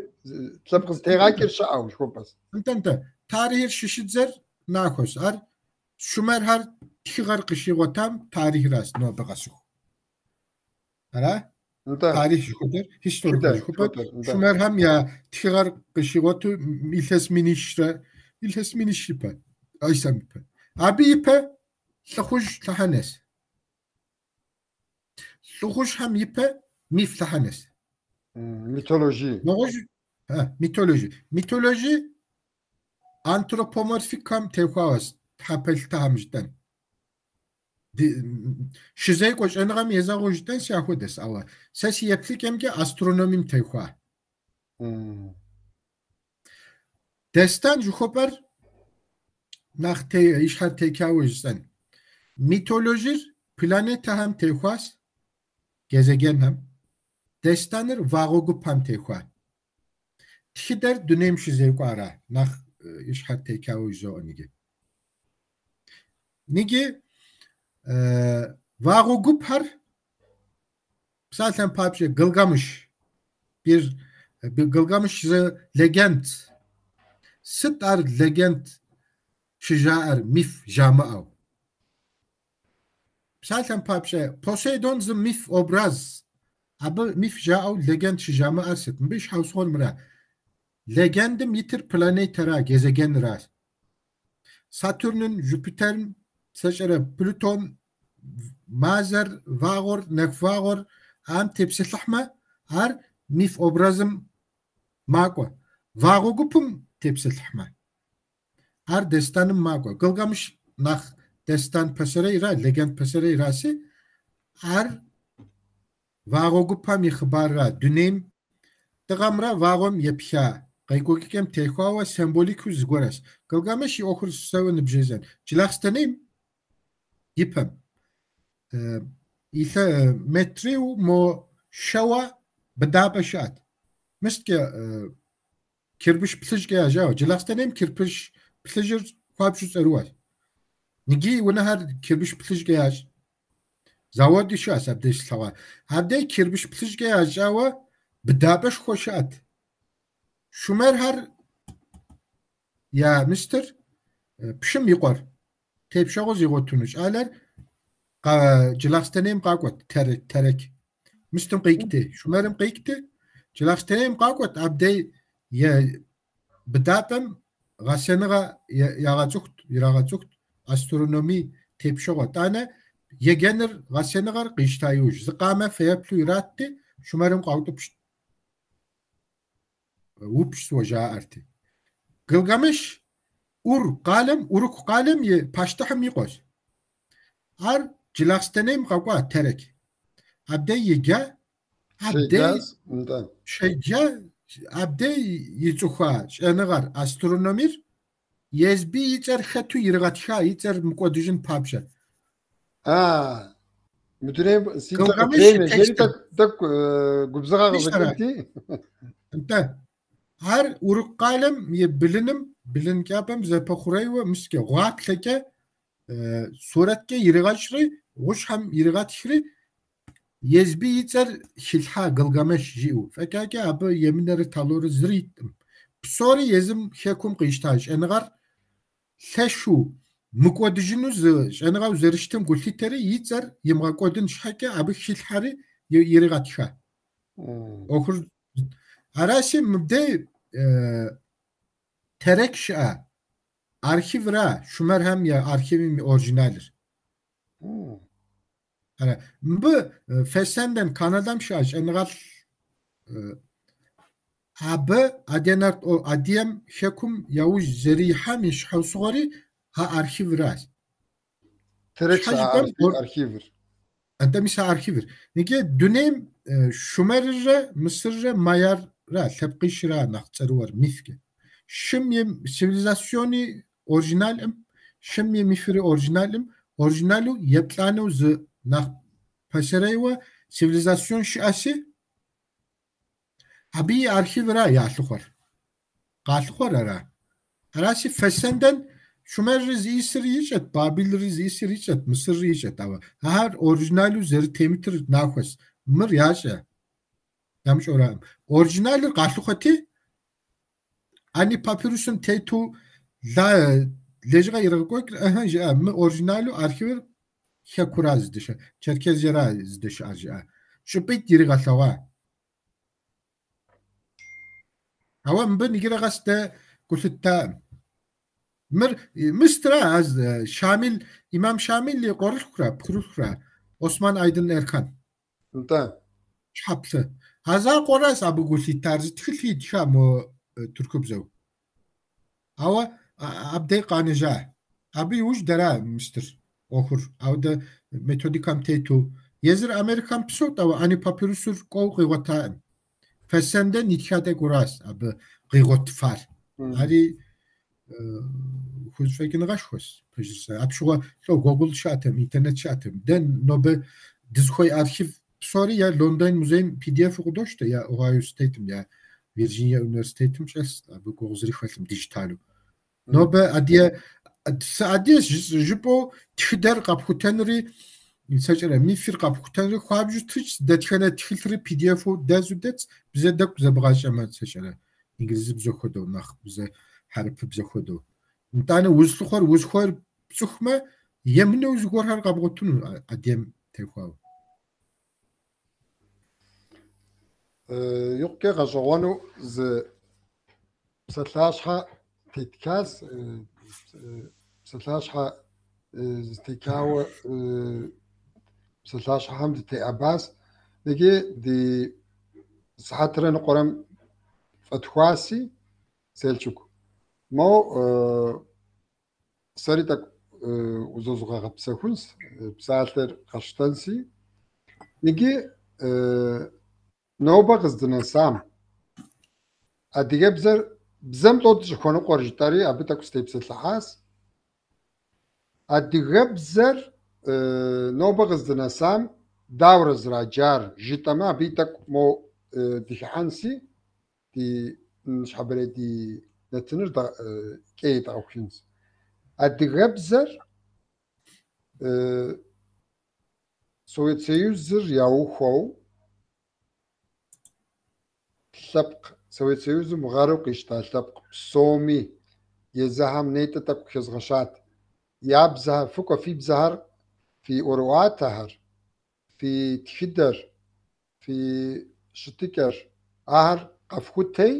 лъэпкъ зытегъэкӏыр щыӏэу жыхуэпӏэс. Нтӏэ, нтӏэ. Тарихъыр щыщыдзэр нахуэщ. Ар шумерхэр тхыгъэр къыщигъуэтам тарихъращ нобэ къэсыху. Ара? Нтӏэ. Тарихъ жыхуэпӏэр, историкэ Тхыдэ жыхуэпӏэр, жыхуэпӏэр, нтӏэ. шумерхэм я тхыгъэр къыщигъуэту илъэс минищрэ, илъэс минищ ипэ, Исам ипэ. Абы ипэ лӏыхъужь лъэхъэнэс. Лӏыхъужьхэм ипэ миф лъэхъэнэс. Митологи. Нэгъуэщӏ, митологи. Митологи антропоморфикхэм техуауэщ, тхьэпэлъытэхэм жытӏэн. Щызекӏуэ щӏэныгъэм езэгъыу жытӏэн си ахуэдэс, ауэ сэ си еплъыкӏэмкӏэ астрономим техуа. Дэстан жыхуэпӏэр нэхъ и щхьэр текауэ жысӏэн. Митологир планетэхэм техуащ, gezegen-хэм. Дэстаныр вагъуэ гупхэм техуа. Тхыдэр дунейм щызекӏуара, нэхъ и щхьэр текауэ жызоӏэ ныджы. Ныджы вагъуэ гупхэр, псалъэм папщӏэ, Гылгамыш. Bir, Гылгамыш зы легенд. Сыт ар легенд щыжаӏэр миф жамыӏэу? Псалъэм папщӏэ, Посейдон зы миф образ. Абы миф жаӏэу легенд щыжамыӏэр сыт? Мыбы и щхьэусыгъуэр мыра. Легендым итыр планетэра, gezegen-ращ. Сатурнын, Жупитерым, сэщӏэрэ Плутон, мазэр, вагъуэр, нэху вагъуэр ам тепсэлъыхьмэ, ар миф образым макӏуэ. Вагъуэ гупым тепсэлъыхьмэ, ар дэстаным макӏуэ. Гылгамыш нэхъ дэстан пасэрейра, легенд пасэрейраси, ар вагъуэ гупэм и хъыбарра, дунейм дыгъэмрэ вагъуэм епха къекӏуэкӏыкӏэм техуауэ символикэу зыгуэрэщ. Гылгамыш и ӏуэхур сэуэ ныбжезэн. Джылахъстэнейм и пэм илъэ метриу мо шэуэ быдапӏэ щыӏэт. Мысткӏэ кирпыч плъыжькӏэ яжауэ. Джылахъстэнейм кирпыч плъыжьыр хуабжьу цӏэрыӏуэщ. Ныджы унэхэр кирпыч плъыжькӏэ ящӏ. Заводи щыӏэщ абдеж слъэгъуа. Абдеж кирпыч плъыжькӏэ ящӏауэ быдапӏэшхуэ щыӏэт. Шумерхэр я мыстыр Пщым и къуэр, тепщэгъуэ зигъуэтыну щӏалэр Джылахъстэнейм къакӏуэт, Тэрек. Мыстым къикӏти, Шумэрым къикӏти, Джылахъстэнейм къакӏуэт, абдей быдапӏэм гъэсэныгъэ ягъэцӏыхут, ирагъэцӏыхут, астрономи тепщэгъуэ. Тӏанэ еджэныр, гъэсэныгъэр къищта иужь, зы къамэ фэеплъу иратти, Шумэрым къаутӏыпщт. Упщсуэ жаӏэрти. Гылгамеш Ур къалэм, Урук къалэм и пащтыхьым и къуэщ. Ар Джылахъстэнейм къэкӏуа Тэрек. Абдей еджа, абдей щеджа, абдей ицӏыхуа щӏэныгъэр, астрономир езби и цӏэр хэту иригъэтха, и цӏэр мыкӏуэдыжын папщӏэ. А, мы дунейм си цӏэр къытренэ, жери тӏэкӏу губзыгъэ къыщӏэкӏынти. Нтӏэ. Ар Урык къалэм и блыным, блын кӏапэм зэпэхъурейуэ мыскӏэ, гъуаплъэкӏэ, сурэткӏэ иригъэщӏри, гъущӏхэм иригъэтхри, езби и цӏэр хилъхьа Гылгамеш жиӏэу. Фӏэкӏакӏэ абы емынэрэ талорэ зыри иткъым. Псори езым хэкум къищта щӏэныгъэр лъэщу мыкӏуэдыжыну зы щӏэныгъэу зэрыщытым гу лъитэри, и цӏэр имыгъэкӏуэдын щхьэкӏэ абы хилъхьэри иригъэтха. ӏуэхур аращи, мыбдей Тэрек щыӏэ архивра, Шумэрхэм я архивым и оригиналыр. Ара. Мыбы Фессенден Канадэм щыӏэ щӏэныгъэлӏ абы Адыгэм хэкум яужь зэрихьэм и щхьэусыгъуэри а архивращ. Тэрек щыӏэ архивыр. Атӏэ мис а архивыр. Иджы дунейм Шумэррэ Мысыррэ Майяра лъэпкъищра нэхъ цӏэрыуэр мифкӏэ. Щым и цивилизациони оригиналым, щым и мифри оригиналым, оригиналу еплӏанэу зы нэхъ пасэрейуэ цивилизацион щыӏэси, абы и архивра ялъыхъуэр. Къалъыхъуэр ара. Араси Фессенден Шумэрри зиӏисыр ищӏэт, Бабилри зиӏисыр ищӏэт, Мысырри ищӏэт, ауэ ахэр оригиналу зэрытемытыр нахуэс. Мыр ящӏэ. Ямыщӏэураӏым. Оригиналыр къалъыхъуэти, Ани папирусым тету лэжьыгъэ ирагъэкӏуэкӏыр, ыхьы, жиӏа, мы оригиналу архивыр хэкура здэщыӏэр, Черкезиера здэщыӏэр, жиӏа. Щӏыпӏитӏ иригъэлъэгъуа. Ауэ мыбы иджырэ къэс дэ гу лъыттаӏым. Мыр мыстра, Шамил, имам Шамил и къуэрылъхура, пхъурылъхура, Осман Айдын Эрхан. Нтӏэ. Щхьэплъы. А закъуэращ абы гу лъитар, зы тхылъ итха мо тыркубзэу. Ауэ абдей къэнэжа. Абы иужь дэра мыстыр ӏуэхур, ауэ дэ методикэм тету. Езыр Америкэм псэут, ауэ Ани папирусыр кӏуэу къигъуэтаӏым. Фессенден итха тӏэкӏуращ абы къигъуэтыфар. Ари хузэфӏэкӏыныгъэшхуэщ, пэжыр. Апщыгъуэ лӏо Гугл щыӏэтэм, интернет щыӏэтэм. Дэ нобэ дызыхуей архив псори я Лондон музейм PDF къыдощтэ, я Огайо Стейтым, я Вирджиния университетым щӏэс, абы гугъу зыри хэлъым дижиталу. Нобэ адыгэ, сыадыгэщ жыпӏэу тхыдэр къэпхутэнри, сэкӏэрэ мифыр къэпхутэнри хуабжьу тыншщ, дэтхэнэ тхылъри PDF-у дэзу дэтщ, бзэ тӏэкӏу зэбгъащӏэмэ, сэкӏэрэ инглызыбзэ хуэдэу, нэхъ бзэ хьэрыпыбзэ хуэдэу. Нтӏанэ узылъыхъуэр узыхуейр пцӏыхумэ, емынэу зыгуэрхэр къэбгъуэтыну адыгэм техуауэ. Икъукӏэ гъэщӏэгъуэну зы псалъащхьэ тетхащ, псалъащхьэ зытекӏауэ псалъащхьэхэм дытеӏэбащ. Иджы ди сыхьэтрэ ныкъуэрэм фӏэтхуаси, Селчук. Мо сэри тӏэкӏу узозгъэгъэпсэхунщ, псалъэр къэсщтэнси. Иджы нобэ къыздынэсам адыгэбзэр бзэм лӏо дыщӏыхуэныкъуэр жытӏэри абы тӏэкӏу сытепсэлъыхьащ. Адыгэбзэр нобэ къыздынэсам дауэрэ зэраджар жытӏэмэ, абы и тӏэкӏу мо дыхыхьэнси, ди ныщхьэбэрей ди нэтыныр кӏэ едгъэухынщ. Адыгэбзэр Совет Союзыр яухуэу лъэпкъ Совет Союзым гъэру къищта лъэпкъ псоми езыхэм нетӏэ тӏэкӏу хэзгъэщат. Я бзэхэр, фыкӏуэ фи бзэхэр, фи ӏуэрыӏуатэхэр, фи тхыдэр, фи щытыкӏэр, ахэр къэфхутей,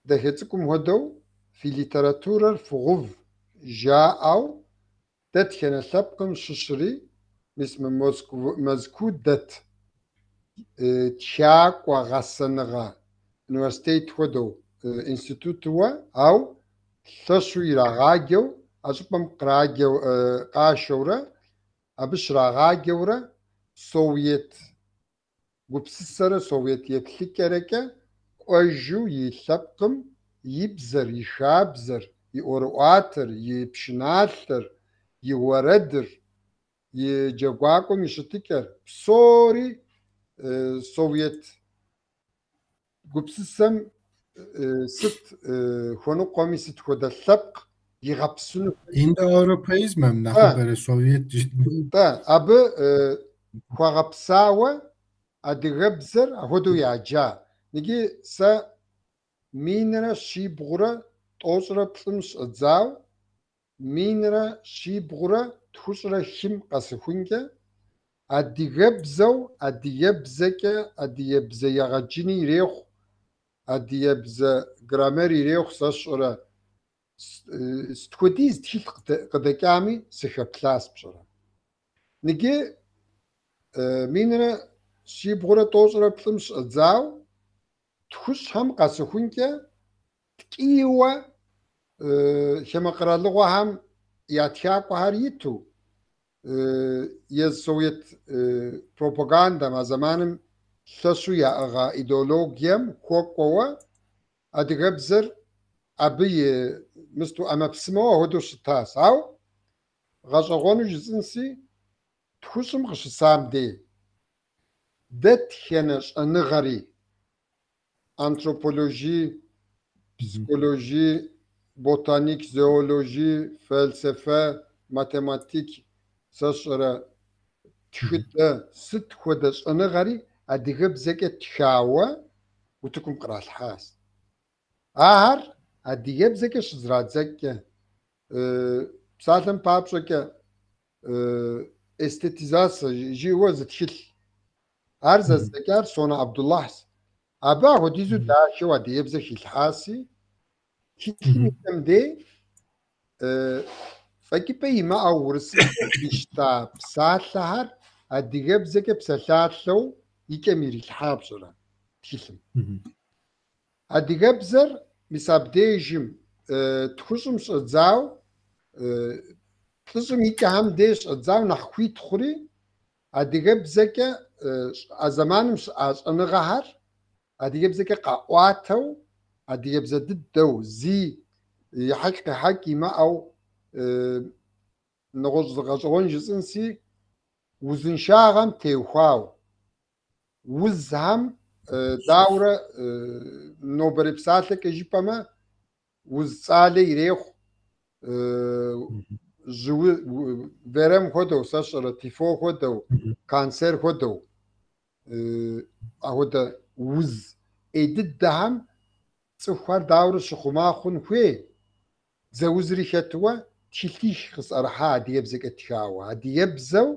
дахэ цӏыкӏум хуэдэу фи литературэр фыгъув жаӏэу дэтхэнэ лъэпкъым щыщри, мис мы Мэзкуу дэт тхакӏуэ гъэсэныгъэ университет хуэдэу институтыуэ, ау лъэщу ирагъаджэу, а щӏыпӏэм къраджэу къашэурэ, абы щрагъаджэурэ совет гупсысэрэ совет еплъыкӏэрэкӏэ кӏуэжу и лъэпкъым и бзэр, и хабзэр, и ӏуэрыӏуатэр, и пшыналъэр, и уэрэдыр, и джэгуакӏуэм и щытыкӏэр, псори совет гупсысэм сыт хуэныкъуэми, сыт хуэдэ лъэпкъ игъэпсыну. Индоевропеизмэм нэхъыбэрэ совет. Тӏэ, абы хуэгъэпсауэ адыгэбзэр апхуэдэу яджа. Иджы сэ 1393 щӏэдзау 1745 къэсыхункӏэ адыгэбзэу, адыгэбзэкӏэ, адыгэбзэ егъэджыни ирехъу, адыгэбзэ граммер ирехъу, сэ сщӏэрэ сыт хуэдиз тхылъ къыдэкӏами сыхэплъас пщӏэрэ. Ныджы 1793 щӏэдзау тхущӏхэм къэсыхункӏэ ткӏийуэ хамэ къэралыгъуэхэм я тхакӏуэхэр иту, езы совет пропагандэм а зэманым лъэщу яӏыгъа идеологием хуэкӏуэуэ адыгэбзэр абы и мысту ӏэмэпсымэу апхуэдэу щытащ. Ау гъэщӏэгъуэну жысӏэнси, тхущӏым къыщысам дей дэтхэнэ щӏэныгъэри, антропологи, психологи, ботаник, зоологи, фэлсэфэ, математик, сэ сщӏэрэ тхыдэ, сыт хуэдэ щӏэныгъэри адыгэбзэкӏэ тхауэ утыкум къралъхьащ. Ахэр адыгэбзэкӏэ щызэрадзэкӏкӏэ, псалъэм папщӏэкӏэ, эстетизацэ жиӏэуэ зы тхылъ. Ар зэздзэкӏар Сонэ Абдуллахьщ. Абы апхуэдизу дахэу адыгэбзэ хилъхьаси, тхылъым и кӏэм дей фӏэкӏыпӏэ имыӏэу урысыбзэм къищта псалъэхэр адыгэбзэкӏэ псалъалъэу и кӏэм ирилъхьа пщӏэрэ тхылъым. Адыгэбзэр мис абдежым тхущӏым щӏэдзау, плӏыщӏым и кӏэхэм деж щӏэдзау нэхъ хуит хъури, адыгэбзэкӏэ а зэманым щыӏа щӏэныгъэхэр адыгэбзэкӏэ къаӏуатэу, адыгэбзэ дыдэу, зи ехьэкӏ-къехьэкӏ имыӏэу, нэгъуэщӏ зы гъэщӏэгъуэн жысӏэнси, узыншагъэм теухуау, узхэм даурэ нобэрей псалъэкӏэ жыпӏэмэ, уз цӏалэ ирехъу, верэм хуэдэу, сэ сщӏэрэ, тифо хуэдэу, канцер хуэдэу, апхуэдэ уз ӏей дыдэхэм цӏыхухэр даурэ щыхъума хъун хуей, дзэ узри хэтуэ тхылъих къысӏэрыхьа адыгэбзэкӏэ тхауэ. Адыгэбзэу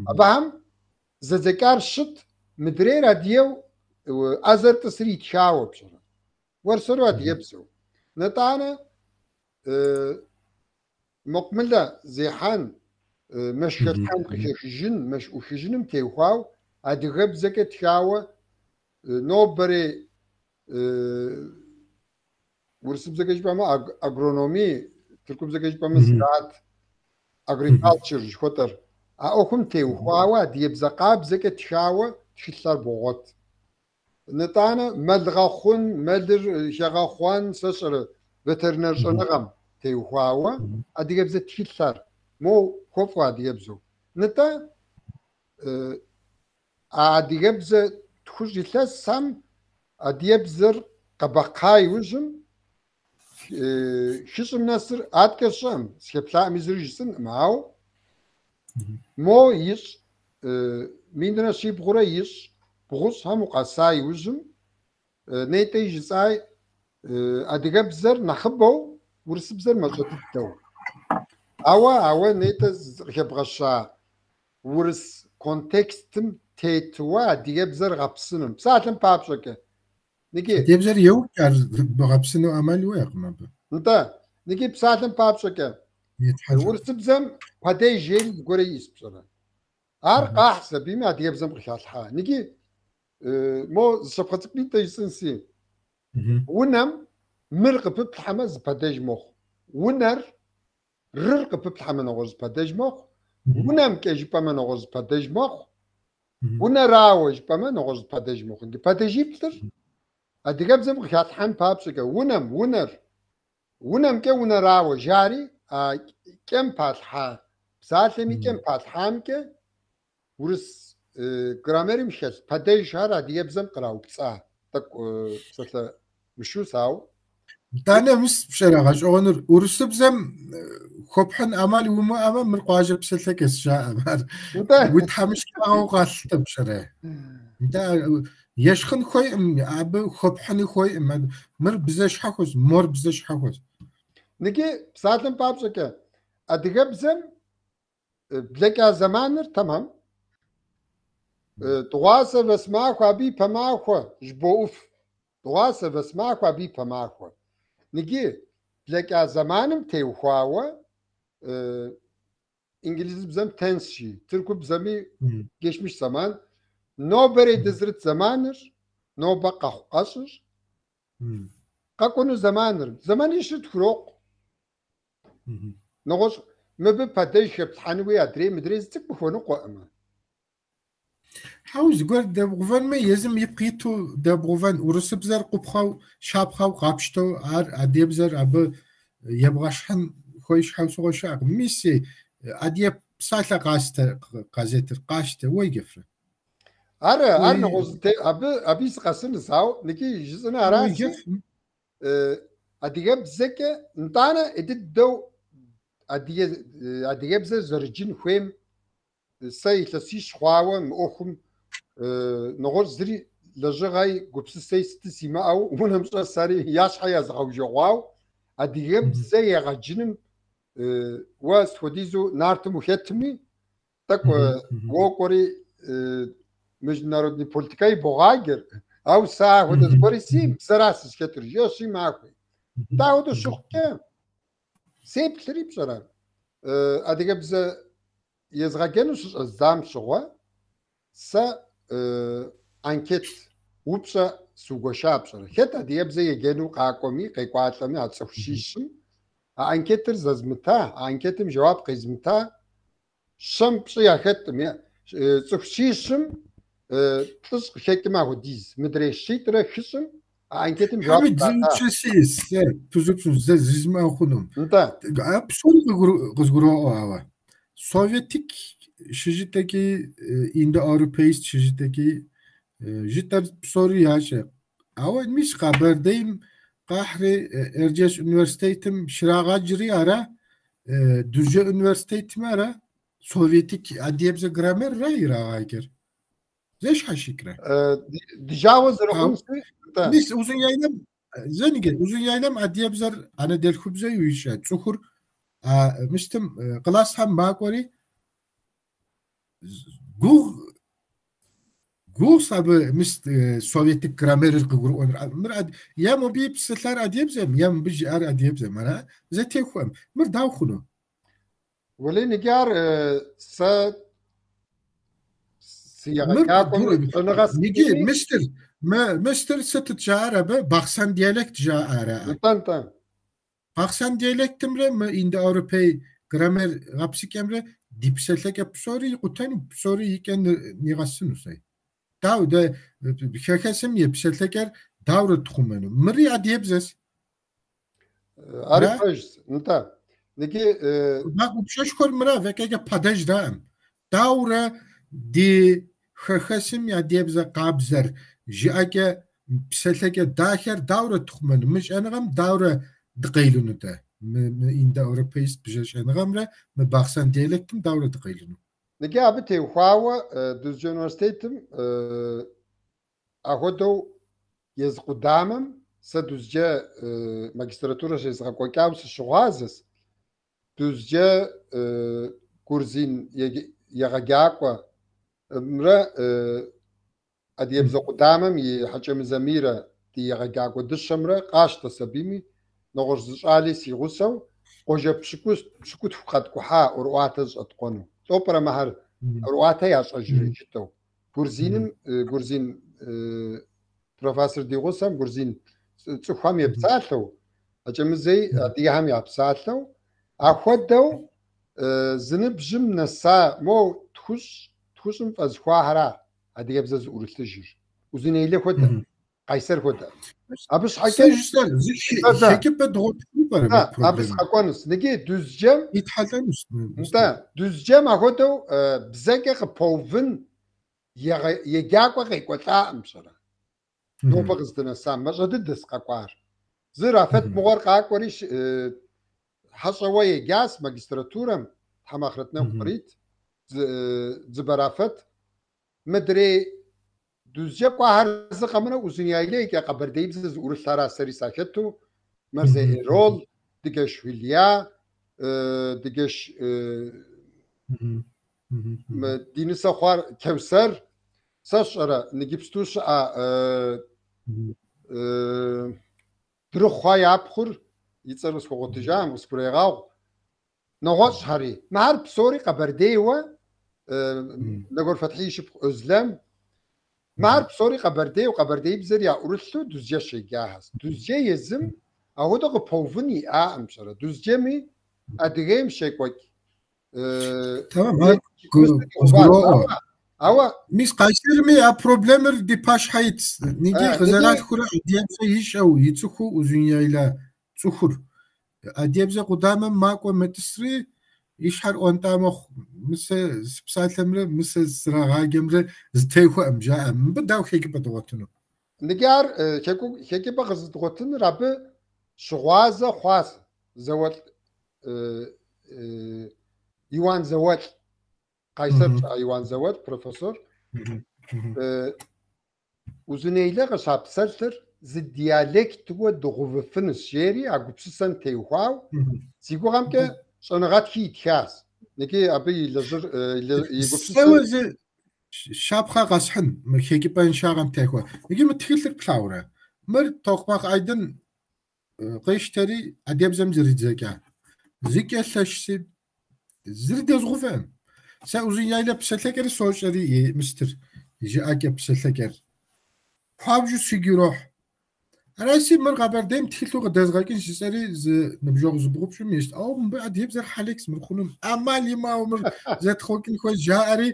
абыхэм зэдзэкӏар щыт, мыдрейр адыгэу ӏэзэр тӏысри итхауэ пщӏэрэ. Уэрсэру адыгэбзэу. Нэтӏанэ мэкъумылэ зехьэн, мэш хэлъхьэн къыхэхыжын, мэш ӏухыжыным теухуау адыгэбзэкӏэ тхауэ нобэрей урысыбзэкӏэ жыпӏэмэ агрономи, тыркубзэкӏэ жыпӏэмэ ziraat, agriculture жыхуэтӏэр. А ӏуэхум теухуауэ адыгэбзэ къабзэкӏэ тхауэ тхылъэр богъуэт. Нэтӏанэ мэл гъэхъун, мэлыр хэгъэхъуэн, сэ сщӏэрэ ветеринар щӏэныгъэм теухуауэ адыгэбзэ тхылъэр мо хуэфӏу адыгэбзэу. Нтӏэ а адыгэбзэ тхущӏ илъэсхэм адыгэбзэр къэбэкхъа иужьым хыщӏым нэсыр аткӏэ сщӏэӏым, сыхэплъаӏыми зыри жысӏэнкъым, ауэ мо ищӏ 1790 бгъущӏхэм укъэса иужьым нетӏэ жысӏай. Адыгэбзэр нэхъыбэу, урысыбзэр мащӏэ дыдэу. Ауэ ауэ нетӏэ къыхэбгъэща урыс контекстым тетуэ адыгэбзэр гъэпсыным. Псалъэм папщӏэкӏэ. Ныги. Адыгэбзэр еукӏ, ар бгъэпсыну ӏэмал уиӏэкъым абы. Нтӏэ, ныги псалъэм папщӏэкӏэ. Урысыбзэм падеж жери зыгуэрэ иӏэс, пщӏэрэ? Ар къахь сабийми адыгэбзэм къыхалъхьа. Ныги мо зы щапхъэ цӏыкӏунитӏэ жысӏэнси. Унэм мыр къыпыплъхьэмэ зы падеж мэхъу. Унэр рыр къыпыплъхьэмэ нэгъуэщӏ зы падеж мэхъу. Унэмкӏэ жыпӏэмэ нэгъуэщӏ зы падеж мэхъу. Унэрауэ жыпӏэмэ нэгъуэщӏ зы падеж мэхъу. Иджы падежиплӏыр адыгэбзэм къыхалъхьэн папщӏэкӏэ унэм, унэр, унэмкӏэ унэрауэ жари а кӏэм палъхьа псалъэм и кӏэм палъхьамкӏэ урыс граммерым хэлъ падежхэр адыгэбзэм къраупцӏа. Тӏэкӏу псалъэ мышус, ауэ. Итӏанэ мис пщӏэрэ гъэщӏэгъуэныр, урысыбзэм хуэпхьын ӏэмал уимыӏэмэ, мыр къуажэ псэлъэкӏэщ жаӏэ. Ар уи тхьэмыщкӏагъэу къалъытэ пщӏэрэ. Нтӏэ, ещхъын хуейкъым, абы хуэпхьыни хуейкъым. Мыр бзэ щхьэхуэщ, мор бзэ щхьэхуэщ. Ныги, псалъэм папщӏэкӏэ, адыгэбзэм блэкӏа зэманыр тэмэм. Дыгъуасэ вэсмахуэ, абы и пэмахуэ жыбоӏуф. Дыгъуасэ вэсмахуэ, абы и пэмахуэ. Ныги, блэкӏа зэманым теухуауэ инглизыбзэм tense жи, тыркубзэми geçmiş zaman. Нобэрей дызэрыт зэманыр, нобэ къэхъу къэщӏыр, къэкӏуэну зэманыр, зэманищыр тхурокъу. Нэгъуэщӏ мыбы падеж хэплъхьэнуи адрей мыдрей зы цӏыкӏу хуэныкъуэӏымэ. Хьэуэ, зыгуэр дэбгъувэнмэ, езым ипкъ иту дэбгъувэн, урысыбзэр къупхъэу, щапхъэу къапщтэу, ар адыгэбзэр абы ебгъэщхьын хуей щхьэусыгъуэ щыӏэкъым. Мис Адыгэ псалъэ къащтэ газетыр, къащтэ, уеджэфрэ? Ар, ар нэгъуэщӏ абы абы сыкъэсынущ, ауэ ныги жысӏэну аращи, адыгэбзэкӏэ нтӏанэ ӏей дыдэу адыгэ адыгэбзэр зэрыджын хуейм сэ илъэсищ хъуауэ мы ӏуэхум нэгъуэщӏ зыри лэжьыгъэи гупсысэи сыти симыӏэу унэм щӏэсари я щхьэ языгъэужэгъуау адыгэбзэ егъэджыным уэ сыт хуэдизу Нартым ухэтми, тӏэкӏу уокӏуэри международный политикэ ибогъаджэр, ауэ сэ ахуэдэ зыгуэри си бзэра сызыхэтыр, жэщи махуи. Нтӏэ ахуэдэу щыхъукӏэ, сеплъри пщӏэрэ, адыгэбзэ езгъэджэну щыщӏэздзам щыгъуэ, сэ анкет упщӏэ сыугуэша пщӏэрэ. Хэт адыгэбзэ еджэну къакӏуэми, къекӏуалӏэми а цӏыху щищым, а анкетыр зэзмыта, а анкетым жэуап къезмыта, щэм пщӏы яхэткъым. Цӏыху щищым плӏыщӏ къыхэкӏым ахуэдиз, мыдрей щитӏрэ хыщӏым а анкетым жэуап Хьэмид, къата. зы сиӏэс, сэ пызупщӏу зэ жызмыӏэ хъунум. Нтӏэ. А псори къызгуроӏуэ ауэ. Советик щыжытӏэкӏи, индоевропеист щыжытӏэкӏи, жытӏэр псори ящӏэ. Ауэ мис Къэбэрдейм къахьри Эрджэс университетым щрагъэджри ара, Дузджэ университетым ара, советик адыгэбзэ граммерра ирагъаджэр. Зэщхьэщыкӏрэ? Ди жагъуэ зэрыхъунщи, нтӏэ. Мис Узуняйлэм, зэнигэ, Узуняйлэм адыгэбзэр анэдэлъхубзэ ищӏэ цӏыхур а мыстым классхэм макӏуэри гугъу гугъущ абы мис советик граммерыр къыгурыӏуэныр. Мыр е мобы псэлъар адыгэбзэм, е мыбы жиӏар адыгэбзэм, ара? Зэтехуэм. Мыр дауэ хъуну? Уэлей ныги ар сэ си егъэджакӏуэм щӏэныгъэ Ныги мыстыр, мыстыр сытыт жаӏэр абы? Бахъсэн диалект жаӏэ ара? Нтӏэ, нтӏэ. Бахъсэн диалектымрэ мы индоевропей граммер гъэпсыкӏэмрэ ди псэлъэкӏэ псори икъутэну, псори и кӏэ нигъэсыну сэ. Дауэ дэ хэхэсым и псэлъэкӏэр дауэрэ тхъумэну? Мыри адыгэбзэщ. Ари пэжщ, нтӏэ. Ныги Упщӏэшхуэр мыра, вэкӏэкӏэ падэжраӏым. Дауэрэ ди хэхэсым и адыгэбзэ къабзэр, жыӏэкӏэ псэлъэкӏэ дахэр дауэрэ тхъумэну? Мы щӏэныгъэм дауэрэ дыкъелыну дэ? Мы индоевропейст бжьэ щӏэныгъэмрэ мы бахъсэн диалектым дауэрэ дыкъелыну? Ныги абы теухуауэ Дузджэ университетым ахуэдэу езы къудамэм Сэ Дузджэ магистратурэ щезгъэкӏуэкӏауэ сыщыгъуазэс. Дузджэ грузин егъэджакӏуэмрэ адыгэбзэ къудамэм и Хьэкӏэмызэ Мирэ ди егъэджакӏуэ дыщэмрэ къащтэ сабийми, нэгъуэщӏ зы щӏали си гъусэу къуажэ пщыкӏутху къэткӏухьа ӏуэрыӏуатэ зыщӏэткъуэну. Лӏо пӏэрэ мыхэр ӏуэрыӏуатэ ящӏэжрэ жытӏэу. Грузиным, грузин профессор ди гъусэм грузин цӏыхухэм епсалъэу, Хьэкӏэмызэи адыгэхэм япсалъэу, ахуэдэу зы ныбжьым нэса мо тхущӏым фӏэзыхуахэра адыгэбзэ зыӏурылъыжыр. Узунейлэ хуэдэ, Къайсэр хуэдэ. Абы щхьэкӏэ хэкӏыпӏэ дгъуэтыну пӏэрэ мы Абы проблемэм? сыкъэкӏуэнущ. Ныги Дузджэм Итхьэлӏэнущ. Нтӏэ, Дузджэм ахуэдэу бзэкӏэ къыпэувын еджакӏуэ къекӏуэлӏаӏым, пщӏэрэ? Нобэ къыздынэсам мащӏэ дыдэщ къэкӏуар. Зы Рафэт мыгъуэр къакӏуэри хьэщӏэуэ еджащ магистратурэм, Тхьэм ахърэт нэху кърит, Дзыбэ Рафэт. Мыдрей Дузджэ кӏуахэр зы къэмынэу Узуняйлэ икӏа къэбэрдеибзэ зыӏурылъара сэри сахэту, Мырзей Эрол, Дыгэш Хюлья, Дыгэш ди нысэ хъуар Кеусэр, сэ сщӏэрэ, ныджыпсту щыӏэ Дрыхъуэ я пхъур, и цӏэр къысхуэгъуэтыжам, къысхурегъэгъу. Нэгъуэщӏхэри. Мыхэр псори къэбэрдейуэ, Нэгуэр Фэтхьи и шыпхъу Özlem. Мыхэр псори къэбэрдейуэ, къэбэрдеибзэр яӏурылъу Дузджэ щеджахэщ. Дузджэ езым апхуэдэу къыпэувын иӏакъым, пщӏэрэ. Дузджэми Адыгейм щекӏуэкӏ Тэмэм, ар къызгуроӏуэ. Ауэ Мис Къайсэрми а проблемэр ди пащхьэ итщ. Ниги къызэралъхурэ адыгэбзэ ищӏэу, ицӏыхуу Узуняйлэ цӏыхур. Адыгэбзэ къудамэм макӏуэ мэтӏысри, и щхьэр ӏуэнтӏа мэхъу. Мы сэ сыпсалъэмрэ мы сэ срагъаджэмрэ зытехуэӏым, жаӏэ. Мыбы дауэ хэкӏыпӏэ дгъуэтыну? Ныги ар хэкӏыпӏэ къызыдгъуэтыныр абы щыгъуазэ хъуащ зауэлӏ Иуан Зауэлӏ. Къайсэр щыӏэ Иуан Зауэлӏ, профессор. Узунейлэ къыщапсэлъыр зы диалектуэ дгъэувыфынущ, жери а гупсысэм теухуауэ, си гугъэмкӏэ щӏэныгъэтхи итхащ. Ныги абы и лэжьыр, и гупсысэр. Сэуэ зы щапхъэ къэсхьын мы хэкӏыпӏэншагъэм техуэ. Иджы мы тхылъыр плъагъурэ? Мыр Токъмакъ Айдын къищтэри адыгэбзэм зэридзэкӏа. Зыкӏэ лъэщси, зыри дэзгъувэӏым. Сэ Узуняйлэ псэлъэкӏэри сощӏэри, мыстыр, жыӏэкӏэ псэлъэкӏэр. Хуабжьу сигу ирохь. Араси мыр Къэбэрдейм тхылъу къыдэзгъэкӏын жысӏэри зы ныбжьэгъу зыбгъупщӏым ещт. Ауэ мыбы адыгэбзэр хьэлекс мыр хъунум ӏэмал имыӏэу мыр зэтхъуэкӏын хуейщ, жаӏэри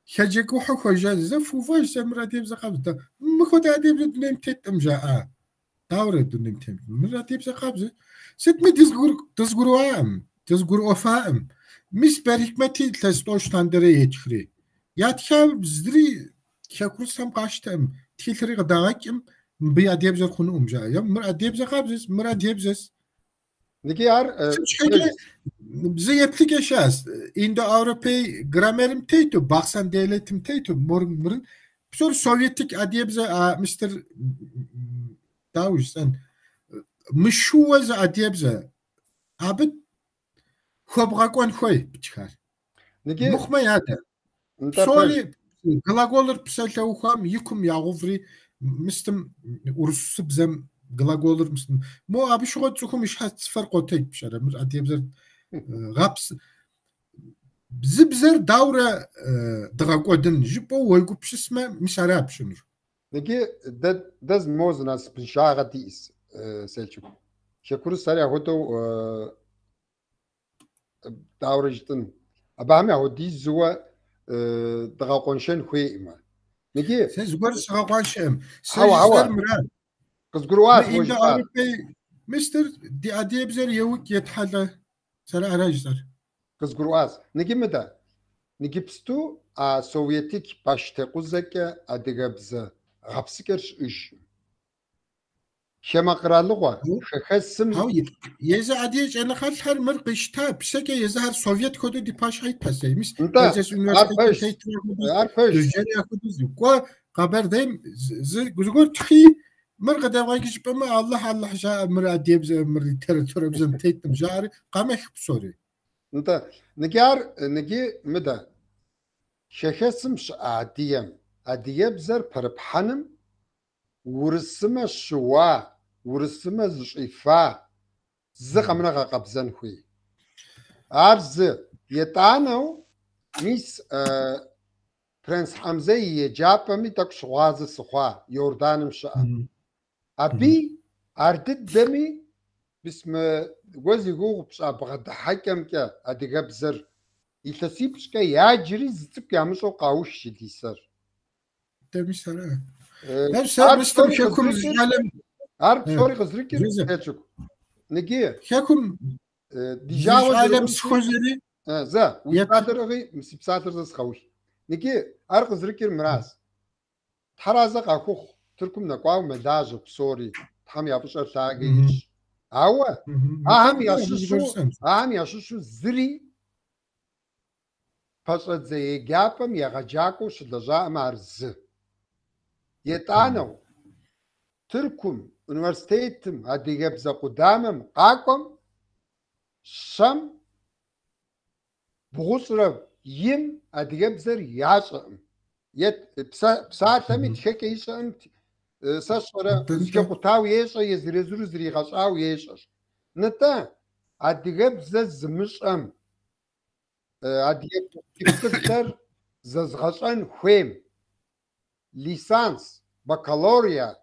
хэджэгухьу хуежьа. Зэ фувэж сэ мыр адыгэбзэ къабзэ. Мыхуэдэ адыгэбзэ дунейм теткъым, жаӏа. Дауэрэ дунейм темыт? Мыр адыгэбзэ къабзэ. Сытми дызгурыӏуаӏым, дызгурыӏуэфаӏым. Мис Бер Хикмети илъэс тӏощӏ лъандэрэ етхри. Ятха зыри хэкурысхэм къащтэӏым, тхылъри къыдагъэкӏым, мыбы адыгэбзэр хъунукъым, жаӏэ. Е мыр адыгэбзэ къабзэщ, мыр адыгэбзэщ. Ныги ар Сыт щхьэкӏэ зы еплъыкӏэ щыӏэщ. Индоевропей граммерым тету, бахъсэн диалектым тету, мор мырын. Псор советик адыгэбзэ а мистер дауэ жысӏэн, мышыуэ зы адыгэбзэ. Абы хуэбгъэкӏуэн хуей птхар. Ныги Мыхъумэ ядэ. нтӏэ Псори пэж. глаголыр псалъэухам и кум ягъуври мыстым урысыбзэм глаголыр мыстым. Мо абы щыгъуэ цӏыхум и щхьэцфэр къотэдж пщӏэрэ, мыр адыгэбзэр гъэпс. Зы бзэр даурэ дыгъэкӏуэдын жыпӏэу уегупсысмэ, мис ара пщӏынур. Ныги дэ мо зы насыпыншагъэ диӏэс, Селчук. Хэкурысхэри апхуэдэу дауэрэ жытӏын. Абыхэм яхуэдизуэ дыгъэкъуэншэн хуейӏымэ. Ныги Сэ зыгуэр сыгъэкъуаншэӏым. Сэ Хьэуэ, хьэуэ. жысӏэр мыра. Къызгурыӏуащ Мы уэ жыпӏар. индоевропей мистер ди адыгэбзэр еукӏ етхьэлӏэ. Сэра ара жысӏэр. Къызгурыӏуащ. Ныги мыдэ. Ныджыпсту а советик баштекъузэкӏэ адыгэбзэ гъэпсыкӏэр щыӏэжкъым. Хамэ къэралыгъуэ хэхэсым Хьэуэ, езы адыгэ щӏэныгъэлӏхэр мыр къищта, псэкӏэ езыхэр совет хуэдэу ди пащхьэ ит пасэ. Мис Нтӏэ, Тэрч ар университетым пэжщ. тетым яхуэдэу, Ар пэжщ. Дызджэри яхуэдэу, кӏуэ Къэбэрдейм зыгуэр тхи, Мыр къыдэвгъэкӏ жыпӏэмэ, Алыхь, Алыхь жаӏэ, мыр адыгэбзэ, мыр литературэбзэм теткъым жаӏэри, къамэх псори. Нтӏэ, ныджы ар, ныджы мыдэ, хэхэсым щыӏэ адыгэм, адыгэбзэр пэрыпхьэным урысымэ щыуа, урысымэ зыщӏифа зы къэмынэ гъэкъэбзэн хуей. Ар зы. Етӏанэу, мис, Принц Хьэмзэ и еджапӏэми тӏэкӏу щыгъуазэ сыхъуа, Иорданым щыӏэ. Абы ар дыдэми, мис мы уэ зи гугъу пщӏа бгъэдыхьэкӏэмкӏэ адыгэбзэр илъэсипщӏкӏэ яджри зы цӏыкӏу ямыщӏэу къаух жи Лисэр. Дэ мис ара. Сэ мыстым хэкум зы щӏалэм Ар псори къызрыкӏыр Селчук. Ныджы. Хэкум ди жагъуэ щӏалэм схуэзэри Зэ, уи псалъэр ӏыгъи, си псалъэр зэ сыкъэух. Ныджы, ар къызрыкӏыр мыращ. Тхьэразэ къахухъу, Тыркум нэкӏуауэ мэлажьэ псори, Тхьэм я фӏыщӏэр лъагэ ищӏ. Ауэ ахэм ящыщу, ахэм ящыщу зыри пэщӏэдзэ еджапӏэм егъэджакӏуэу щылэжьаӏым ар зы. Етӏанэу, Тыркум, университетым, адыгэбзэ къудамэм къакӏуэм щэм бгъущӏрэ им адыгэбзэр ящӏэӏым. Е псалъэми тхэкӏэ ищӏэӏым, сэ сщӏэрэ зэхэкъутауэ ещӏэ, езыр-езыру зригъэщӏауэ ещӏэщ. Нтӏэ, адыгэбзэ зымыщӏэм, адыгэ тхыпкъылъэр зэзгъэщӏэн хуейм, лицанс, бакалавриат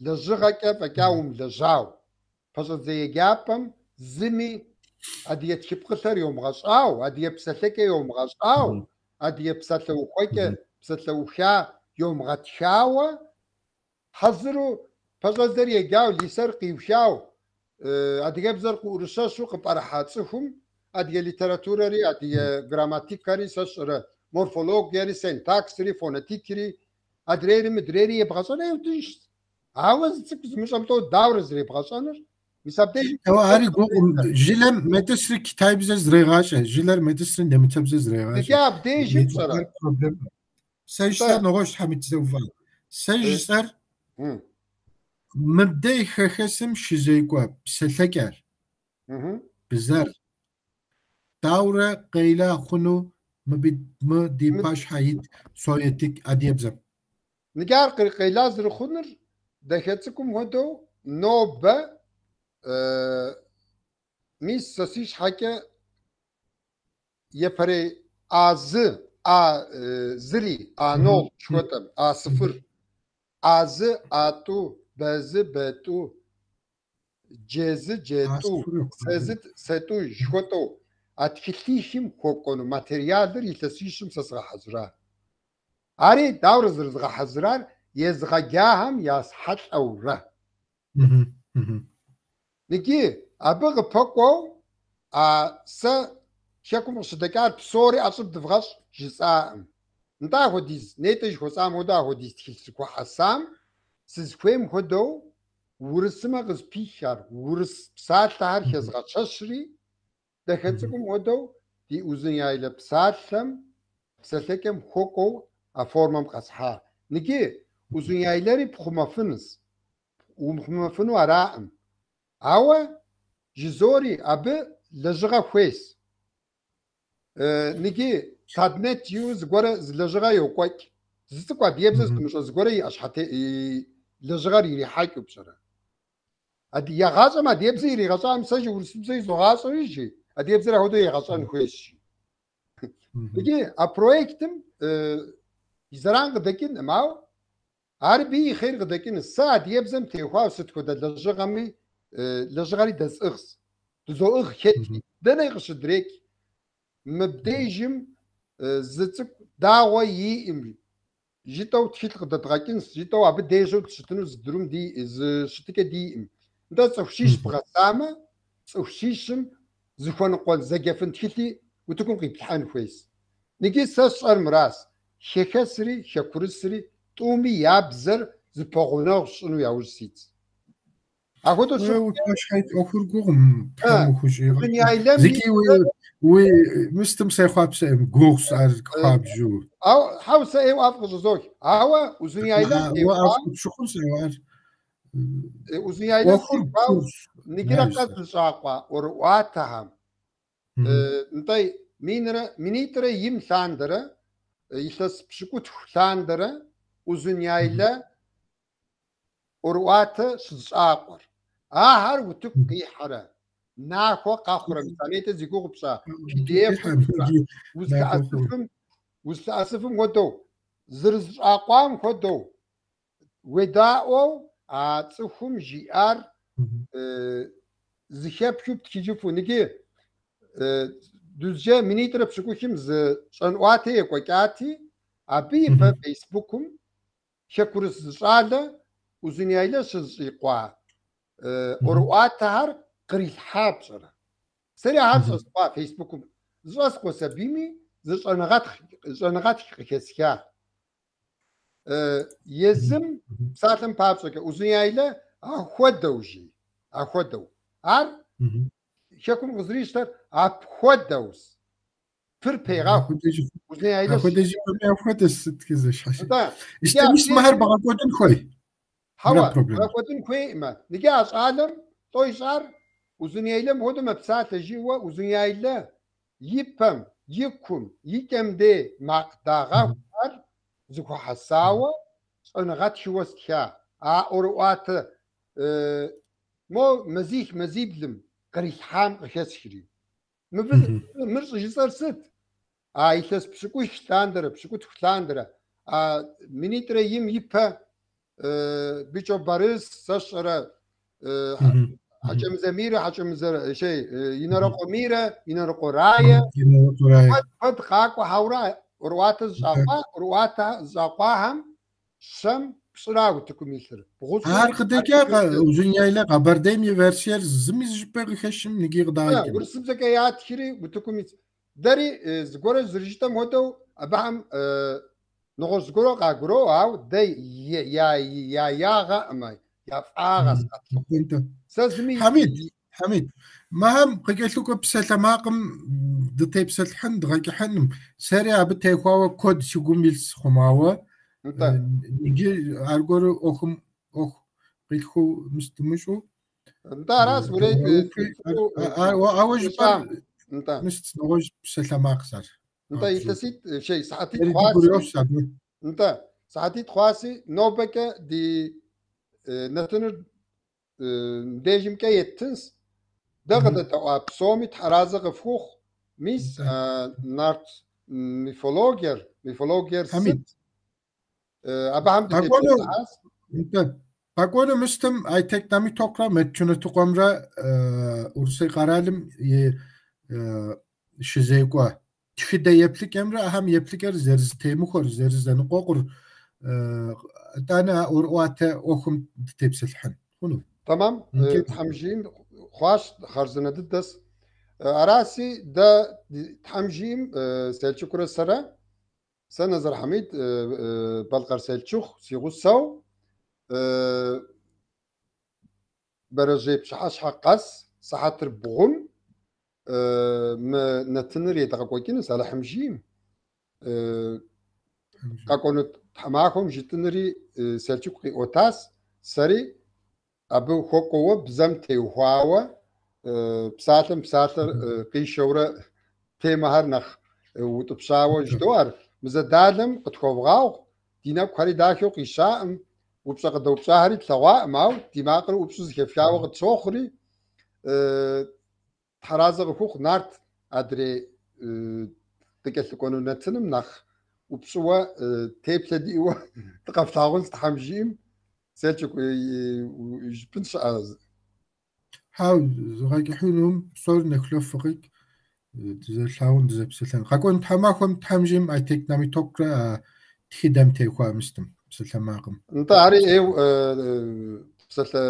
лэжьыгъэкӏэ фӏэкӏа умылэжьау, пэщӏэдзэ еджапӏэм зыми адыгэ тхыпкъылъэр йомыгъэщӏау, адыгэ псэлъэкӏэ йомыгъэщӏау, адыгэ псалъэухуэкӏэ, псалъэуха йомыгъэтхауэ, хьэзыру пэщӏэдзэр еджау, лисэр къиухау, адыгэбзэр къыӏурыщэщу къыпӏэрыхьа цӏыхум адыгэ литературэри, адыгэ грамматикэри, сэ сщӏэрэ морфологиери, синтаксри, фонетикри, адрейри мыдрейри ебгъэщӏэн ӏейуэ тыншщ. Ауэ зы цӏыкӏу зымыщӏэм тӏэу дауэрэ зэребгъэщӏэнур? Мис абдеж Ауэ ари гугъум. Жылэм мэтӏысри китайбзэ зрегъащӏэ, жылэр мэтӏысри нэмыцэбзэ зрегъащӏэ. Ныджы абдежым пщӏэрэ? Ар проблемэ. Сэ жысӏэр нэгъуэщӏ Хьэмид зэува. Сэ жысӏэр мыбдей хэхэсым щызекӏуэ псэлъэкӏэр, бзэр даурэ къела хъуну мыбы мы ди пащхьэ ит советик адыгэбзэм? Ныджы ар къела зэрыхъунур дахэ цӏыкӏум хуэдэу нобэ мис сэ си щхьэкӏэ япэрей А зы, А зыри, А ноль жыхуэтӏэм, А сыфыр. А зы, А тӏу, Б зы, Б тӏу, Дж зы, Дж тӏу, С зы, С тӏу жыхуэтӏэу а тхылъихым хуэкӏуэну материалыр илъэсищым сэ сгъэхьэзыра. Ари дауэрэ зэрызгъэхьэзырар езгъэджахэм ясхьэлӏэурэ. Ныджы абы къыпэкӏуэу а сэ хэкум къыщыдэкӏар псори ӏэщӏыб дывгъэщӏ жысӏаӏым. Нтӏэ ахуэдиз, нетӏэ жыхуэсӏам хуэдэу ахуэдиз тхылъ зэхуэхьэсам сызыхуейм хуэдэу урысымэ къызпихар, урыс псалъэхэр хэзгъэщэщри, дахэ цӏыкӏум хуэдэу ди Узуняйлэ псалъэм, псэлъэкӏэм хуэкӏуэу а формэм къэсхьа. Ныджы Узуняйлэри пхъумэфынущ, умыхъумэфыну араӏым. Ауэ жызори абы лэжьыгъэ хуейс. Ныджы Таднет жиӏэу зыгуэрэ зы лэжьыгъэ йокӏуэкӏ. Зы цӏыкӏу адыгэбзэ зымыщӏэ зыгуэрэ и ӏэщхьэте и лэжьыгъэр ирихьэкӏыу пщӏэрэ. Егъащӏэм адыгэбзэ иригъэщӏам сэ жи урысыбзэ изогъащӏэри жи, адыгэбзэр апхуэдэу егъэщӏэн хуейщ жи. Ныджы а проектым и зэран къыдэкӏынкъым, ауэ ар би и хъер къыдэкӏыну. Сэ адыгэбзэм теухуауэ сыт хуэдэ лэжьыгъэми лэжьыгъэри дэсӏыгъс. Дызоӏыгъ хэтми, дэнэ къыщыдрекӏ. Мыбдежым зы цӏыкӏу дагъуэ иӏым жытӏэу тхылъ къыдэдгъэкӏынщ, жытӏэу абы дежьэу дыщытыну зы дурум ди, зы щытыкӏэ диӏым. Нтӏэ цӏыху щищ бгъэсамэ, цӏыху щищым зыхуэныкъуэн зэджэфын тхылъи утыкум къиплъхьэн хуейщ. Ныджы сэ сщӏэр мыращ, хэхэсри хэкурысри тӏуми я бзэр зыпэгъунэгъу сщӏыну яужь ситщ. Апхуэдэу щыхъукӏэ. Уи пащхьэ ит ӏуэхур гугъум, Тхьэм ухущӏигъэкӏ. Зыкӏи уи мыстым сехъуапсэӏым, гугъущ ар хуабжьу. Ауэ, хьэуэ, сэ ӏейуэ ӏэфӏ къыщӏызох. Ауэ Узуняйлэм теухуа. Уэ ӏэфӏ къыпщыхъунщ, ауэ ар. Узуняйлэм ӏуэхур теухуауэ куущ. ныджырэ къэс зыщӏакъуа ӏуэрыӏуатэхэм, нтӏэ, минрэ минитӏрэ им лъандэрэ, илъэс пщыкӏутху лъандэрэ Узуняйлэ ӏуэрыӏуатэ щызыщӏакъуэр. Ахэр утыку къихьэрэ, нахуэ къэхъурэ, мис а нетӏэ зи гугъу пщӏа PDF-м узылъэӏэсыфым, узылъэӏэсыфым хуэдэу, зэрызыщӏакъуам хуэдэу, уедаӏуэу а цӏыхум жиӏар зыхэпхыу птхыжыфу. Ныджы Дузджэ 2025-м зы щӏэнӏуатэ екӏуэкӏати, абы ипэ Фейсбукым хэкурыс зы щӏалэ Узуняйлэ щызыщӏикъуа ӏуэрыӏуатэхэр кърилъхьа пщӏэрэ. Сэри ахэр щӏэскъуа Фейсбукым. Зыщӏэскъуэ сабийми зы щӏэныгъэтх къыхэсха. Езым псалъэм папщӏэкӏэ Узуняйлэ ахуэдэу жи, ахуэдэу. Ар хэкум къызэрищтэр апхуэдэущ. Пыр пегъэху. Узуняйлэ Апхуэдэ жыпӏэми апхуэдэ сыткӏэ зэщхьэщыкӏ. Нтӏэ, Ищтэ мис мыхэр бгъэкӏуэдын хуей. Хьэуэ, проблема. бгъэкӏуэдын хуейӏымэ. Ныджы а щӏалэм лӏо ищӏар Узуняйлэм хуэдэу мэпсалъэ жиӏэуэ Узуняйлэ и пэм, и кум, и кӏэм дей макъ дагъэхухэр зыхуэхьэсауэ щӏэныгъэтхыуэ стха. А ӏуэрыӏуатэ мо мазих мазиблым кърилъхьам къыхэсхри. Мыбы мыр щӏыжысӏэр сыт? А илъэс пщыкӏуих лъандэрэ, пщыкӏутху лъандэрэ, а минитӏрэ им ипэ Бичо Барыс, сэ сщӏэрэ, Хьэкӏэмызэ Мирэ, Хьэкӏэмызэ шей, Инэрыкъуэ Мирэ, Инэрыкъуэ Рае, куэд куэд къакӏуэхьэурэ ӏуэрыӏуатэ зыщӏакъуа, ӏуэрыӏуатэ зыщӏакъуахэм щэм пщӏыра утыкум илъыр. Бгъущӏыр Ар къыдэкӏа Узуняйлэ Къэбэрдейм и версиер зыми зыщӏыпӏэ къыхэщым ныги къыдагъэкӏым. Урысыбзэкӏэ ятхри утыкум ит. Дэри зыгуэрэ зэрыжытӏэм хуэдэу абыхэм нэгъуэщӏ зыгуэру къагуроӏуэ, ауэ дэ я ягъэӏымэ, я фӏагъэ къэтлъыхъуэ. Сэ зыми Хьэмид, Хьэмид, мыхэм къыкӏэлъыкӏуэ псалъэмакъым дытепсэлъыхьын, дгъэкӏыхьыным, сэри абы техуауэ куэд си гум илъ хъумауэ, Нтӏэ. иджы аргуэру ӏуэхум ӏуэху къилъхуу мыс дымыщӏу. Нтӏэ, аращ урей Ауэ жыпӏэр Нтӏэ. мыс нэгъуэщӏ псалъэмакъ сэр. Нтӏэ, илъэситӏ, шей, сыхьэтитӏ Сэри хъуаси. дыгурыӏуэщ абы. Нтӏэ, сыхьэтитӏ хъуаси, нобэкӏэ ди нэтыныр мыбдежымкӏэ еттынс. Дэ къыдэдэӏуа псоми тхьэразэ къыфхухъу. Мис нарт мифологиер, мифологиер Хьэмид. сыт? Абыхэм Къэкӏуэну, дытепсэлъыхьащ. нтӏэ, къэкӏуэну мыстым Айтек Намитокрэ Мэт Чынэтыкъуэмрэ Урысей къэралым и щызекӏуэ тхыдэ еплъыкӏэмрэ ахэм еплъыкӏэр зэрызэтемыхуэр, зэрызэныкъуэкъур, итӏанэ а ӏуэрыӏуатэ ӏуэхум дытепсэлъыхьын хъуну. Тэмэм, Тхьэм жиӏэм хъуащ, хъарзынэ дыдэс. Араси, дэ Тхьэм жиӏэм Селчукрэ сэрэ, сэ Нэзэр Хьэмид, Балъкъэр Селчухъу си гъусэу бэрэжьей пщыхьэщхьэ къэс сыхьэтыр бгъум мы нэтыныр едгъэкӏуэкӏынущ, Алыхьым жиӏэм. Къэкӏуэну тхьэмахуэм жытӏынри Селчук къиӏуэтащ, сэри абы хуэкӏуэуэ бзэм теухуауэ псалъэм псалъэр къишэурэ темэхэр нэхъ утӏыпщауэ жыдоӏэр. Мы зэдалэм къытхуэвгъагъу, ди нэкӏухэри дахэу къищаӏым, упщӏэ къыдэупщӏахэри тлъэгъуаӏым, ауэ ди макъыр ӏупщӏу зэхэфхауэ къытщохъури, тхьэразэ къыхухъу нарт адрей къыкӏэлъыкӏуэну нэтыным нэхъ ӏупщӏыуэ теплъэ диӏэуэ дыкъэфлъагъунщ Тхьэм жиӏэм. Селчук жыпӏын щыӏэ? Хьэу, зыгъэкӏыхьынум псор нэхулъэ фыкъикӏ, дызэрылъагъун, дызэпсэлъэн. Къэкӏуэну тхьэмахуэм Тхьэм жиӏэм Айтек Намитокрэ а тхыдэм теухуа мыстым псалъэмакъым. Нтӏэ, ари ӏейу псалъэ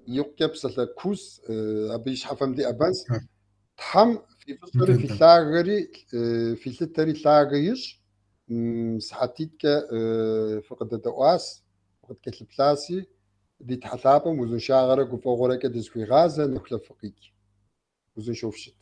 икъукӏэ псалъэ куус, абы и щхьэфэм диӏэбэнс. Тхьэм фи фӏыщӏэри фи лъагэри, фи лъытэри лъагэ ищӏ. Сыхьэтитӏкӏэ фыкъыдэдэӏуас, фыкъыткӏэлъыплъаси, ди Тхьэ лъапӏэм узыншагъэрэ гуфӏэгъуэрэкӏэ дызыхуигъазэ, нэхулъэ фыкъикӏ. Узыншэу фыщыт.